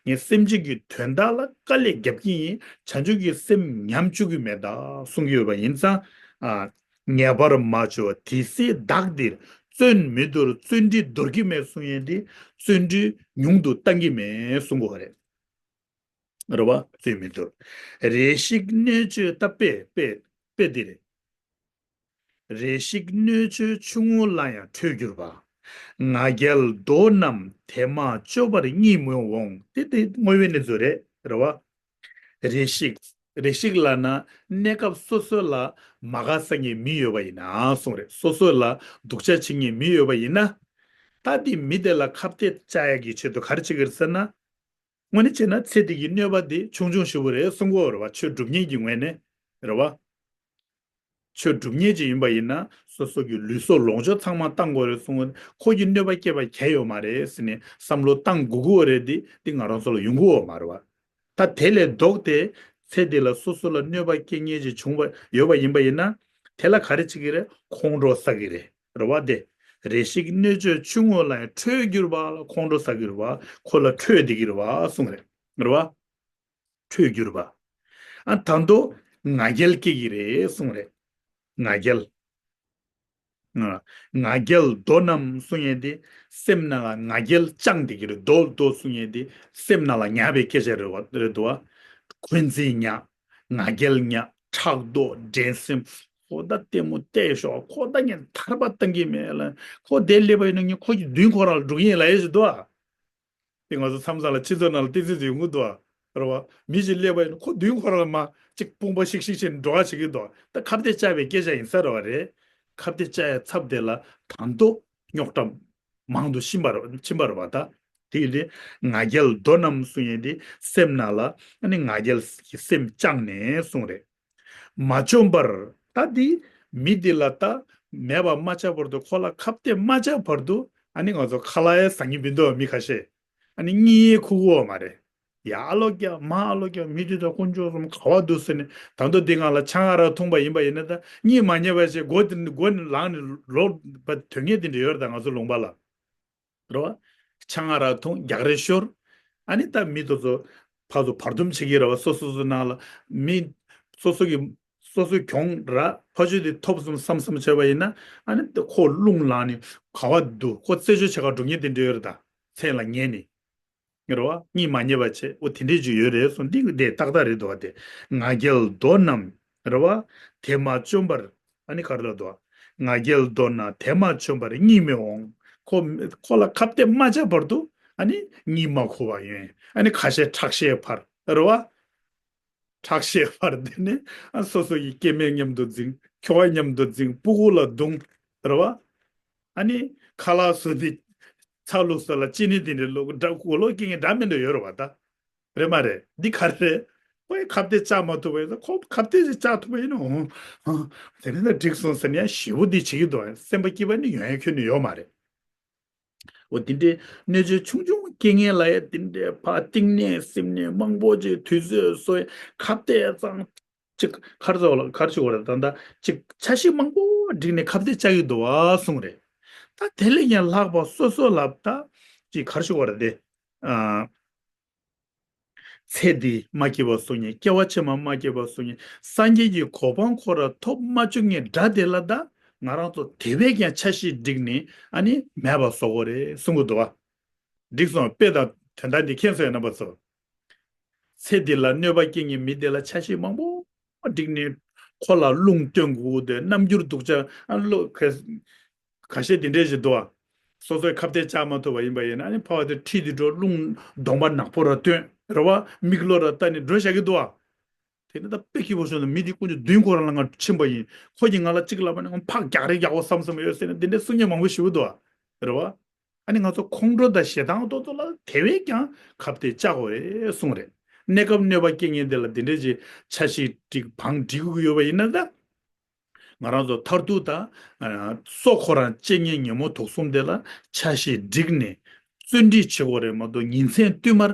ངས་སེམས་ཅན་གྱི་དོན་དག་ལ་དཀའ་ལས་རྒྱབ་ཀྱི་ཡིན། བྱང་ཆུབ་ཀྱི་སེམས་ཉམས་བཅུག་གི་མེད་ད་གསུང་གི་ཡོད་པ་ཡིན་ཙང་། ཨ། ངེས་པར་མ་བཅོམ་དེ་སྲིད་བདག་འདིར། བརྩོན་མི་འདོར་བརྩོན་འགྲུས་འདོར་གྱི་མེད་གསུང་ཡས་དེ། བརྩོན་འགྲུས་ཉུང་དུ་བཏང་གི་མེད་གསུང་གི་ཡོད་རེད། རེད་བ། བརྩོན་མི་འདོར། རེ་ཞིག་གནོད་བྱེད་ད་དཔེ་དཔེ། ཚེ་འདིར། རེ་ཞིག་སྣོད་བཅུད་ཆུང་ངུ་ལ་ཡང་ཁྲོས་གྱུར་པ། ང་རྒྱལ་མདོ་རྣམས་དེ་མ་བཅོམ་པར་གཉིད་མི་འོང་། དེ་དེ་དངོས་པོའི་གནས་ཚུལ་རེད། རེད་བ། རེ་ཞིག་རེ་ཞིག་ལབ་ན་གནས་སྐབས་སོ་སོ་ལ་མ་དགའ་ས་མཁན་མི་ཡོད་པ་ཡིན་ན་གསུངས་རེད། སོ་སོ་ལ་སྡུག་ཅག་བྱེད་མཁན་མི་ཡོད་པ་ཡིན་ན། ད་དེ་མི་དེ་ལ་ཁ་གཏད་བཅག་ཡག་གི་ཆེད་དུ་ག་རེ་བྱེད་ཀྱི་རེད་ཟེར་ན། དངོས་གནས་བྱས་ན་ཚེ་འདི་གི་གནོད་པ་འདི་ཆུང་ཆུང་ཞེ་པོ་རེད་གསུང་གི་ཡོད་རེད་བ། ཆོས་སྒྲུབ་མཁན་གྱི་ངོས་ནས་རེད་བ། ཆོས་སྒྲུབ་མཁན་ཅིག་ཡིན་པ་ཡིན་ན་སོ་སོ་གི་ལུས་སྲོག་ལོངས་སྤྱོད་ཚང་མ་བཏང་དགོས་རེད་གསུང་གི་ཡོད། ཁོ་གི་གནོད་པ་སྐྱེལ་བ་གང་ཡང་ཡོད་མ་རེད་ཟེར་ནས་བསམ་བློ་བཏང་དགོས་ཀྱི་ཡོད་རེད། འདི་འདི་ང་རང་ཚོ་ལ་ཡོང་གི་ཡོད་མ་རེད་བ། ད་དེ་ལས་ལྡོག་སྟེ་ཚེ་འདི་ལ་སོ་སོ་ལ་གནོད་པ་སྐྱེལ་མཁན་ཅིག་བྱུང་བ་ཡོད་པ་ཡིན་པ་ཡིན་ན། དེ་ལ་ག་རེ་བྱེད་ཀྱི་རེད། ཁོང་ཁྲོ་ཟ་གི་རེད། རེད་བ། དེ་རེ་ཞིག་སྣོད་བཅུད་ཆུང་ངུ་ལ་ཡང་ཁྲོས་གྱུར་པ་ལ་ཁོང་ཁྲོ་ཟ་གི་རེད་བ། ཁོ་ལ་ཁྲོས་བསྡད་ཀྱི་རེད་བ་གསུངས་རེད། རེད་བ། ཁྲོས་གྱུར་པ། ཨ་ད་དུང་ང་རྒྱལ་སྐྱེ་གི་རེད་གསུངས་རེད། ང་རྒྱལ། ང་རྒྱལ་མདོ་རྣམས་གསུང་ཡས་དེ་སེམས་ནང་ལ་ང་རྒྱལ་བཅངས་བསྡད་ཀྱི་རེད། མདོ་མདོ་གསུང་ཡས་དེ་སེམས་ནང་ལ་ཉར་བའི་སྐད་ཆ་རེད་བ། རེད་འདུག་བ། འཁོན་འཛིན་ཉར། ང་རྒྱལ་ཉར། ཕྲག་དོག་འགྲན་སེམས། ཁོ་ད་ལྟད་མོ་བལྟས་ཤོག་ཁོ་ད་ངས་ཐར་པ་བཏང་གི་མེད་ལ། ཁོ་དེ་སླེབས་པ་ཡིན་ན་ངས་ཁོ་གི་མདུན་ཁོ་རང་ལ་འགྲོ་གི་ཡིན་ལབ་ཡས་ཞིག་འདུག་བ། དེ་ང་ཚོ་མཚམས་མཚམས་ལ་སྤྱི་ཚོགས་ནང་ལ་ཏི་ཙི་ཙི་ཡོང་གི་འདུག་བ། རེད་བ། མི་ཞིག་སླེབས་པ་ཡིན་ན་ཁོ་མདུན་ཁོ་རང་ལ་མར་ཅིག་དཔུང་པ་ཤིག་ཤིག་བྱས་ནས་འགྲོ་ག་བྱེད་ཀྱི་འདུག་ད་ཁ་གཏད་བཅག་པའི་སྐད་ཆ་ཡིན་ས་རེད་བ། རེད། ཁ་གཏད་བཅག་ཡ་ཚབ་དེ་ལ་ད་དུང་རྙོག་དྲ་མང་དུ་ཕྱིན་པ་རེད། ཕྱིན་པ་རེད་བ། ད་དེ་ཡིན་དུས་ང་རྒྱལ་མདོ་རྣམས་གསུང་ཡས་དེ་སེམས་ནང་ལ་ཨ་ནི་ང་རྒྱལ་གྱི་སེམས་བཅངས་ནས་གསུངས་རེད། མ་བཅོམ་པར། ད་འདི་མི་འདི་ལ་ད་མེད་པ་མ་ཆགས་བར་དུ། ཁོ་ལ་ཁ་གཏད་མ་བཅག་བར་དུ་ཨ་ནི་ང་ཚོ་ཁ་ལག་ཡང་ཟ་མཁན་མི་འདུག་མི་ཁ་ཤས། ཨ་ནི་གཉིད་ཡང་ཁུག་གི་ཡོད་མ་རེད། ཡ་ཨ་ལོ་རྒྱག་མ་ཨ་ལོ་རྒྱག་མི་འདི་དང་དཀོན་མཆོག་གསུམ་ག་བ་འདུག་ཟེར་ནས། ད་དུང་འདི་ང་ལ་ཆང་ཨ་རག་འཐུང་པ་ཡིན་པ་ཡིན་ན། ད་གཉིད་མ་ཉལ་བ་བྱས་མགོ་དེ་མགོ་ནས་ལངས་ནས་ལོག་པ་དོན་ངན་དེ་འདྲ་ཡོད་རེད། ད་ང་ཚོ་ལུང་པ་ལ། རེད་བ། ཆང་ཨ་རག་འཐུང་རྒྱག་རེས་ཤོར། ཨ་ནི་ད་མི་དེ་ཚོ་ཕར་ཚུར་བར་འདུམ་བྱེད་ཀྱི་རེད་བ། སོ་སོ་སོ་ནང་ལ་མི་སོ་སོ་གི་སོ་སོའི་གྱོང་རག་ཕ་ཆོས་དེ་ཐོབ་སོང་བསམ་བསམ་བྱས་པ་ཡིན་ན། ཨ་ནི་ད་ཁོ་རླུང་ལངས་ནས་ག་བ་འདུག་ཁོ་རྩད་གཅོད་བྱེད་གར་འགྲོ་མཁན་དེ་འདྲ་ཡོད་རེད། ད་མཚན་ལ་ཉན་ནས། རེད་བ། གཉིད་མ་ཉལ་བ་བྱས། འོ་དེ་འདྲས་ཅིག་ཡོད་རེད་གསུངས། འདི་འདི་ཏག་ཏག་རེད་འདུག་བ། དེ་ང་རྒྱལ་མདོ་རྣམས་རེད་བ། དེ་མ་བཅོམ་པར། ཨ་ནི་ག་རེ་ལབ་འདུག་བ། ང་རྒྱལ་མདོ་རྣམས་དེ་མ་བཅོམ་པར་གཉིད་མི་འོང་། ཁོ་ཁོ་ལ་ཁ་གཏད་མ་བཅག་བར་དུ་ཨ་ནི་གཉིད་མ་ཁུག་པ་ཡོང་། ཨ་ནི་ཁ་ཤས་ཁྲག་ཤེད་འཕར། རེད་བ། ཁྲག་ཤེད་འཕར། དེ་ནས་ཨ་སོ་སོ་ཡི་སྐྱེ་དམན་མཉམ་དུ་འཛིང་། ཁྱོ་ག་མཉམ་དུ་འཛིང་། སྤུ་གུ་ལ་རྡུང་། རེད་བ། ཨ་ནི་ཁ་ལག་བཟོ་དུས་ཚྭ་བླུགས་ས་ལ་ཅི་ནི་དེ་འདྲ་བླུགས། འདྲ་གོ་ལོག་སྐྱེ་མཁན་འདྲ་མི་འདྲ་ཡོད་རེད་བ། ད་རེད་མ་རེད། འདི་ག་རེ་རེད། ཁོས་ཁ་གཏད་བཅག་མ་ཐུབ་པ་ཡིན་ན། ཁོ་ཁ་གཏད་ཅིག་བཅག་ཐུབ་པ་ཡིན་ན། འོ་ཨ་དེ་ནས་ད་འགྲིག་སོང་ཟེར་ནས་ཡང་ཞེ་པོ་འདི་བྱེད་ཀྱི་འདུག་སེམས་པ་སྐྱིད་པ་ནི་ཡོང་ཡ་ཁྱོན་ནས་ཡོད་མ་རེད། འོ་དེ་འདྲའི་གནོད་བྱེད་ཆུང་ཆུང་སྐྱེ་མཁན་ལ་ཡང་དེ་འདྲའི་ཕར་གཏིང་ནས་སེམས་ནས་མང་པོ་ཅིག་དུས་ཚོད་གསོག་ཡས། ཁ་གཏད་གཙང་ཅིག་གར་ཚོགས་ལ་གར་ཅིག་བར་ད་ལྟ་ཅིག་འཆར་གཞི་མང་པོ་བསྒྲིགས་ནས་ཁ་གཏད་བཅག་གི་འདུག་བ་གསུངས་རེད། ད་དེ་ལས་ཀྱང་ལྷག་པ་སོ་སོ་ལ་ད་ཅིག་གར་ཅིག་བར་དེ། ཨ། ཚེ་འདི་མ་སྐྱེས་པ་སོང་ནས་སྐྱེ་བ་ཕྱི་མ་མ་སྐྱེས་པ་སོང་ནས་སངས་རྒྱས་ཀྱི་གོ་འཕང་ཁོ་རང་ཐོབ་མ་བཅུག་མཁན་དགྲ་དེ་ལ་ད་ང་རང་ཚོ་དེ་བས་ཀྱང་འཆར་གཞི་བསྒྲིགས་ནས་ཨ་ནི་མེད་པ་བཟོ་དགོས་རེད་གསུང་གི་འདུག་བ། འགྲིག་སོང་། དཔེ་དང་དོན་དག་འདི་མཁྱེན་སོང་ཡ། རྣམ་པ་ཚོ། ཚེ་འདི་ལ་གནོད་པ་སྐྱེལ་མཁན་མི་དེ་ལ་འཆར་གཞི་མང་པོ་བསྒྲིགས་ནས་ཁོ་ལ་རླུང་བཏོན་དགོས་དེ། རྣམ་འགྱུར་སྡུག་ཅག་ཨ་བློ་ཁ་ཁ་ཤས་དེ་འདྲས་ཞིག་འདུག་ཨ། སོ་སོའི་ཁ་གཏད་བཅག་མ་ཐུབ་པ་ཡིན་པ་ཡིན་ན་ཨ་ནི་ཕར་དེ་ཁྲིད་དེ་འགྲོ། རླུང་གདོང་པ་ནག་པོ་ར་བཏོན། རེད་བ། མིག་ལོག་ར་བལྟས་ནས་འགྲོ་བཞག་གི་འདུག་ཨ། དེ་ནི་ད་དཔེ་སྐྱིད་པོ་བྱུང་ན་མི་དེ་ཀུན་གྱི་མདུན་ཁོ་རང་ལ་ང་ཕྱིན་པ་ཡིན། ཁོ་གྱིས་ང་ལ་གཅིག་ལབ་པ་ནི་ང་ཕར་རྒྱག་རེས་རྒྱག་དགོས་བསམ་བསམ་ཡོད་ཟེར་ནས་དེ་འདྲའི་གསུང་མཁན་མང་པོ་ཞེ་པོ་འདུག་ཨ། རེད་བ། ཨ་ནི་ང་ཚོ་ཁོང་ཁྲོ་དང་ཞེ་སྡང་ཏོག་ཏོག་ལ་དེ་བས་ཀྱང་ཁ་གཏད་བཅག་དགོས་རེད་གསུངས་རེད། གནས་སྐབས་གནོད་པ་སྐྱེལ་མཁན་དེ་ལ་དེ་འདྲས་ཀྱི་འཆར་གཞི་སྒྲིག་བང་སྒྲིག་དགོས་ཡོད་པ་ཡིན་ན་ད། ང་རང་ཚོ་མཐར་ཐུག་ད། ཨ། སྲོག་ཁོ་རང་བཅད་མཁན་ཉོན་མོངས་དུག་གསུམ་དེ་ལ་འཆར་གཞི་བསྒྲིགས་ནས་བརྩོན་འགྲུས་བྱེད་དགོས་རེད་མ་གཏོགས་ཉིན་མཚན་བསྟུད་མར་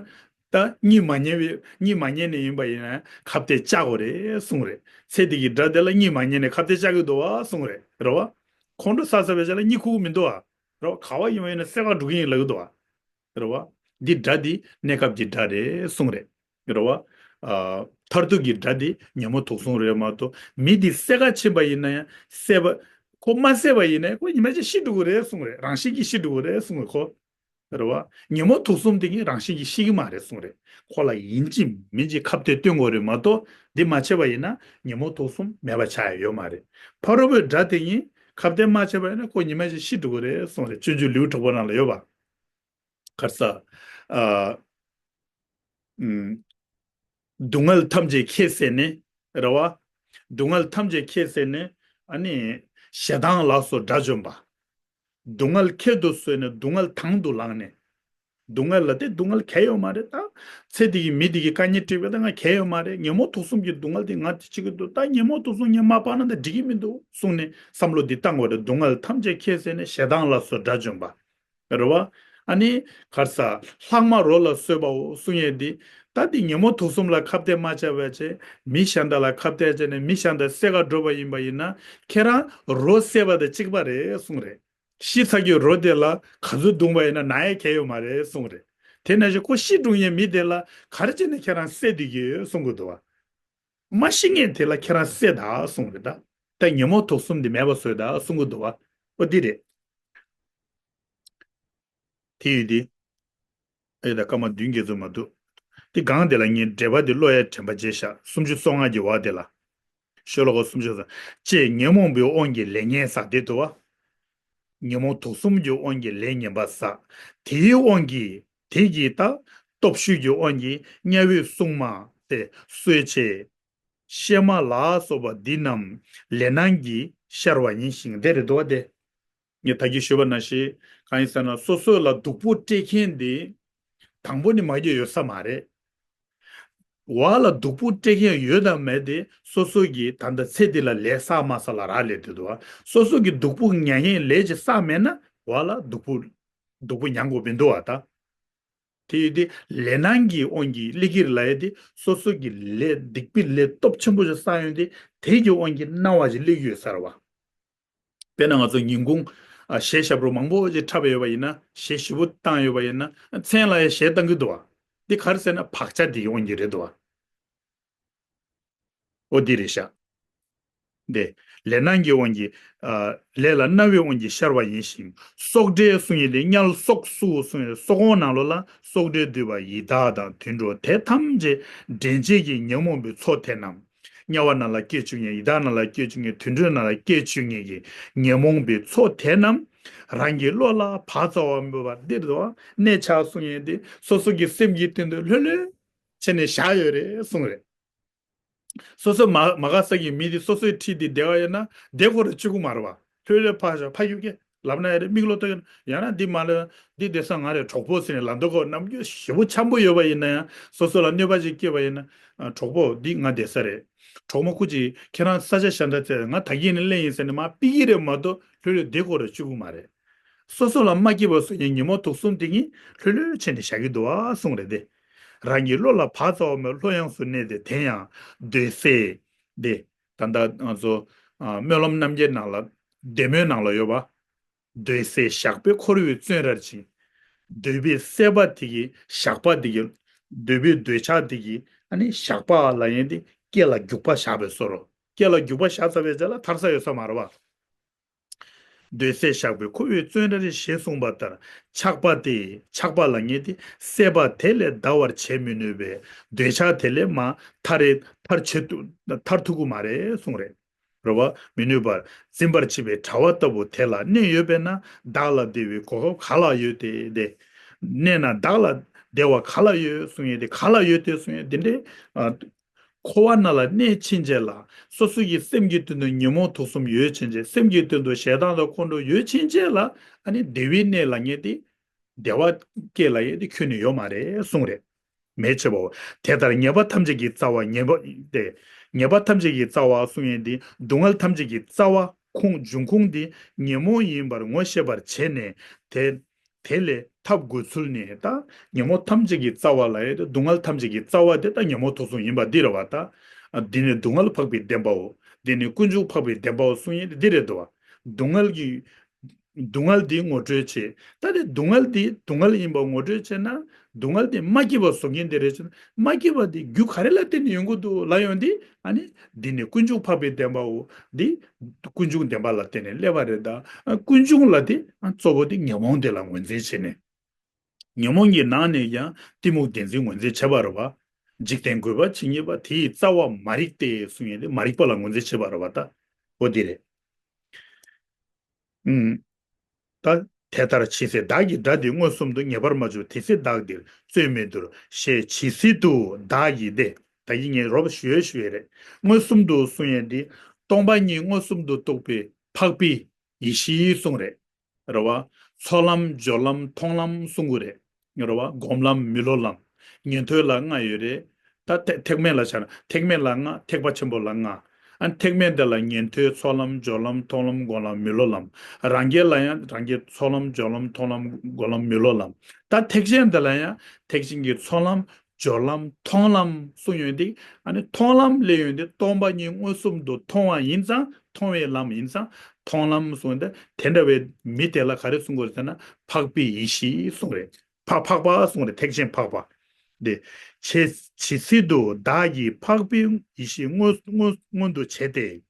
ད་གཉིད་མ་ཉལ་བའི་གཉིད་མ་ཉལ་ནས་ཡིན་པ་ཡིན་ན་ཁ་གཏད་བཅག་དགོས་རེད་གསུངས་རེད། ཚེ་འདི་གི་དགྲ་དེ་ལ་གཉིད་མ་ཉལ་ནས་ཁ་གཏད་བཅག་གི་འདུག་བ་གསུངས་རེད། རེད་བ། ཁོང་ཁྲོ་ཟ་ཟ་བའི་ཆ་ལ་གཉིད་ཁུག་གི་མི་འདུག་བ། རེད་བ། ག་བ་ཡིན་པ་ཡིན་ན་སེ་ག་འགྲོ་གི་ཡིན་ལབ་གི་འདུག་བ། རེད་བ། འདི་དགྲ་འདི་གནས་སྐབས་ཀྱི་དགྲ་རེད་གསུངས་རེད། རེད་བ། ཨ། མཐར་ཐུག་གི་དགྲ་འདི་ཉོན་མོངས་དུག་གསུམ་རེད་མ་གཏོགས་མི་འདི་སེ་ག་ཕྱིན་པ་ཡིན་ན་ཡང་བསད་པ། ཁོ་མ་བསད་པ་ཡིན་ན་ཡང་ཁོ་ཉི་མ་གཅིག་ཤི་འགྲོ་གི་རེད་གསུངས་རེད། རང་བཞིན་གྱིས་ཤི་འགྲོ་གི་རེད་གསུངས་རེད་ཁོ། རེད་བ། ཉོན་མོངས་དུག་གསུམ་དེ་གཉིས་རང་བཞིན་གྱིས་ཤི་གི་མ་རེད་གསུངས་རེད། ཁོ་ལ་ཡིན་གཅིག་མིན་གཅིག་ཁ་གཏད་གཏོང་དགོས་རེད་མ་གཏོགས། འདི་མ་བྱས་པ་ཡིན་ན་ཉོན་མོངས་དུག་གསུམ་མེད་པ་ཆགས་ཡ་ཡོད་མ་རེད། ཕ་རོལ་པོའི་དགྲ་དེ་གཉིས་ཁ་གཏད་མ་བྱས་པ་ཡིན་ན་ཁོ་ཉི་མ་ཞིག་ཤི་འགྲོ་གི་རེད་གསུངས་རེད། སྤྱོད་འཇུག་ལེའུ་དྲུག་པ་ནང་ལ་ཡོད་པ། ག་རེ་ཟེར། ཨ། ཨུམ། སྡུག་བསྔལ་ཐམས་ཅད་ཁྱེད་བསད་ནས། རེད་བ། སྡུག་བསྔལ་ཐམས་ཅད་ཁྱེད་བསད་ནས། ཨ་ནི། ཞེ་སྡང་ལ་སོགས་དགྲ་བཅོམ་པ། སྡུག་བསྔལ་ཁྱད་དུ་གསོད་ནས་སྡུག་བསྔལ་དང་དུ་བླངས་ནས། སྡུག་བསྔལ་ལ་དེ་སྡུག་བསྔལ་གལ་ཡོད་མ་རེད་ད། ཚེ་འདི་གི་མི་འདི་གི་དཀའ་ངལ་འཕྲད་པ་ད་ང་གལ་ཡོད་མ་རེད། ཉོན་མོངས་དུག་གསུམ་གྱི་སྡུག་བསྔལ་དེ་ང་དེ་བྱེད་ཀྱི་འདུག་ད་ཉོན་མོངས་དུག་གསུམ་ངས་མ་སྤངས་ན་ད་འགྲིག་གི་མི་འདུག་གསུངས་ནས་བསམ་བློ་འདི་བཏང་བ་རེད། སྡུག་བསྔལ་ཐམས་ཅད་ཁྱེད་བསད་ནས་ཞེ་སྡང་ལ་སོགས་དགྲ་བཅོམ་པ། རེད་བ། ཨ་ནི། ག་རེ་ཟེར། ལྷག་མ་རོ་ལ་གསོད་པའོ་གསུང་ཡས་འདི། ད་འདི་ཉོན་མོངས་དུག་གསུམ་ལ་ཁ་གཏད་མ་བྱས་པ་བྱས། མི་གཞན་དག་ལ་ཁ་གཏད་བྱས་ནས་མི་གཞན་དག་བསད་ག་འགྲོ་བ་ཡིན་པ་ཡིན་ན། ཁྱེད་རང་རོ་བསད་པ་དང་གཅིག་པ་རེད་གསུངས་རེད། ཤི་ཚར་གྱི་རོ་དེ་ལ་ག་ཚོད་བརྡུངས་པ་ཡིན་ན་ན་ཡས་གལ་ཡོད་མ་རེད་གསུངས་རེད། དེ་ནང་བཞིན་ཁོ་ཤི་འགྲོ་མཁན་མི་དེ་ལ་ག་རེ་བྱས་ནས་ཁྱེད་རང་བསད་བསྡད་ཀྱི་ཡོད་གསུང་གི་འདུག་བ། མ་ཤི་མཁན་དེ་ལ་ཁྱེད་རང་བསད་ད་གསུངས་རེད་ད། ད་ཉོན་མོངས་དུག་གསུམ་འདི་མེད་པ་བཟོས་ད་གསུང་གི་འདུག་བ། ཨོ་འདི་རེད། དེ་ཡོད་དེ། ཨེ་ད་སྐར་མ་བདུན་བརྒྱད་ཙམ་མ་འདུག་དེ་སྒང་དེ་ལ་ངས་འགྲེལ་པ་འདི་ཀློག་ཡ་དྲན་པ་བརྗེད་ཤག་སུམ་ཅུ་སོ་ལྔ་གི་བར་དེ་ལ། ཤོ་ལོ་ཀ་སུམ་ཅུ་སོ། ཅེས་ཉོན་མོངས་པའི་དབང་གིས་ལས་ངན་བསགས་དེ་འདུག་བ། ཉོན་མོངས་དུག་གསུམ་གྱི་དབང་གིས་ལས་ངན་པ་བསགས། དེའི་དབང་གིས་དེ་གྱིས་ད་སྟོབས་བཅུ་གི་དབང་གིས་དམྱལ་བའི་སྲུང་མ་དེ་གསོད་བྱེད། གཤེད་མ་ལ་སོགས་པ་འདི་རྣམས་ལས་སྣང་གིས་ཤར་བ་ཡིན་ཞིང་དེ་རེད་འདུག་བ་དེ། ངས་ད་གིན་ཞུས་པ་ནང་བཞིན་གང་ཡིན་ཟེར་ན་སོ་སོ་ལ་སྡུག་པོ་སྤྲད་མཁན་དེ། དང་པོ་ནི་མ་གི་ཡོད་ས་མ་རེད། བ་ལ་སྡུག་པོ་སྤྲད་མཁན་ཡོད་དང་མེད་དེ་སོ་སོ་གིས་ད་ལྟ་ཚེ་འདི་ལ་ལས་བསགས་མ་བསགས་ལ་རག་ལས་དུས་དུ་བ། སོ་སོ་གིས་སྡུག་པོ་མྱངས་མཁན་ལས་ཅིག་བསགས་མེད་ན་བ་ལ་སྡུག་པོ། སྡུག་པོ་མྱང་དགོས་མི་འདུག་བ་ད། དེ་ཡོད་དེ་ལས་སྣང་གི་དབང་གིས་སླེབས་ཀྱི་རེད་ལབ་ཡ་དེ་སོ་སོ་གི་ལས་སྡིག་པའི་ལས་སྟོབས་ཆེན་པོ་ཞིག་བསགས་ཡོང་དེ་དེ་གི་དབང་གིས་སྣང་བ་ཞིག་སླེབས་ཀྱི་ཡོད་ས་རེད་བ། དཔེར་ན་ང་ཚོ་ཉིན་གུང་ཨ་གཞས་ཞབས་བྲོ་མང་པོ་ཞིག་འཁྲབ་པ་ཡོད་པ་ཡིན་ན་གཞས་ཞེ་པོ་བཏང་ཡོད་པ་ཡིན་ན་མཚན་ལ་ཡ་གཞས་བཏང་གི་འདུག་བ། འདི་ག་རེ་ཟེར་ན་བག་ཆགས་འདི་གི་དབང་གིས་རེད་འདུག་བ། ཨོ་འདི་རེད་ཤག་འདི། ལས་སྣང་གི་དབང་གིས། ཨ། ལས་ལ་སྣང་བའི་དབང་གིས་ཤར་བ་ཡིན་ཞིང་། སྲོག་འབྲས་གསུང་ཡས་དེ་དམྱལ་སྲོག་སུ་གསུང་ཡས་སྲོག་ཁོང་ནང་ལོགས་ལ་སྲོག་འབྲས་འདུས་པ་ཡི་དྭགས་དང་དུད་འགྲོ་དེ་ཐམས་ཅད་འདྲེན་བྱེད་ཀྱི་ཉོན་མོངས་པའི་ཚོགས་དེ་རྣམས། དམྱལ་བ་ནང་ལ་སྐྱེ་བཅུག་མཁན་ཡི་དྭགས་ནང་ལ་སྐྱེ་བཅུག་མཁན་དུད་འགྲོ་ནང་ལ་སྐྱེ་བཅུག་མཁན་གྱི་ཉོན་མོངས་པའི་ཚོགས་དེ་རྣམས། རང་གི་བློ་ལ་བག་ཚ་བ་མེད་པར་འདིར་དུ་གནས་འཆའ་གསུང་ཡས་དེ་སོ་སོ་གི་སེམས་ཀྱི་སྟེང་དུ་ལྷོད་ལྷོད་བྱས་ནས་བཞག་ཡོད་རེད་གསུངས་རེད། སོ་སོ་མ་མ་དགའ་ས་གི་མི་དེ་སོ་སོའི་འཁྲིས་དེ་བདེ་བ་ཡོད་ན་བདེ་ཁོ་ར་བཅུག་གི་མ་རེད་བ། ལྷོད་ལྷོད་ཕར་བཞག་ཕ་ཡུལ་སྐད་ལབ་ན་ཡ་རེད། མིག་ལོག་ལྟ་གི་ཡང་ན་འདི་མ་ལ་འདི་བསྡད་ས་ང་རེད་གྲོགས་པོ་ཟེར་ནས་ལབ་མདོག་ཁ་ནམ་རྒྱུན་ཞེ་པོ་འཆམ་པོ་ཡོད་པ་ཡིན་ན་ཡང་སོ་སོ་ལ་གནོད་པ་ཅིག་སྐྱེས་པ་ཡིན་ན་ཨ་གྲོགས་པོ་འདི་ང་བསྡད་ས་རེད། གྲོགས་མོ་ཁུ་ཅིག་ཁྱེད་རང་ས་ཆ་གཞན་དག་བཙལ་ང་ད་གིན་ནས་སླེབས་ཡིན་ཟེར་ནས་མ་ཕིག་གི་རེད་མ་གཏོགས་ལྷོད་ལྷོད་བསྡད་ཁོ་ར་བཅུག་གི་མ་རེད། སོ་སོ་ལ་མ་སྐྱིད་པ་བཟོ་མཁན་ཉོན་མོངས་དུག་གསུམ་དེ་གཉིས་ལྷོད་ལྷོད་བྱས་ནས་བཞག་གི་འདུག་ཨ་གསུངས་རེད་དེ། རང་གི་བློ་ལ་བག་ཚ་བ་མེད་ལྷོད་ཡངས་སུ་གནས་ཏེ་དེ་ཡང་འདོད་སྲེད་དེ། ད་ལྟ་ང་ཚོ་ཨ་སྨོན་ལམ་རྣམ་བརྒྱད་ནང་ལ་བདེ་སྨོན་ནང་ལ་ཡོད་པ། འདོད་སྲེད་ཞགས་པས་འཁོར་བའི་བཙོན་རར་ཕྱིན། འདོད་པའི་སྲེད་པ་དེ་གི་ཞགས་པ་དེ་གི་འདོད་པའི་འདོད་ཆགས་དེ་གི་ཨ་ནི་ཞགས་པ་ལབ་ཡས་དེ་སྐེ་ལ་རྒྱུག་པ་བཞག་པའི་བཟོ་འདྲ། སྐེ་ལ་རྒྱུག་པ་བཞག་ཚར་བའི་རྗེས་ལ་ཐར་ས་ཡོད་ས་མ་རེད་བ། འདོད་སྲེད་ཞགས་པས་འཁོར་བའི་བཙོན་རར་ཞེས་གསུངས་པ་ལྟར་ཆགས་པ་སྟེ་ཆགས་པ་ལ་ངེས་ཏེ་སྲེད་པ་དེ་ལས་འདའ་བར་བྱེད་མི་ནུས་པས་འདོད་ཆགས་དེ་ལས་མ་ཐར་རེ་ཐར་བྱེད་དུ་ཐར་ཐུབ་ཀྱི་མ་རེད་གསུངས་རེད། རེད་བ། མི་ནུས་པར་འཛིན་པར་བྱེད་པའི་དྲ་བ་ལྟ་བུ་དེ་ལ་གནས་ཡོད་པས་ན་བདག་ལ་བདེ་བའི་གོ་སྐབས་ག་ལ་ཡོད་དེ་དེ། གནས་ན་བདག་ལ་བདེ་བ་ག་ལ་ཡོད་གསུང་ཡས་དེ་ག་ལ་ཡོད་དེ་གསུང་ཡས་དེ་འདྲའི་ཨ། འཁོར་བ་ནང་ལ་གནས་ཕྱིན་རྗེས་ལ་སོ་སོ་གི་སེམས་ཀྱི་དོན་དུ་ཉོན་མོངས་དུག་གསུམ་ཡོད་ཕྱིན་རྗེས་སེམས་ཀྱི་དོན་དུ་ཞེ་སྡང་དང་ཁོང་ཁྲོ་ཡོད་ཕྱིན་རྗེས་ལ་ཨ་ནི་བདེ་བའི་གནས་ལ་ངེས་ཏེ་བདེ་བ་སྐྱེ་ལ་ཡོད་དེ་ཁྱོན་ནས་ཡོད་མ་རེད་གསུངས་རེད། མེད་ཅེས་པའོ། དེ་ལྟར་ཉེས་པ་ཐམས་ཅད་ཀྱི་རྩ་བ་ཉེས་པ་སྟེ། ཉེས་པ་ཐམས་ཅད་ཀྱི་རྩ་བ་གསུང་ཡས་འདི་སྡུག་བསྔལ་ཐམས་ཅད་ཀྱི་རྩ་བ་ཁུངས་འབྱུང་ཁུངས་འདི་ཉོན་མོངས་ཡིན་པར་ངོ་ཤེས་པར་བྱས་ནས་དེ། དེ་ལས་ཐར་དགོས་ཚུལ་ནི་ད་ཉོན་མོངས་ཐམས་ཅད་ཀྱི་རྩ་བ་ལ་ཡོད་དེ་སྡུག་བསྔལ་ཐམས་ཅད་ཀྱི་རྩ་བ་དེ་ད་ཉོན་མོངས་དུག་གསུམ་ཡིན་པ་འདི་རེད་བ་ད། འདི་ནི་སྡུག་བསྔལ་འཕགས་པའི་བདེན་པའོ། འདི་ནི་ཀུན་འབྱུང་འཕགས་པའི་བདེན་པའོ་གསུང་ཡས་འདི་རེད་དོ། སྡུག་བསྔལ་གྱི། སྡུག་བསྔལ་འདི་ངོ་སྤྲོད་བྱེད། ད་དེ་སྡུག་བསྔལ་འདི་སྡུག་བསྔལ་ཡིན་པ་ངོ་སྤྲོད་བྱེད་ན། སྡུག་བསྔལ་འདི་མ་སྐྱིད་པ་བཟོ་མཁན་དེ་རེད་བྱེད་ན་མ་སྐྱིད་པ་འདི་རྒྱུ་ག་རེ་ལ་བརྟེན་ནས་ཡོང་གི་འདུག་ལབ་ཡོང་དུས་ཨ་ནི། འདི་ནི་ཀུན་འབྱུང་འཕགས་པའི་བདེན་པའོ། འདི་ཀུན་འབྱུང་བདེན་པ་ལ་བརྟེན་ནས་སླེབས་པ་རེད་ད། ཀུན་འབྱུང་ལ་དེ་གཙོ་བོ་དེ་ཉོན་མོངས་དེ་ལ་ངོས་འཛིན་བྱེད་ནས། ཉོན་མོངས་ཀྱི་ནང་ནས་ཀྱང་གཏི་མུག་བདེན་འཛིན་ངོས་འཛིན་བྱེད་པ་རེད་བ། འཇིག་རྟེན་རྒུད་པ་ཇི་སྙེད་པ། དེ་ཡི་རྩ་བ་མ་རིག་སྟེ་གསུངས་ཡོད་དེ། མ་རིག་པ་ལ་ངོས་འཛིན་བྱེད་པ་རེད་བ་ད། འོ་དེ་རེད། ཨུམ། ད་དེ་ལྟར་ཇི་སྲིད་བདག་གིས་དགྲ་འདི་མངོན་སུམ་དུ། ངེས་པར་མ་བྱུང་དེ་སྲིད་བདག་འདིར་རྩོད་མི་འདུར། ཞེས་ཇི་སྲིད་དུ་བདག་གིས་དེ། ད་གིན་ངས་རོབ་ཞུ་ཡས་ཞུ་ཡས་རེད། མངོན་སུམ་དུ་གསུང་ཡས་འདི་སྟོང་པ་ཉིད་མངོན་སུམ་དུ་རྟོགས་པའི་འཕགས་པའི་ཡེ་ཤེས་གསུང་རེད། རེད་བ། ཚོགས་ལམ་སྦྱོར་ལམ་མཐོང་ལམ་གསུང་གི་རེད། རེད་བ། སྒོམ་ལམ་མི་སློབ་ལམ། ཉན་ཐོས་ལ་ལྔ་ཡོད་རེད། ད་ཐེག་ཐེག་དམན་ལ་བྱ་ན་ཐེག་དམན་ལ་ལྔ། ཐེག་པ་ཆེན་པོ་ལ་ལྔ། ཨ་ནི་ཐེག་དམན་དེ་ལ་ཉན་ཐོས་ཚོགས་ལམ་སྦྱོར་ལམ་མཐོང་ལམ་སྒོམ་ལམ་མི་སློབ་ལམ། རང་རྒྱལ་ལ་ཡང་རང་རྒྱལ་ཚོགས་ལམ་སྦྱོར་ལམ་མཐོང་ལམ་སྒོམ་ལམ་མི་སློབ་ལམ། ད་ཐེག་ཆེན་དེ་ལ་ཡང་ཐེག་ཆེན་གྱི་ཚོགས་ལམ་སྦྱོར་ལམ་མཐོང་ལམ་གསུང་ཡོད་དེ། ཨ་ནི་མཐོང་ལམ་ལས་ཡོད་དེ་སྟོང་པ་ཉིད་མངོན་སུམ་དུ་མཐོང་བ་ཡིན་ཙང་མཐོང་བའི་ལམ་ཡིན་ཙང་མཐོང་ལམ་གསུང་ཡོད་དེ། དེ་འདྲ་བའི་མི་དེ་ལ་ག་རེ་གསུང་དགོས་ཟེར་ན་འཕགས་པའི་ཡེ་ཤེས་གསུང་རེད། འཕགས་འཕགས་པ་གསུང་རེད། ཐེག་ཆེན་འཕགས་པ། དེ་ཇི་ཇི་སྲིད་དུ་བདག་གིས་འཕགས་པའི་ཡེ་ཤེས་མངོན་མངོན་མངོན་དུ་བྱས་ཏེ།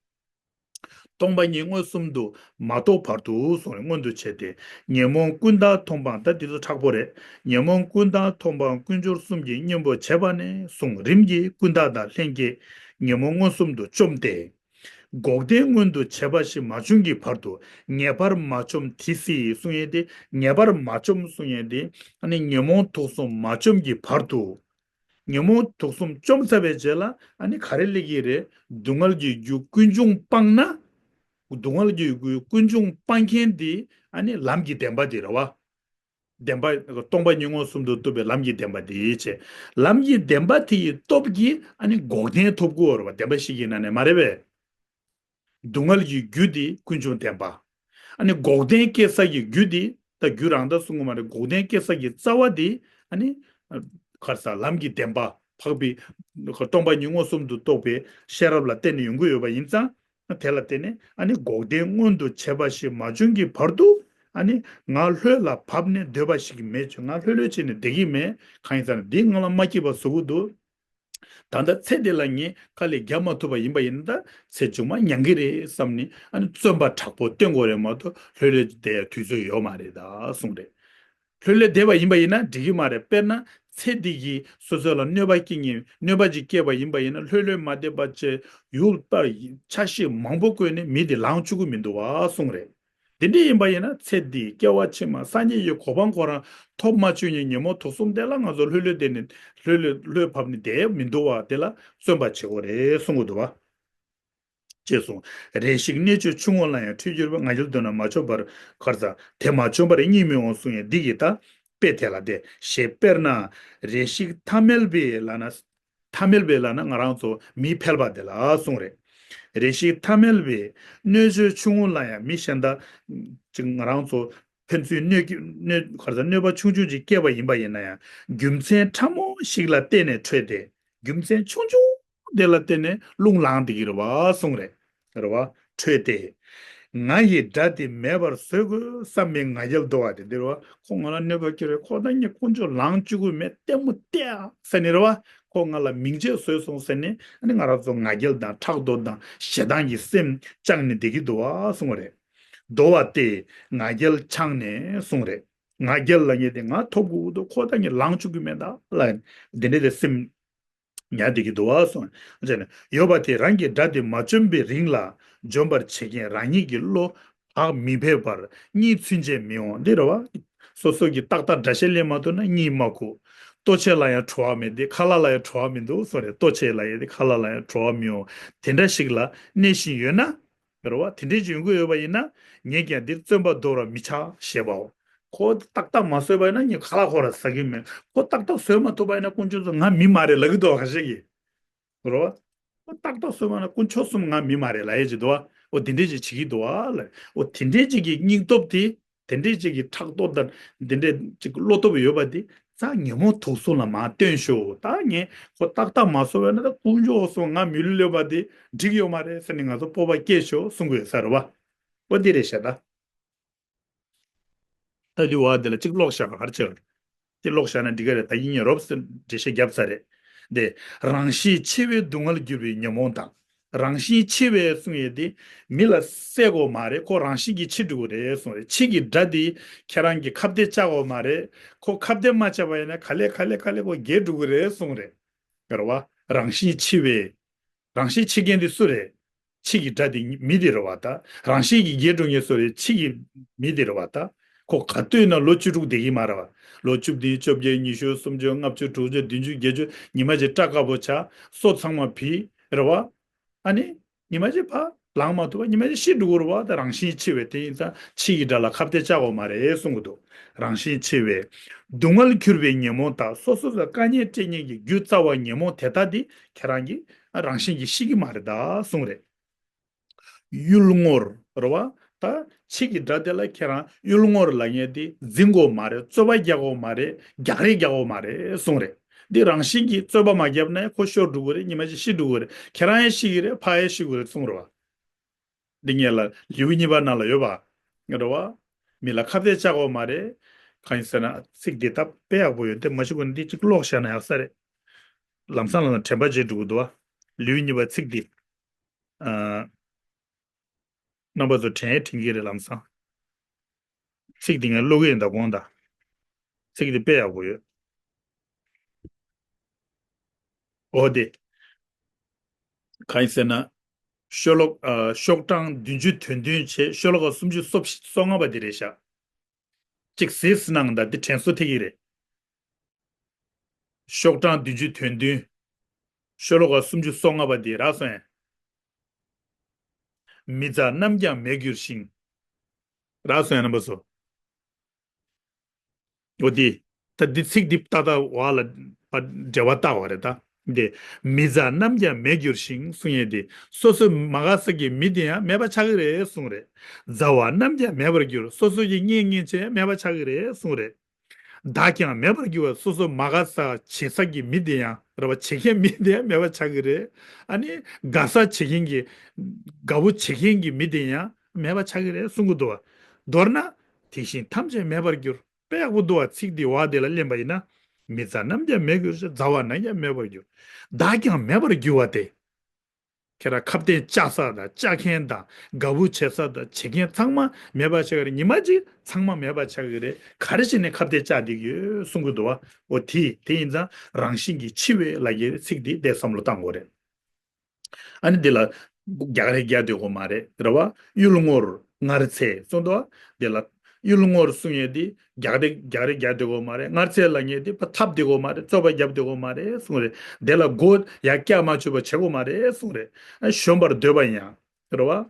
སྟོང་པ་ཉིད་མངོན་སུམ་དུ་མ་རྟོགས་བར་དུ་གསུང་རེད། མངོན་དུ་བྱས་ཏེ། ཉོན་མོངས་ཀུན་བཏགས་མཐོང་སྤང་། ད་འདི་ཚོ་མཁྲེགས་པོ་རེད། ཉོན་མོངས་ཀུན་བཏགས་མཐོང་སྤང་ཀུན་སྦྱོར་གསུམ་གྱི་གཉེན་པོ་བྱས་པ་ནས་བཟུང་རིམ་གྱིས་ཀུན་བཏགས་དང་ལྷན་སྐྱེས་ཉོན་མོངས་མངོན་སུམ་དུ་བཅོམ་སྟེ། འགོག་བདེན་མངོན་དུ་བྱས་པ་ཞིག་མ་བྱུང་གི་བར་དུ་ངེས་པར་མ་བཅོམ་དེ་སྲིད་གསུང་ཡས་དེ། ངེས་པར་མ་བཅོམ་གསུང་ཡས་དེ། ཨ་ནི་ཉོན་མོངས་དུག་གསུམ་མ་བཅོམ་གྱི་བར་དུ། ཉོན་མོངས་དུག་གསུམ་བཅོམ་ཚར་བའི་རྗེས་ལ་ཨ་ནི་ག་རེ་སླེབས་ཀྱི་རེད། སྡུག་བསྔལ་གྱི་རྒྱུ་ཀུན་འབྱུང་སྤངས་ན། སྡུག་བསྔལ་གྱི་རྒྱུ་ཀུན་འབྱུང་སྤང་མཁན་དེ་ཨ་ནི་ལམ་གྱི་བདེན་པ་དེ་རེད་བ། བདེན་པ། སྟོང་པ་ཉིད་མངོན་སུམ་དུ་རྟོགས་པའི་ལམ་གྱི་བདེན་པ་དེ་བྱས། ལམ་གྱི་བདེན་པ་དེ་ཡི་སྟོབས་ཀྱིས་ཨ་ནི་འགོག་བདེན་ཐོབ་དགོས་རེད་བ། བདེན་པ་བཞི་གི་ནང་ནས་མ་རེད་པས། སྡུག་བསྔལ་གྱི་རྒྱུ་དེ་ཀུན་འབྱུང་བདེན་པ། ཨ་ནི་འགོག་བདེན་སྐྱེ་ས་ཀྱི་རྒྱུ་དེ་ད་རྒྱུ་རང་དག་གསུང་གི་མ་རེད། འགོག་བདེན་སྐྱེ་ས་ཀྱི་རྩ་བ་དེ་ཨ་ནི་ག་རེ་ཟེར། ལམ་གྱི་བདེན་པ། འཕགས་པའི་སྟོང་པ་ཉིད་མངོན་སུམ་དུ་རྟོགས་པའི་ཤེས་རབ་ལ་བརྟེན་ནས་ཡོང་གི་ཡོད་པ་ཡིན་ཙང་། དེ་ལ་བརྟེན་ནས་ཨ་ནི་འགོག་བདེན་མངོན་དུ་བྱས་པ་ཞིག་མ་བྱུང་གི་བར་དུ། ཨ་ནི་ང་ལྷོད་ལ་བབས་ནས་སྡོད་པ་ཞིག་མེད། ང་ལྷོད་ལྷོད་བྱས་ནས་བསྡད་ཀྱི་མེད། གང་ཡིན་ཟེར་ན་འདི་ང་ལ་མ་སྐྱིད་པ་བཟོ་གི་འདུག་ད་ལྟ་ཚེ་འདི་ལ་ངས་དཀའ་ལས་རྒྱག་མ་ཐུབ་པ་ཡིན་པ་ཡིན་ན། ད་ཚེ་མཇུག་མ་མྱང་གི་རེད་བསམ་ནས་ཨ་ནི་བརྩོན་པ་དྲག་པོ་བསྟེན་དགོས་རེད་མ་གཏོགས་ལྷོད་ལྷོད་བསྡད་ཡ་དུས་ཚོད་ཡོད་མ་རེད་ད་གསུངས་རེད། ལྷོད་ལྷོད་བསྡད་པ་ཡིན་པ་ཡིན་ན་འགྲིག་གི་མ་རེད། དཔེར་ན་ཚེ་འདི་གིས་སོ་སོ་ལ་གནོད་པ་སྐྱེལ་མཁན་གནོད་པ་ཅིག་སྐྱེལ་བ་ཡིན་པ་ཡིན་ན་ལྷོད་ལྷོད་མ་བསྡད་པ་བྱས་ཡུལ་པར་ཆ་ཤས་མང་པོ་བཀོལ་ནས་མི་དེ་ལངས་བཅུག་གི་མི་འདུག་བ་གསུངས་རེད། དེ་འདྲ་ཡིན་པ་ཡིན་ན་ཚེ་འདིའི་སྐྱེ་བ་ཕྱི་མ་སངས་རྒྱས་ཀྱི་གོ་འཕང་ཁོ་རང་ཐོབ་མ་བཅུག་མཁན་ཉོན་མོངས་དུག་གསུམ་དེ་ལ་ང་ཚོ་ལྷོད་ལྷོད་བསྡད་ནས་ལྷོད་ལྷོད་ལྷོད་བབས་ནས་བསྡད་ཡ་མི་འདུག་བ། དེ་ལ་བརྩོན་པ་བྱེད་དགོས་རེད་གསུང་གི་འདུག་བ། ཅེས་གསུངས། རེ་ཞིག་གནས་བཅུ་ཆུང་ངུ་ལ་ཡང་འཁྲུལ་གྱུར་པ། ང་རྒྱལ་དུ་ན་མ་བཅོམ་པར་ག་རེ་ཟེར། དེ་མ་བཅོམ་པར་གཉིད་མི་འོང་གསུང་ཡས་འདི་གིས་ད་དཔེ་དེ་ལ་བསྡད། ཞེས་དཔེར་ན་རེ་ཞིག་ཐ་མལ་པའི་ལབ་ན། ཐ་མལ་པའི་ལབ་ན་ང་རང་ཚོ་མི་ཕལ་པ་དེ་ལ་གསུངས་རེད། རེ་ཞིག་ཐ་མལ་པའི་སྣོད་བཅུད་ཆུང་ངུ་ལ་ཡང་མི་གཞན་དག་ཅིག་ང་རང་ཚོ་ཕན་ཚུན་གནོད་ཀྱི་གནོད་ག་རེ་ཟེར། གནོད་པ་ཆུང་ཆུང་ཅིག་སྐྱེས་པ་ཡིན་པ་ཡིན་ན་ཡང་རྒྱུ་མཚན་ཕྲ་མོ་ཞིག་ལ་བརྟེན་ནས་འཕྲོས་ཏེ། རྒྱུ་མཚན་ཆུང་ཆུང་དེ་ལ་བརྟེན་ནས་རླུང་ལངས་བསྡད་ཀྱི་རེད་བ་གསུངས་རེད། རེད་བ། འཕྲོས་ཏེ། ང་ཡི་དགྲ་དེ་མེད་པར་བཟོ་དགོས་བསམ་པའི་ང་རྒྱལ་འདུ་བ་དེ་འདི་རེད་བ། ཁོ་ང་ལ་གནོད་པ་སྐྱེལ་རེད། ཁོ་ད་ངས་དཀོན་མཆོག་ལངས་བཅུག་གི་མེད། ལྟད་མོ་བལྟས་ཨ་ཟེར་ནས་རེད་བ། ཁོ་ང་ལ་མིང་ཆད་བཟོས་སོང་ཟེར་ནས་ཨ་ནི་ང་རང་ཚོ་ང་རྒྱལ་དང་ཕྲག་དོག་དང་ཞེ་སྡང་གི་སེམས་བཅངས་ནས་བསྡད་ཀྱི་འདུག་བ་གསུངས་པ་རེད། འདུ་བ་སྟེ་ང་རྒྱལ་འཆང་ནས་གསུངས་རེད། ང་རྒྱལ་ལབ་མཁན་དེ་ང་ཐོབ་དགོས་འདུག་ཁོ་ད་ངས་ལངས་བཅུག་གི་མེད་ད་ལབ་འདི་འདྲ་དེ་སེམས་ཉར་བསྡད་ཀྱི་འདུག་བ་གསུངས། ཡོད་པ་དེ་རང་གི་དགྲ་དེ་མ་བཅོམ་པའི་རིང་ལ་འཇོམས་པར་བྱེད་མཁན་རང་ཉིད་ཀྱི་བློ་བག་མི་ཕེབས་པར་གཉིད་ཚུན་ཆད་མི་འོང་འདི་རེད་བ། སོ་སོ་གི་ཏག་ཏག་དགྲ་ཤ་ལེན་མ་ཐུབ་ན་གཉིད་མ་ཁུག་ལྟོ་ཆས་ལ་ཡང་བྲོ་བ་མེད་དེ་ཁ་ལག་ལ་ཡང་བྲོ་བ་མི་འདུག་གསུངས་རེད། ལྟོ་ཆས་ལ་ཡང་དེ་ཁ་ལག་ལ་ཡང་བྲོ་བ་མི་འོང་དེ་འདྲ་ཞིག་ལ་གནས་བཞིན་ཡོད་ན། རེད་བ། དེ་འདྲས་ཅིག་ཡོང་གི་ཡོད་པ་ཡིན་ན་ངས་ཀྱང་འདིར་བརྩོན་པ་རྡོར་བར་མི་བྱ་ཞེས་པའོ། ཁོ་ཏག་ཏག་མ་བཟོས་པ་ཡིན་ན་ངས་ཁ་ལག་ཁོ་ར་ཟ་གི་མེད། ཁོ་ཏག་ཏག་བཟོས་མ་ཐུབ་པ་ཡིན་ན་དཀོན་མཆོག་ཚོ་ང་མི་མ་རེད་ལབ་ཀྱི་འདུག་བ། ཁ་ཤས་ཀྱིས་རེད་བ། ཁོ་ཏག་ཏག་བཟོས་མ་ན་དཀོན་མཆོག་གསུམ་ང་མི་མ་རེད་ལབ་ཡས་ཅིག་འདུག་བ། འོ་དེ་འདྲས་ཅིག་བྱེད་ཀྱི་འདུག་བ་ལ། འོ་དེ་འདྲས་ཅིག་གི་སྙིང་སྟོབས་དེ། དེ་འདྲས་ཅིག་གི་ཕྲག་དོག་དང་དེ་འདྲས་ཅིག་བློ་སྟོབས་ཡོད་པ་དེ་རྩ་ཉོན་མོངས་དུག་གསུམ་ལ་མར་བཏོན་ཤོག་ད་ངས་ཁོ་ཏག་ཏག་མ་བཟོ་བས་ན་ད་དཀོན་མཆོག་གསུམ་ང་མི་ལུས་ལེན་པ་དེ་འགྲིག་ཡོད་མ་རེད་ཟེར་ནས་ང་ཚོ་སྤོབས་པ་སྐྱེས་ཤོག་གསུང་གི་ཡོད་ས་རེད་བ། འོ་དེ་རེད་ཤག་ད། ད་དེ་བ་དེ་ལ་གཅིག་ཀློག་བཞག་ག་རེ་བྱེད་པ་རེད། དེ་ཀློག་བཞག་ན་འགྲིག་ག་རེད། ད་ཡིན་ཡིན་རོབ་ཙམ་འགྲེལ་བཤད་བརྒྱབ་ཚར་རེད། དེ་རང་ཤེས་ཆེ་བའི་སྡུག་བསྔལ་གྱུར་པའི་ཉོན་མོངས་དང་། རང་བཞིན་འཆི་བས་གསུང་ཡས་དེ་མི་ལ་བསད་དགོས་མ་རེད། ཁོ་རང་བཞིན་གྱིས་འཆི་འགྲོ་གི་རེད་གསུང་རེད། འཆི་གི་སྒྲ་དེ་ཁྱེད་རང་གིས་ཁ་གཏད་བཅག་དགོས་མ་རེད། ཁོ་ཁ་གཏད་མ་བཅག་པ་ཡིན་ན་ག་ལེ་ག་ལེ་ག་ལེ་ཁོ་རྒྱལ་འགྲོ་གི་རེད་གསུང་རེད། རེད་བ། རང་བཞིན་འཆི་བས། རང་བཞིན་འཆི་མཁན་དེ་སུ་རེད། འཆི་གི་སྒྲ་དེ་མི་དེ་རེད་བ། ད་རང་བཞིན་གྱིས་རྒྱལ་འགྲོ་མཁན་སུ་རེད། འཆི་གི་མི་དེ་རེད་བ། ད་ཁོ་ག་དུས་ན་ལོ་བཅུ་དྲུག་བསྡད་ཀྱི་མ་རེད་བ། ལོ་བཅུ་བདུན་བཅོ་བརྒྱད་ཉི་ཤུ་སུམ་ཅུ་ལྔ་བཅུ་དྲུག་ཅུ་བདུན་ཅུ་བརྒྱད་ཅུ་ཉི་མ་གཅིག་སྐྲ་དཀར་པོ་ཆགས། སོ་ཚང་མ་བུད་རེད་བ། ཨ་ནི་ཉི་མ་གཅིག་ཕར་ལངས་མ་ཐུབ་པ་ཉི་མ་གཅིག་ཤི་འགྲོ་གི་རེད་བ། ད་རང་བཞིན་འཆི་བས། དེ་ཡིན་ཙང་འཆི་གི་སྒྲ་ལ་ཁ་གཏད་བཅག་དགོས་མ་རེད་གསུང་གི་འདུག་རང་བཞིན་འཆི་བས། སྡུག་བསྔལ་གྱུར་པའི་ཉོན་མོངས་དག་སོ་སོ་ལ་དཀའ་ངལ་སྤྲད་མཁན་གྱི་རྒྱུ་རྩ་བ་ཉོན་མོངས་དེ་དག་དེ་ཁྱེད་རང་གིས་རང་བཞིན་གྱིས་ཤི་གི་མ་རེད་ད་གསུང་རེད། གཡུལ་ངོར་རེད་བ། ད་འཆི་གི་སྒྲ་དེ་ལ་ཁྱེད་རང་གཡུལ་ངོར་ལབ་མཁན་དེ་འཛིན་དགོས་མ་རེད། རྩོད་པ་རྒྱག་དགོས་མ་རེད། རྒྱག་རེས་རྒྱག་དགོས་མ་རེད་གསུང་རེད། འདི་རང་བཞིན་གྱིས་རྩོད་པ་མ་བརྒྱབ་ན་ཁོ་ཤོར་འགྲོ་གི་རེད། ཉི་མ་གཅིག་ཤི་འགྲོ་གི་རེད། ཁྱེད་རང་ཡང་ཤི་གི་རེད། ཕ་ཡང་ཤི་གི་རེད་གསུང་རེད་བ། འདི་ངས་ལ་ལེའུ་གཉིས་པ་ནང་ལ་ཡོད་པ། རེད་བ། མི་ལ་ཁ་གཏད་བཅག་དགོས་མ་རེད། གང་ཡིན་ཟེར་ན་ཚིག་འདི་ད་དཔེ་ཡག་པོ་ཡོད། དེ་མ་ཤེས་གོ་ན་འདི་གཅིག་ཀློག་བཞག་ན་ཡག་ས་རེད། ལམ་སང་ལ་ན་དྲན་པ་བརྗེད་འགྲོ་གི་འདུག་བ། ལེའུ་གཉིས་པ་ཚིག་འདི། ཨ། རྣམ་པ་ཚོ་དྲན་དྲན་གྱི་རེད་ལམ་སང་། ཚིག་འདི་ངས་ཀློག་གི་ཡིན་ད་དགོངས་དག་ཚིག་འདི་དཔེ་ཡག་པོ་ཡོད། འོ་དེ། གང་ཡིན་ཟེར་ན། ཤོ་ལོ། ཨ། ཤོག་གྲངས་བདུན་ཅུ་དོན་བདུན་བྱས་ཤོ་ལོ་ཀ་སུམ་ཅུ་སོ་སོ་ལྔ་པ་འདི་རེད་ཤག་གཅིག་གཟིགས་གནང་དང་འདི་དྲན་གསོ་ཐེབས་ཀྱི་རེད། ཤོག་གྲངས་བདུན་ཅུ་དོན་བདུན། ཤོ་ལོ་ཀ་སུམ་ཅུ་སོ་ལྔ་པ་འདི་རག་སོང་ངས། མི་མཛའ་རྣམས་ཀྱང་མེད་འགྱུར་ཞིང་། རག་སོང་ངས་རྣམ་པ་ཚོ། འོ་དེ། ད་འདི་ཚིག་འདི་ཏག་ཏག་བ་ལ་འབྲེལ་བ་བཏགས་པ་རེད་ད། འདི། མི་མཛའ་རྣམས་ཀྱང་མེད་འགྱུར་ཞིང་གསུང་ཡས་དེ་སོ་སོའི་མ་དགའ་ས་གི་མི་དེ་ཡང་མེད་པ་ཆགས་ཀྱི་རེད་གསུང་རེད། མཛའ་བ་རྣམས་ཀྱང་མེད་པར་འགྱུར། སོ་སོ་ཡི་གཉེན་ཉེ་ཆ་མེད་པ་ཆགས་ཀྱི་རེད་གསུང་རེད། བདག་ཀྱང་མེད་པར་འགྱུར་བ། སོ་སོ་མ་དགའ་ས་བྱེད་ས་གི་མི་དེ་ཡང་རེད་བ། བྱེད་མཁན་མི་དེ་ཡང་མེད་པ་ཆགས་ཀྱི་རེད། ཨ་ནི་དགའ་ས་བྱེད་མཁན་གྱི། དགའ་བོ་བྱེད་མཁན་གྱི་མི་དེ་ཡང་མེད་པ་ཆགས་ཀྱི་རེད་གསུང་གི་འདུག་བ། མདོར་ན། དེ་བཞིན་ཐམས་ཅད་མེད་པར་འགྱུར། དཔེ་ཡག་པོ་འདུག་བ། ཚིག་འདི་བ་དེ་ལ་ལེན་པ་ཡིན་ན། མི་མཛའ་རྣམས་ཀྱང་མེད་འགྱུར་ཞིང་། མཛའ་བ་རྣམས་ཀྱང་མེད་པར་འགྱུར། བདག་ཀྱང་མེད་པར་འགྱུར་བ་སྟེ། ཁྱེད་རང་ཁ་གཏད་བཅག་ས་དང་བཅག་མཁན་དང་དགའ་བོ་བྱེད་ས་དང་བྱེད་མཁན་ཚང་མ་མེད་པ་ཆགས་ཀྱི་རེད། ཉི་མ་གཅིག་ཚང་མ་མེད་པ་ཆགས་ཀྱི་རེད། ག་རེ་བྱས་ནས་ཁ་གཏད་བཅག་བསྡད་ཀྱི་ཡོད་གསུང་གི་འདུག་བ། འོ་དེ་དེ་ཡིན་ཙང་རང་བཞིན་གྱིས་འཆི་བས་ལབ་ཀྱི་ཚིག་འདི་དེ་བསམ་བློ་བཏང་དགོས་རེད། ཨ་ནི་འདི་ལ་རྒྱག་རེས་རྒྱག་སྡོད་དགོས་མ་རེད། རེད་བ། གཡུལ་ངོར་སྔར་ཚེ་གསུངས་འདུག་བ། འདི་ལ་གཡུལ་ངོར་གསུང་ཡས་འདི་རྒྱག་རེས་རྒྱག་རེས་རྒྱག་སྡོད་དགོས་མ་རེད། སྔར་ཚེ་ལབ་མཁན་འདི་ཕར་འཐབ་སྡོད་དགོས་མ་རེད། རྩོད་པ་རྒྱབ་སྡོད་དགོས་མ་རེད་གསུངས་རེད། འདི་ལ་མགོ་ཡར་བཀྱག་མ་བཅུག་པ་བྱེད་དགོས་མ་རེད་གསུངས་རེད། ཨ་གཞོམ་པར་འདོད་པ་ཡང་རེད་བ།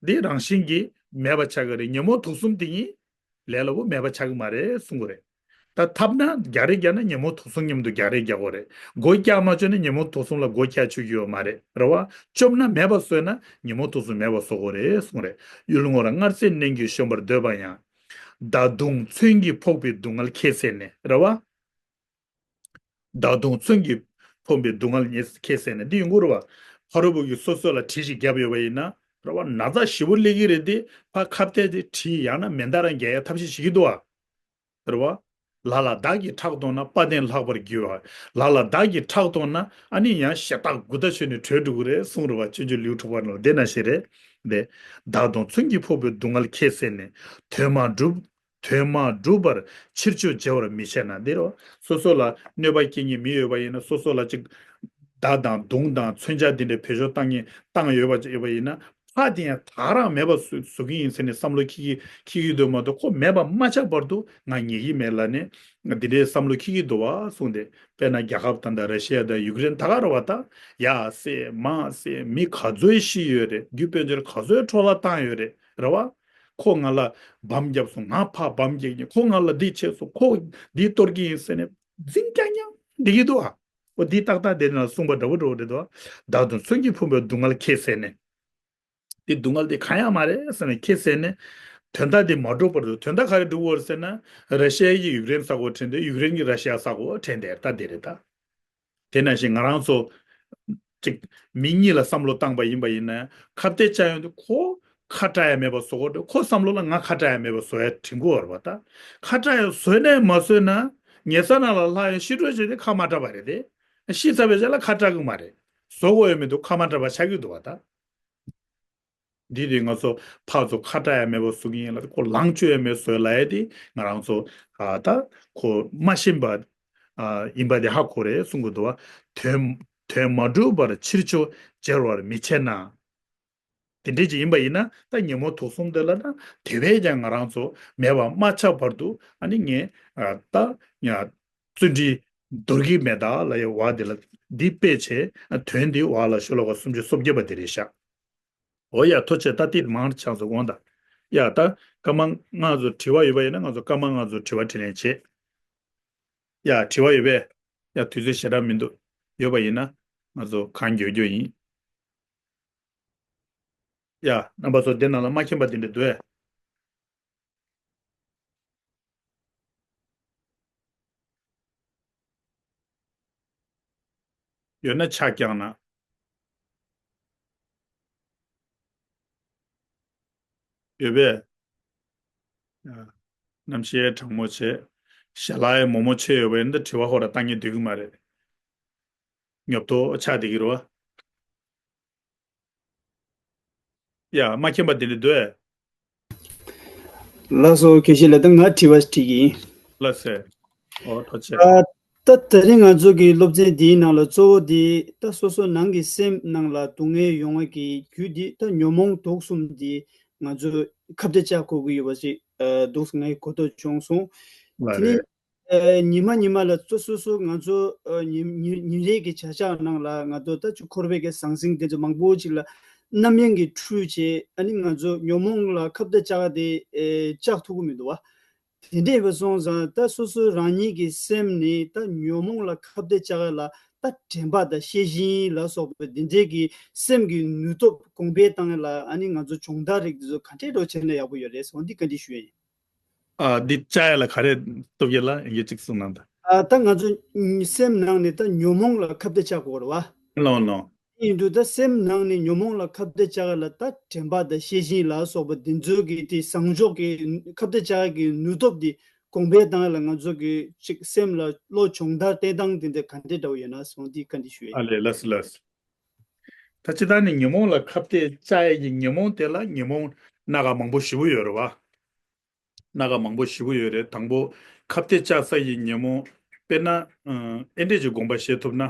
འདི་རང་བཞིན་གྱིས་མེད་པ་ཆགས་ཀྱི་རེད། ཉོན་མོངས་དུག་གསུམ་དེ་ཉིད་ལས་སླ་པོ་མེད་པ་ཆགས་ཀྱི་མ་རེད་གསུང་གི་རེད། ད་འཐབ་ན་རྒྱག་རེས་རྒྱག་ན་ཉོན་མོངས་དུག་གསུམ་མཉམ་དུ་རྒྱག་རེས་རྒྱག་དགོས་རེད། མགོ་བཀྱག་མ་བཅུག་ན་ཉོན་མོངས་དུག་གསུམ་ལ་མགོ་བཀྱག་བཅུག་རྒྱུ་ཡོད་མ་རེད། རེད་བ། བཅོམ་ན་མེད་པ་བཟོས་ན་ཉོན་མོངས་དུག་གསུམ་མེད་པ་བཟོ་དགོས་རེད་གསུང་རེད། གཡུལ་ངོར་སྔར་ཚེ་གནས་འགྱུར་གཞོམ་པར་འདོད་པ་ཡང་། མདའ་མདུང་མཚོན་གྱིས་ཕོག་པའི་སྡུག་བསྔལ་ཁྱད་བསད་ནས། རེད་བ། མདའ་མདུང་མཚོན་གྱིས་ཕོག་པའི་སྡུག་བསྔལ་ཉེ་ཁྱད་བསད་ནས་འདི་ཡོང་གི་རེད་བ། ཕ་རོལ་པོ་གིས་སོ་སོ་ལ་གྲི་ཞིག་བརྒྱབ་ཡོད་པ་ཡིན་ན་རེད་བ། ན་ཚ་ཞེ་པོ་སླེབས་ཀྱི་རེད་དེ་ཕར་ཁ་གཏད་དེ་གྲི་ཡང་ན་མེ་མདའ་རང་རྒྱག་ཡ་ཐབས་ཤེས་བྱེད་ཀྱི་འདུག་བ། རེད་བ། ལ་ལ་བདག་གིས་ཕྲག་དོག་ན། དཔའ་ལྡན་ལྷག་པར་འགྱུར་བ། ལ་ལ་བདག་གིས་ཕྲག་དོག་ན་ཨ་ནི་ཡང་ཞེ་ཐག་མགུ་ད་ཆོད་ནས་བྲོས་འགྲོ་གི་རེད་གསུངས་རེད་བ། སྤྱོད་འཇུག་ལེའུ་དྲུག་པ་ནང་ལ་དེ་ན་ཞིག་རེད། དེ། མདའ་མདུང་མཚོན་གྱིས་ཕོག་པའི་སྡུག་བསྔལ་ཁྱད་བསད་ནས། དོན་མ་འགྲུབ། དོན་མ་འགྲུབ་པར་ཕྱིར་བཅོས་བྱ་བར་མི་བྱེད་ན། འདི་རོ། སོ་སོ་ལ་གནོད་པ་སྐྱེལ་མཁན་མི་ཡོད་པ་ཡིན་ན་སོ་སོ་ལ་ཅིག་མདའ་དང་མདུང་དང་མཚོན་ཆ་འདི་འདྲའི་བེད་སྤྱོད་བཏང་མཁན་བཏང་ཡོད་པ་ཡོད་པ་ཡིན་ན་ཕ་དེ་ཡང་ད་རང་མེད་པ་བཟོ་བཟོ་གི་ཡིན་ཟེར་ནས་བསམ་བློ་འཁྱེར་གྱི་འཁྱེར་གྱི་འདུག་མ་གཏོགས་ཁོ་མེད་པ་མ་ཆགས་བར་དུ་ང་ཉལ་གྱི་མེད་ལབ་ནས་འདི་འདྲའི་བསམ་བློ་འཁྱེར་གྱི་འདུག་བ་གསུངས་ཏེ། དཔེར་ན་རྒྱ་གར་དང་ད་ར་ཤི་ཡ་དང་ཡུཀ་རེན་ད་ག་རེད་བ། ད་ཡ་བསད་མ་བསད་མི་ག་ཚོད་ཤི་ཡོད་རེད། རྒྱུ་དཔལ་འབྱོར་ག་ཚོད་འཕྲོ་བརླག་བཏང་ཡོད་རེད། རེད་བ། ཁོ་ང་ལ་བམ་བརྒྱབ་སོང་། ང་ཕར་བམ་རྒྱག་གི། ཁོ་ང་ལ་འདི་བྱས་སོང་། ཁོ་འདི་གཏོར་གྱི་ཡིན་ཟེར་ནས་འཛིང་རྐྱང་རྐྱང་བསྡད་ཀྱི་འདུག་ཨ། ཨོ་འདི་ཏག་ཏག་དེ་ན་གསུངས་པ་འདྲ་པོ་འདྲ་པོ་རེད་འདུག་ཨ། བདག་མདུང་མཚོན་གྱིས་ཕོག་པའི་སྡུག་བསྔལ་ཁྱད་བསད་ནས། འདི་སྡུག་བསྔལ་འདི་གང་ཡང་མ་རེད་ཟེར་ནས་ཁྱད་བསད་ནས། དོན་དག་འདི་མ་འགྲུབ་པར་དུ། དོན་དག་ག་རེ་འགྲུབ་པ་རེད་ཟེར་ན། ར་ཤི་ཡ་གིས་ཡུཀ་རེན་ས་གོ་འཕྲལ་འདོད། ཡུཀ་རེན་གྱིས་ར་ཤི་ཡ་ས་གོ་འཕྲལ་འདོད་ད་དེ་རེད་ད། དེ་ནང་བཞིན་ང་རང་ཚོ་ཅིག་མི་གཉིས་ལ་བསམ་བློ་བཏང་པ་ཡིན་པ་ཡིན་ན་ཁ་གཏད་བཅག་ཡོང་དུས་ཁོ་ཁ་གྲག་ཡ་མེད་པ་བཟོ་དགོས་འདུག་ཁོ་བསམ་བློ་ལ་ང་ཁ་གྲག་ཡ་མེད་པ་བཟོ་ཡ་དྲན་གྱི་ཡོད་རེད་པ། ད་ཁ་གྲག་ཡ་བཟོས་ནས་མ་བཟོས་ན་ཉལ་ས་ནང་ལ་ལྷག་ཡོང་ཤི་འགྲོ་བྱས་ཏེ་ཁ་མ་གྲག་པ་རེད་དེ། ཤི་ཚར་བའི་རྗེས་ལ་ཁ་གྲག་གི་མ་རེད། བཟོ་དགོས་ཡོད་མི་འདུག་ཁ་མ་གྲགས་པ་ཆགས་ཀྱི་འདུག་བ་ད། འདི་དེ་ང་ཚོ་ཕར་ཚུར་ཁ་གྲག་ཡ་མེད་པ་བཟོ་གི་ཡིན་ལ་ཁོ་ལངས་བཅོས་ཡ་མེད་བཟོས་ལབ་ཡ་དེ་ང་རང་ཚོ་ཨ་ད་ཁོ་མ་ཤེས་པ་ཨ་ཡིན་པ་དེ་ཧ་གོ་རེད་གསུང་གི་འདུག་བ། དོན་དོན་མ་གྲུབ་པར་ཕྱིར་བཅོས་བྱེད་པར་མི་བྱེད་ན། དེ་འདྲས་ཅིག་ཡིན་པ་ཡིན་ན་ད་ཉོན་མོངས་དུག་གསུམ་དེ་ལ་ན་དེ་བས་ཀྱང་ང་རང་ཚོ་མེད་པ་མ་ཆགས་བར་དུ་ཨ་ནི་ངས་ཨ་ད་ཡ་བརྩོན་འགྲུས་འདོར་གྱི་མེད་ད་ལབ་ཡ་བ་དེ་ལ་འདི་དཔེ་བྱས་དོན་འདི་བ་ལ་ཤོ་ལོ་ཀ་སུམ་ཅུ་སོ་བརྒྱད་པ་དེ་རེད་ཤག་འོ་ཡ་ཐུགས་རྗེ་ཆེ། ད་ཏིག་མང་ཆགས་སོང་དགོངས་དག་ཡ་ད་སྐར་མ་ལྔ་ཚོ་དྲི་བ་ཡོད་པ་ཡིན་ན་ང་ཚོ་སྐར་མ་ལྔ་ཚོ་དྲི་བ་དྲིས་ལན་བྱེད། ཡ་དྲི་བ་ཡོད་པས། ཡ་དུས་ཚོད་ཞེ་དྲག་མི་འདུག་ཡོད་པ་ཡིན་ན་ང་ཚོ་གང་མགྱོགས་མགྱོགས་ཡིན། ཡ་རྣམ་པ་ཚོ་འདི་ནང་ལ་མ་མཁྱེན་པ་དེ་འདྲ་འདུག་ཨེ། ཡོད་ན་ཕྱག་བརྐྱངས་ན། ཡོད་པས། ཡ། རྣམ་ཤེས་དྲང་མོ་བྱས། ཞལ་ལག་ཡང་མོག་མོག་ཆེ་ཡོད་པ་ཡིན་ན་དྲི་བ་ཧོ་ར་བཏང་ཉན་འདོད་ཀྱི་མ་རེད། ཉོབ་ཏོ་ཆགས་བསྡད་ཀྱི་རེད་བ། ཡ་མ་མཁྱེན་པ་དེ་འདྲ་འདུག་ཨེ། ལགས་སོ། དགེ་བཤེས་ལགས། ད་ང་དྲི་བ་ཞིག་དྲིས་ཀྱི་ཡིན། ལགས་སེ། ཨོ་ཐུགས་རྗེ་ཆེ། ཨ། ད་དེ་རིང་ང་ཚོ་གི་སློབ་ཚན་འདིའི་ནང་ལ་གཙོ་བོ་འདི་ད་སོ་སོ་ནང་གི་སེམས་ནང་ལ་སྡུག་བསྔལ་ཡོང་བ་གི་རྒྱུ་འདི་ད་ཉོན་མོངས་དུག་གསུམ་འདི་ང་ཚོས་ཁ་གཏད་བཅག་དགོས་ཀྱི་ཡོད་པ་ཞིག་ཨ། འདུག་ངས་གོ་རྟོགས་བྱུང་སོང་། ལགས་དེ་ནས་རེད། ཨ། ཉི་མ་ཉི་མ་ལ་གཙོ་སོ་སོ་ང་ཚོ་ཨ། ཉིན་ཉིན་ཉིན་རེ་གི་བྱ་གཞག་ནང་ལ་ང་ཚོ་ད་ཅིག་འཁོར་བའི་གི་ཟང་ཟིང་དེ་ཚོ་མང་པོ་ཅིག་ལ་རྣམ་གཡེང་གི་འཁྲུལ་བྱས། ཨ་ནི་ང་ཚོ་ཉོན་མོངས་ལ་ཁ་གཏད་བཅག་དེ་ཨེ། བཅག་ཐུབ་ཀྱི་མི་འདུག་བ། དེ་འདྲ་ཡིན་པ་སོང་ཙང་ད་སོ་སོ་རང་ཉིད་ཀྱི་སེམས་ནི་ད་ཉོན་མོངས་ལ་ཁ་གཏད་བཅག་ཡ་ལ་ད་དྲན་པ་དང་ཤེས་བཞིན་ལ་སོགས་པ་འདི་འདྲའི་གི་སེམས་ཀྱི་ནུས་སྟོབས་གོང་འཕེལ་བཏང་ཡ་ལ་ཨ་ནི་ང་ཚོ་སྦྱོང་བརྡར་རིགས་འདི་ཚོ་ག་འདྲས་འགྲོ་བྱས་ན་ཡག་པོ་ཡོད་རེད་ཟེར་བ་འདི་བཀའ་འདྲི་ཞུ་ཡ་ཡིན། ཨ། འདི་བཅག་ཡ་ལ་ག་རེ་སྟོབས་ཡོད་ལ་ཡིན་གྱི་གཅིག་གསུངས་གནང་དང་། ཨ། ད་ང་ཚོ་སེམས་ནང་ནས་ད་ཉོན་མོངས་ལ་ཁ་གཏད་བཅག་དགོས་རེད་བ། ལོ་ལོ། ཡིན་དུས་ད་སེམས་ནང་ནས་ཉོན་མོངས་ལ་ཁ་གཏད་བཅག་ཡ་ལ་ད་དྲན་པ་དང་ཤེས་བཞིན་ལ་སོགས་པ་འདི་ཚོའི་གི་དེ་བཟང་ཕྱོགས་ཀྱི་ཁ་གཏད་བཅག་ཡ་གི་ནུས་སྟོབས་འདི་གོང་འཕེལ་བཏང་ཡ་ལ་ང་ཚོ་གི་ཅིག་སེམས་ལ་བློ་སྦྱོང་བརྡར་བསྟེན་སྟངས་དེ་འདྲ་ག་འདྲས་འདྲ་བོ་ཡོད་ན་སོང་འདི་བཀའ་འདྲི་ཞུ་ཡ་ཨ་ཡིན། ལས་ལགས་སོ་ལགས་སོ། ད་སྤྱིར་བཏང་ནས་ཉོན་མོངས་ལ་ཁ་གཏད་བཅག་ཡ་གི་ཉོན་མོངས་དེ་ལ་ཉོན་མོངས་སྣ་ཁ་མང་པོ་ཞེ་པོ་ཡོད་རེད་བ། སྣ་ཁ་མང་པོ་ཞེ་པོ་ཡོད་རེད། དང་པོ་ཁ་གཏད་བཅག་ས་ཡི་ཉོན་མོངས། དཔེར་ན་ཨ་འདྲས་ཀྱི་དགོངས་པ་བཞེས་ཐུབ་ན།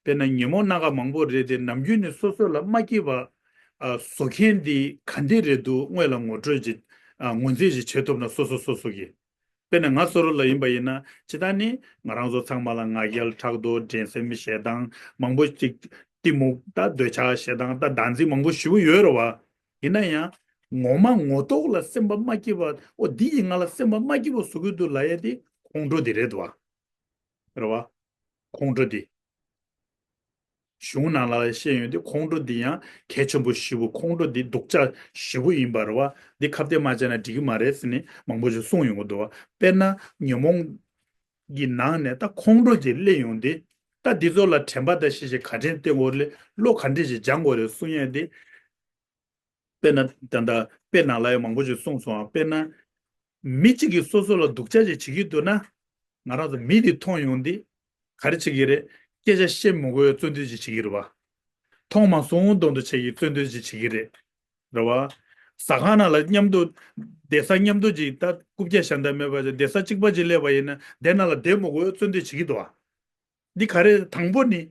དཔེར་ན་ཉོན་མོངས་སྣ་ཁ་མང་པོ་རེད་དེ་ནམ་རྒྱུན་ནས་སོ་སོ་ལ་མ་སྐྱིད་པ་ཨ་བཟོ་མཁན་འདི་ག་འདྲས་རེད་འདུག་དངོས་ལ་ངོ་སྤྲོད་ཅིག་ཨ་ངོས་འཛིན་ཅིག་བྱེད་ཐུབ་ན་སོ་སོ་སོ་སོ་གི། དཔེར་ན་ང་བཟོ་འདྲ་ལ་ཡིན་པ་ཡིན་ན་སྤྱིར་བཏང་ནི་ང་རང་ཚོ་ཚང་མ་ལ་ང་རྒྱལ་ཕྲག་དོག་འགྲན་སེམས་ཞེ་སྡང་མང་པོ་ཅིག་གཏི་མུག་ད་འདོད་ཆགས་ཞེ་སྡང་ད་བདག་འཛིན་མང་པོ་ཞེ་པོ་ཡོད་རེད་བ། ཡིན་ན་ཡང་ངོ་མ་ངོ་ཐོག་ལ་སེམས་པ་མ་སྐྱིད་པ་ཨོ་འདི་ཡིས་ང་ལ་སེམས་པ་མ་སྐྱིད་པ་བཟོ་གི་འདུག་ལབ་ཡ་དེ་ཁོང་ཁྲོ་དེ་རེད་བ། རེད་བ། ཁོང་ཁྲོ་དེ། གཞུང་ནང་ལ་བཤད་ཡོང་དུས་ཁོང་ཁྲོ་འདི་ཡང་གལ་ཆེན་པོ་ཞེ་པོ་ཁོང་ཁྲོ་འདི་སྡུག་ཅག་ཞེ་པོ་ཡིན་པ་རེད་བ། འདི་ཁ་གཏད་མ་བཅག་ན་འགྲིག་གི་མ་རེད་ཟེར་ནས་མང་པོ་ཞིག་གསུངས་ཡོང་གི་འདུག་བ། དཔེར་ན་ཉོན་མོངས་ཀྱི་ནང་ནས་ད་ཁོང་ཁྲོ་ཅིག་སླེབས་ཡོང་དུས་ད་འདི་ཚོ་ལ་དྲན་པ་དང་ཤེས་བཞིན་ག་འདྲས་བསྟེན་དགོས་རེད་བློ་ག་འདྲས་ཞིག་སྦྱང་དགོས་རེད་གསུང་ཡས་དེ། དཔེར་ན་ད་ལྟ་དཔེ་ནང་ལ་ཡང་མང་པོ་ཞིག་གསུངས་སོང་ཨ། དཔེར་ན་མི་གཅིག་གིས་སོ་སོ་ལ་སྡུག་ཅག་ཅིག་བྱེད་ཀྱི་འདུག་ན་ང་རང་ཚོ་མི་དེ་མཐོང་ཡོང་དུས་ག་རེ་བྱེད་ཀྱི་རེད། སྐད་ཆ་བཤད་མི་དགོས་པའི་བརྩོན་འགྲུས་ཅིག་བྱེད་ཀྱི་རེད་བ། མཐོང་མ་སོང་མདོག་མདོག་བྱེད་ཀྱི་བརྩོན་འགྲུས་ཅིག་བྱེད་ཀྱི་རེད། རེད་བ། ཟ་ཁང་ནང་ལ་མཉམ་དུ་བསྡད་ས་མཉམ་དུ་ཅིག་ད་རྐུབ་བཀྱག་གཞན་དག་མེད་པ་ཅིག་བསྡད་ས་གཅིག་པ་ཅིག་སླེབས་པ་ཡིན་ན་དེ་ནང་ལ་བསྡད་མི་དགོས་པའི་བརྩོན་འགྲུས་བྱེད་ཀྱི་འདུག་བ། འདི་ག་རེ་དང་པོ་ནི་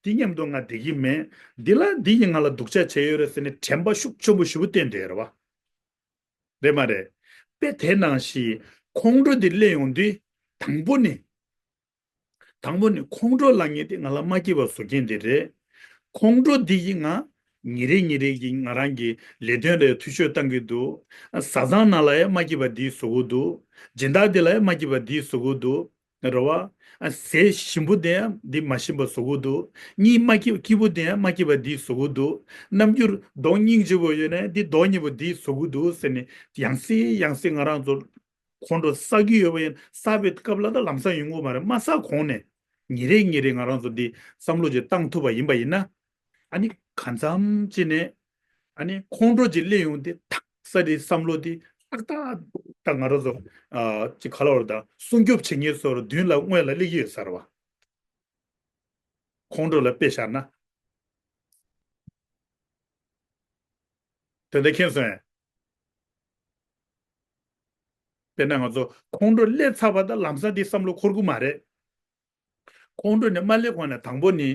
འདི་མཉམ་དུ་ང་བསྡད་ཀྱི་མེད། འདི་ལ་འདི་ཡིས་ང་ལ་སྡུག་ཅག་བྱས་ཡོད་རེད་ཟེར་ནས་དྲན་པ་ཤུགས་ཆེན་པོ་ཞེ་པོ་བསྟེན་བསྡད་རེད་བ། རེད་མ་རེད། དཔེ་དེ་ནང་བཞིན་ཁོང་ཁྲོ་འདི་སླེབས་ཡོང་དུས་དང་པོ་ནི། དང་པོ་ནི་ཁོང་ཁྲོ་ལབ་མཁན་དེ་ང་ལ་མ་སྐྱིད་པ་བཟོ་མཁན་དེ་རེད། ཁོང་ཁྲོ་འདི་ཡིས་ང་ཉིན་རེ་ཉིན་རེ་གི་ང་རང་གི་ལས་དོན་ལ་འཐུས་ཤོར་བཏང་གི་འདུག་བཟའ་ཚང་ནང་ལ་ཡང་མ་སྐྱིད་པ་འདི་བཟོ་གི་འདུག་སྦྱིན་བདག་འདི་ལ་ཡང་མ་སྐྱིད་པ་འདི་བཟོ་གི་འདུག་རེད་བ། ཨ། ཟས་ཞིམ་པོ་དེ་ཡང་འདི་མ་ཞིམ་པ་བཟོ་གི་འདུག་གཉིད་མ་སྐྱིད་སྐྱིད་པོ་དེ་ཡང་མ་སྐྱིད་པ་འདི་བཟོ་གི་འདུག་རྣམ་འགྱུར་གདོང་སྙིང་རྗེ་པོ་ཡོད་ན་འདི་གདོང་སྙིང་པོ་འདི་བཟོ་གི་འདུག་ཟེར་ནས་ཡང་སེ་ཡང་སེ་ང་རང་ཚོ་ཁོང་ཁྲོ་བསགས་ཀྱི་ཡོད་པ་ཡིན། བསགས་པའི་སྐབས་ལ་ད་ལམ་སང་ཡོང་གི་མ་རེད། མ་བསགས་གོང་ནས་ཉིན་རེ་ཉིན་རེ་ང་རང་ཚོ་འདི་བསམ་བློ་ཅིག་བཏང་ཐུབ་པ་ཡིན་པ་ཡིན་ན། ཨ་ནི་གང་འཚམ་ཅིག་ནས་ཨ་ནི་ཁོང་ཁྲོ་ཅིག་སླེབས་ཡོང་དུས་ཐག་ས་དེ་བསམ་བློ་དེ་ཏག་ཏག་ཏག་ང་རང་ཚོ་ཨ་ཅིག་ག་ལ་བར་དང་སྲུང་སྐྱོབ་བྱེད་མཁན་ཚོར་མདུན་ལ་སྔོན་ལ་སླེབས་ཀྱི་ཡོད་ས་རེད་བ། ཁོང་ཁྲོ་ལ་དཔེ་བཞག་ན། དོན་དག་མཁྱེན་སོང་ངས། དཔེར་ན་ང་ཚོ་ཁོང་ཁྲོ་སླེབས་ཚར་བ་དང་ལམ་སང་དེ་བསམ་བློ་འཁོར་གི་མ་རེད། ཁོང་ཁྲོ་ནི་མ་སླེབས་གོང་ནས་དང་པོ་ནི་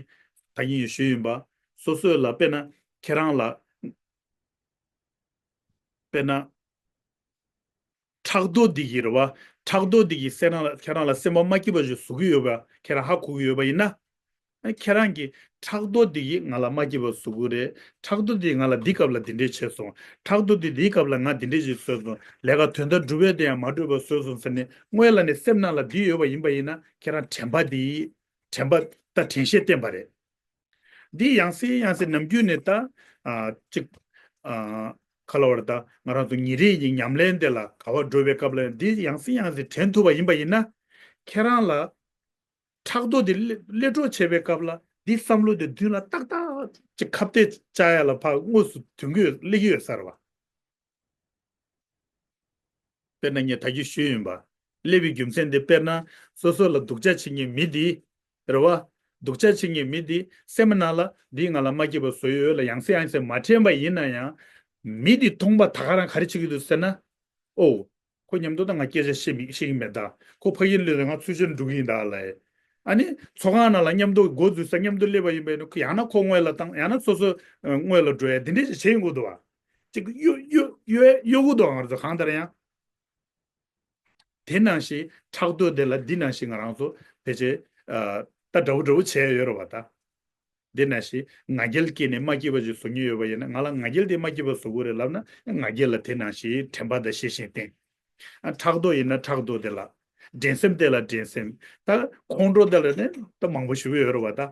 ད་གིན་ཞུས་ཡིན་པ། སོ་སོ་ལ་དཔེར་ན་ཁྱེད་རང་ལ། དཔེར་ན། ཕྲག་དོག་འདི་གིས་རེད་བ། ཕྲག་དོག་འདི་གིས་སེམས་ནང་ལ་ཁྱེད་རང་ལ་སེམས་པ་མ་སྐྱིད་པ་ཞིག་བཟོ་གི་ཡོད་པ་ཁྱེད་རང་ཧ་གོ་གི་ཡོད་པ་ཡིན་ན། ཁྱེད་རང་གིས་ཕྲག་དོག་འདི་གིས་ང་ལ་མ་སྐྱིད་པ་བཟོ་གི་རེད། ཕྲག་དོག་འདིས་ང་ལ་འདི་སྐབས་ལ་འདི་འདྲས་བྱས་སོང་། ཕྲག་དོག་འདིས་འདིའི་སྐབས་ལ་ང་འདི་འདྲས་ཞིག་བཟོས་སོང་། ལས་ཀ་དོན་དག་འགྲུབ་པའི་དེ་ཡང་མ་འགྲུབ་པ་བཟོས་སོང་ཟེར་ནས་སྔོན་ལ་ནས་སེམས་ནང་ལ་འདི་ཡོད་པ་ཡིན་པ་ཡིན་ན་ཁྱེད་རང་དྲན་པ་འདི། དྲན་པ་ད་དྲན་ཤེས་བསྟེན་པ་རེད། འདི་ཡང་སེ་ཡང་སེ་ནམ་རྒྱུན་ནས་ད། ཨ། ཅིག་ཨ། ག་ལབ་དགོས་རེད། ད་ང་རང་ཚོ་ཉིན་རེ་ཡི་ཉམས་ལེན་དེ་ལ་ག་པར་འགྲོ་བའི་སྐབས་ལ་འདི་ཡང་སེ་ཡང་སེ་དྲན་ཐུབ་པ་ཡིན་པ་ཡིན་ན། ཁྱེད་རང་ལ་ཕྲག་དོག་དེ་སླེ་སླེ་གྲོགས་བྱེད་པའི་སྐབས་ལ་འདི་བསམ་བློ་དེ་མདུན་ལ་ཏག་ཏག་ཅིག་ཁ་གཏད་བཅག་ཡ་ལ་ཕར་དངོས་སུ་དོན་གྱིས་སླེབས་ཀྱི་ཡོད་ས་རེད་བ། དཔེར་ན་ངས་ད་གིན་ཞུས་ཡིན་པ། སླེབས་པའི་རྒྱུ་མཚན་དེ་དཔེར་ན་སོ་སོ་ལ་སྡུག་ཅག་བྱེད་མཁན་མི་དེ། རེད་བ། སྡུག་ཅག་བྱེད་མཁན་མི་དེ་སེམས་ནང་ལ་འདིས་ང་ལ་མ་སྐྱིད་པ་བཟོ་ཡོད་ལ་ཡང་སེ་ཡང་སེ་མ་དྲན་པ་ཡིན་ན་ཡང་། མི་དེ་མཐོང་པ་ད་ག་རང་ག་རེ་བྱེད་ཀྱི་འདུག་ཟེར་ན། ཨོ། ཁོ་མཉམ་དུ་ད་ང་སྐད་ཆ་བཤད་མི་བཤད་ཀྱི་མེད་ད། ཁོ་ཕ་གིར་སླེབས་ཏེ་ང་ཚུར་ཕྱིན་འགྲོ་གི་ཡིན་ད་ལབ་ཡ། ཨ་ནི་ཚོགས་ཁང་ནང་ལ་མཉམ་དུ་འགོ་འཛུགས་ས་མཉམ་དུ་སླེབས་པ་ཡིན་པས་ནི་ཡང་ན་ཁོ་སྔོན་ལ་བཏང་ཡང་ན་སོ་སོ་སྔོན་ལ་འགྲོ་ཡ་དེ་འདྲས་ཅིག་བྱེད་དགོས་འདུག་བ། ཅིག་གཡོ་གཡོ་གཡོ་གཡོ་གི་འདུག་ང་རང་ཚོ་གང་ལྟར་ཡང་། དེ་ནང་བཞིན་ཕྲག་དོག་དེ་ལ་འདི་ནང་བཞིན་ང་རང་ཚོ་ཕལ་ཆེར་ཨ། ད་འདྲ་བོ་འདྲ་བོ་བྱས་ཡོད་རེད་བ་ད། འདི་ནང་བཞིན་ང་རྒྱལ་སྐྱེས་ནས་མ་སྐྱིད་པ་ཞིག་བཟོ་མཁན་ཡོད་པ་ཡིན་ན་ང་ལ་ང་རྒྱལ་དེ་མ་སྐྱིད་པ་བཟོ་གི་རེད་ལབ་ན་ང་རྒྱལ་ལ་དེ་ནང་བཞིན་དྲན་པ་དང་ཤེས་བཞིན་བསྟེན། ཨ། ཕྲག་དོག་ཡིན་ན་ཕྲག་དོག་དེ་ལ། འགྲན་སེམས་དེ་ལ་འགྲན་སེམས། ད་ཁོང་ཁྲོ་དེ་ལ་ནི་ད་མང་པོ་ཞེ་པོ་ཡོད་རེད་བ་ད།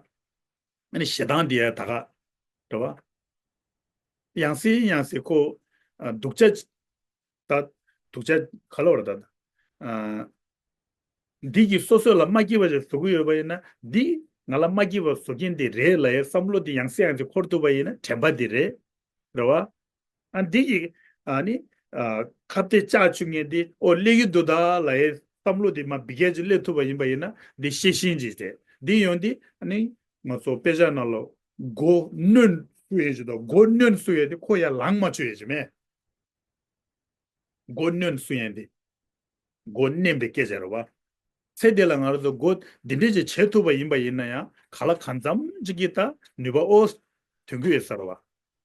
ཨ་ནི་ཞེ་སྡང་འདི་ཡང་ད་ག་རེད་བ། ཡང་སེ་ཡང་སེ་ཁོ། ཨ། སྡུག་ཅག་ད། སྡུག་ཅག་ག་ལབ་དགོས་རེད་ད། ཨ། འདི་གིས་སོ་སོ་ལ་མ་སྐྱིད་པ་ཞིག་བཟོ་གི་ཡོད་པ་ཡིན་ན་འདི་ང་ལ་མ་སྐྱིད་པ་བཟོ་མཁན་འདི་རེད་ལབ་ཡའི་བསམ་བློ་འདི་ཡང་སེ་ཡང་སེ་འཁོར་ཐུབ་པ་ཡིན་ན་དྲན་པ་འདི་རེད། རེད་བ། ཨ། འདི་གིས། ཨ་ནི། ཨ། ཁ་གཏད་བཅག་བཅུག་མཁན་འདི་ཨོ་སླེབས་ཀྱི་འདུག་ད་ལབ་ཡའི་བསམ་བློ་འདི་མར་འབིགས་ཀྱི་སླེབས་ཐུབ་པ་ཡིན་པ་ཡིན་ན་འདི་ཤེས་བཞིན་ཅིག་རེད། འདི་ཡོང་འདི་ཨ་ནི། ང་ཚོ་དཔེ་ཆ་ནང་ལ་མགོ་གནོན་གསུ་ཡས་ཅིག་དང་མགོ་གནོན་གསུ་ཡས་དེ་ཁོ་ཡར་ལངས་མ་བཅུག་ཡས་ཅིག་མེད། མགོ་གནོན་གསུ་ཡས་དེ། མགོ་མནན་པའི་སྐད་ཆ་རེད་བ། ཚེ་འདི་ལ་ང་རང་ཚོ་མགོ་འདི་འདྲས་ཅིག་བྱེད་ཐུབ་པ་ཡིན་པ་ཡིན་ན་ཡང་ག་ལ་གང་འཚམ་ཅིག་གིས་ད་ནུས་པ་ཨོ། ཐོན་གྱི་ཡོད་ས་རེད་བ།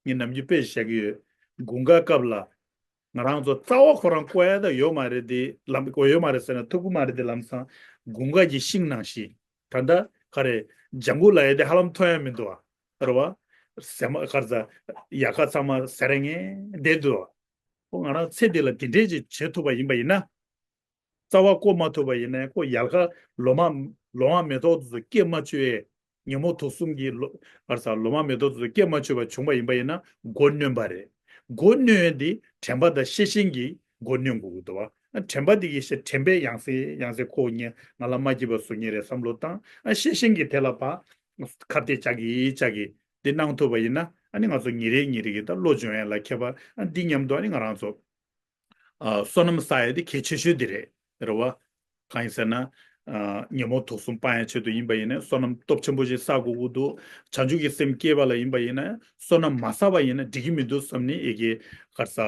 ངས་ནམ་རྒྱུན་དཔེ་བཞག་གི་ཡོད། དགུན་ཁ་སྐབས་ལ། ང་རང་ཚོ་རྩ་བ་ཁོ་རང་བསྐོར་ཡ་ད་ཡོད་མ་རེད་དེ་ལམ་བསྐོར་ཡོད་མ་རེད་ཟེར་ན་ཐུབ་ཀྱི་མ་རེད་དེ་ལམ་སང་། དགུན་ཁ་གི་ཤིང་ནང་བཞིན། ད་ལྟ་ག་རེ། ལྗང་གུ་ལབ་ཡ་དེ་ཧ་ལམ་མཐོང་ཡ་མི་འདུག་བ། རེད་བ། ཟེ་མ་ག་རེ་ཟ། ཡལ་ག་ཚང་མ་ཟེར་ངེས་བསྡད་འདུག་བ། ཁོ་ང་རང་ཚེ་འདི་ལ་དེ་འདྲས་ཅིག་བྱེད་ཐུབ་པ་ཡིན་པ་ཡིན་ན། རྩ་བ་བསྐོར་མ་ཐུབ་པ་ཡིན་ན་ཁོ་ཡལ་ག་ལོ་མ་ལོ་མ་མེ་ཏོག་དེ་ཚོ་སྐྱེ་མ་བཅུག་ཡས། ཉོན་མོངས་དུག་གསུམ་གྱི་ལོ་ག་རེ་ཟ་ལོ་མ་མེ་ཏོག་དེ་ཚོ་སྐྱེ་མ་བཅུག་པ་བྱུང་པ་ཡིན་པ་ཡིན་ན་མགོ་གནོན་པ་རེད། མགོ་གནོན་ཡས་འདི་དྲན་པ་དང་ཤེས་བཞིན་གྱིས་མགོ་གནོན་དགོས་ཀྱི་འདུག་བ། དྲན་པ་འདི་གིས་ཤེས་དྲན་པས་ཡང་སེ་ཡང་སེ་ཁོ་ངས་ང་ལ་མ་སྐྱིད་པ་བཟོ་ངེས་རེད་བསམ་བློ་བཏང་། ཤེས་བཞིན་གྱིས་དེ་ལ་ཕར་ཁ་གཏད་བཅག་གི་བཅག་གི་འདི་གནང་ཐུབ་པ་ཡིན་ན་ཨ་ནི་ང་ཚོ་ཉིན་རེ་ཉིན་རེ་གི་ད་བློ་སྦྱོང་ཡས་ལ་མཁས་པ་འདི་མཉམ་དུ་ཨ་ནི་ང་རང་ཚོ། ཨ། བསོད་ནམས་བསགས་ཡས་དེ་གལ་ཆེ་ཤོས་དེ་རེད། རེད་བ། གང་ཡིན་ཟེར་ན། ཨ། ཉོན་མོངས་དུག་གསུམ་སྤང་ཡས་ཆེད་དུ་ཡིན་པ་ཡིན་ན་བསོད་ནམས་སྟོབས་ཆེན་པོ་ཞིག་བསགས་དགོས་ཀྱི་འདུག་བྱང་ཆུབ་ཀྱི་སེམས་བསྐྱེད་པ་ལ་ཡིན་པ་ཡིན་ན་བསོད་ནམས་མ་བསགས་པ་ཡིན་ན་འགྲིག་གི་མི་འདུག་བསམ་ནས་ཨེ་ཀེ་ག་རེ་ཟ།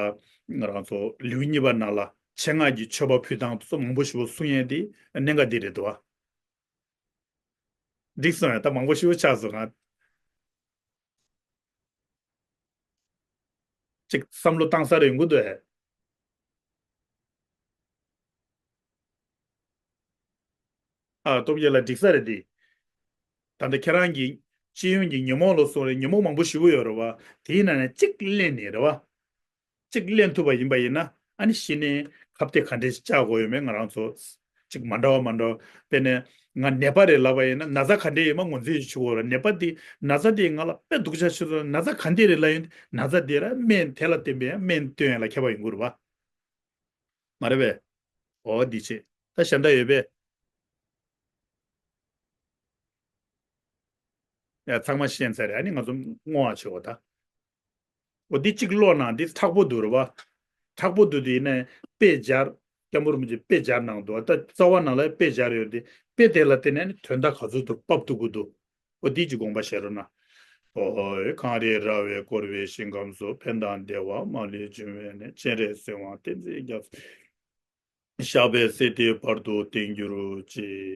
ང་རང་ཚོ་ལེའུ་གཉིས་པ་ནང་ལ་ཆེད་མངགས་ཀྱི་མཆོད་པ་ཕུལ་སྟངས་སོགས་མང་པོ་ཞིག་གསུང་ཡས་དེ་གནད་འགག་འདི་རེད་འདུག་བ། འགྲིག་སོང་ཡ་ད་མང་པོ་ཞིག་ཆགས་སོང་ང་། ཅིག་བསམ་བློ་བཏང་ས་རེ་ཡོང་གི་འདུག་ཨེ། ཨ། སྟོབས་རྒྱལ་ལགས་འགྲིག་ས་རེད་དེ། ད་ལྟ་ཁྱེད་རང་གི་སྤྱི་ཡོངས་ཀྱི་ཉོན་མོངས་ལ་སོགས་རེད་ཉོན་མོངས་མང་པོ་ཞེ་པོ་ཡོད་རེད་བ། དེའི་ནང་ནས་གཅིག་གླེང་ནས་རེད་བ། གཅིག་གླེང་ཐུབ་པ་ཡིན་པ་ཡིན་ན་ཨ་ནི་གཞི་ནས་ཁ་གཏད་ག་འདྲས་ཤིག་བཅག་དགོས་ཡོད་མེད་ང་རང་ཚོ་གཅིག་མ་འདྲ་བ་མ་འདྲ་བ། དཔེར་ན་ང་ནད་པ་རེད་ལབ་པ་ཡིན་ན་ན་ཚ་ག་འདྲས་ཡོད་མ་ངོས་འཛིན་ཞིག་བྱེད་དགོས་རེད། ནད་པ་དེ་ན་ཚ་དེ་ང་ལ་དཔེ་སྡུག་ཅག་ཆེ་ཚོ་ན་ཚ་ག་འདྲས་རེད་ལབ་ཡོང་དུས་ན་ཚ་དེ་ར་སྨན་དེ་ལ་བརྟེན་པའི་སྨན་སྟོན་ཡ་ལ་མཁས་པ་ཡོང་གི་རེད་བ། མ་རེད་པས། འོ་འདི་བྱེད། ད་གཞན་དག་ཡོད་པས། ཡ་ཚང་མ་ཤེས་ཚར་རེད། ཨ་ནི་ང་ཚོ་བསྔོ་བ་བྱེད་འོ་ད། འོ་འདི་གཅིག་ཀློག་ན་འདི་མཁྲེགས་པོ་འདུག་རེད་བ། མཁྲེགས་པོ་འདུག་དེ་ཡིན་ནའི་དཔེ་སྦྱར། སྐྱབས་མགོན་རིན་པོ་ཆེ་དཔེ་སྦྱར་གནང་འདུག་ད་རྩ་བ་ནང་ལ་དཔེ་སྦྱར་ཡོད་དེ་དཔེ་དེ་ལ་བརྟེན་ནས་ཨ་ནི་དོན་དག་ག་ཚོད་དུ་ཕབ་ཐུབ་ཀྱི་འདུག་འོ་འདི་གཅིག་དགོངས་པ་བཞེས་རོགས་གནང་། ཨོ། གངས་རི་ར་བས་བསྐོར་བའི་ཞིང་ཁམས་སུ། ཕན་དང་བདེ་བ་མ་ལུས་འབྱུང་བའི་གནས། སྤྱན་རས་གཟིགས་དབང་བསྟན་འཛིན་རྒྱ་མཚོ། ཞབས་པད་སྲིད་མཐའི་བར་དུ་བརྟན་གྱུར་ཅིག།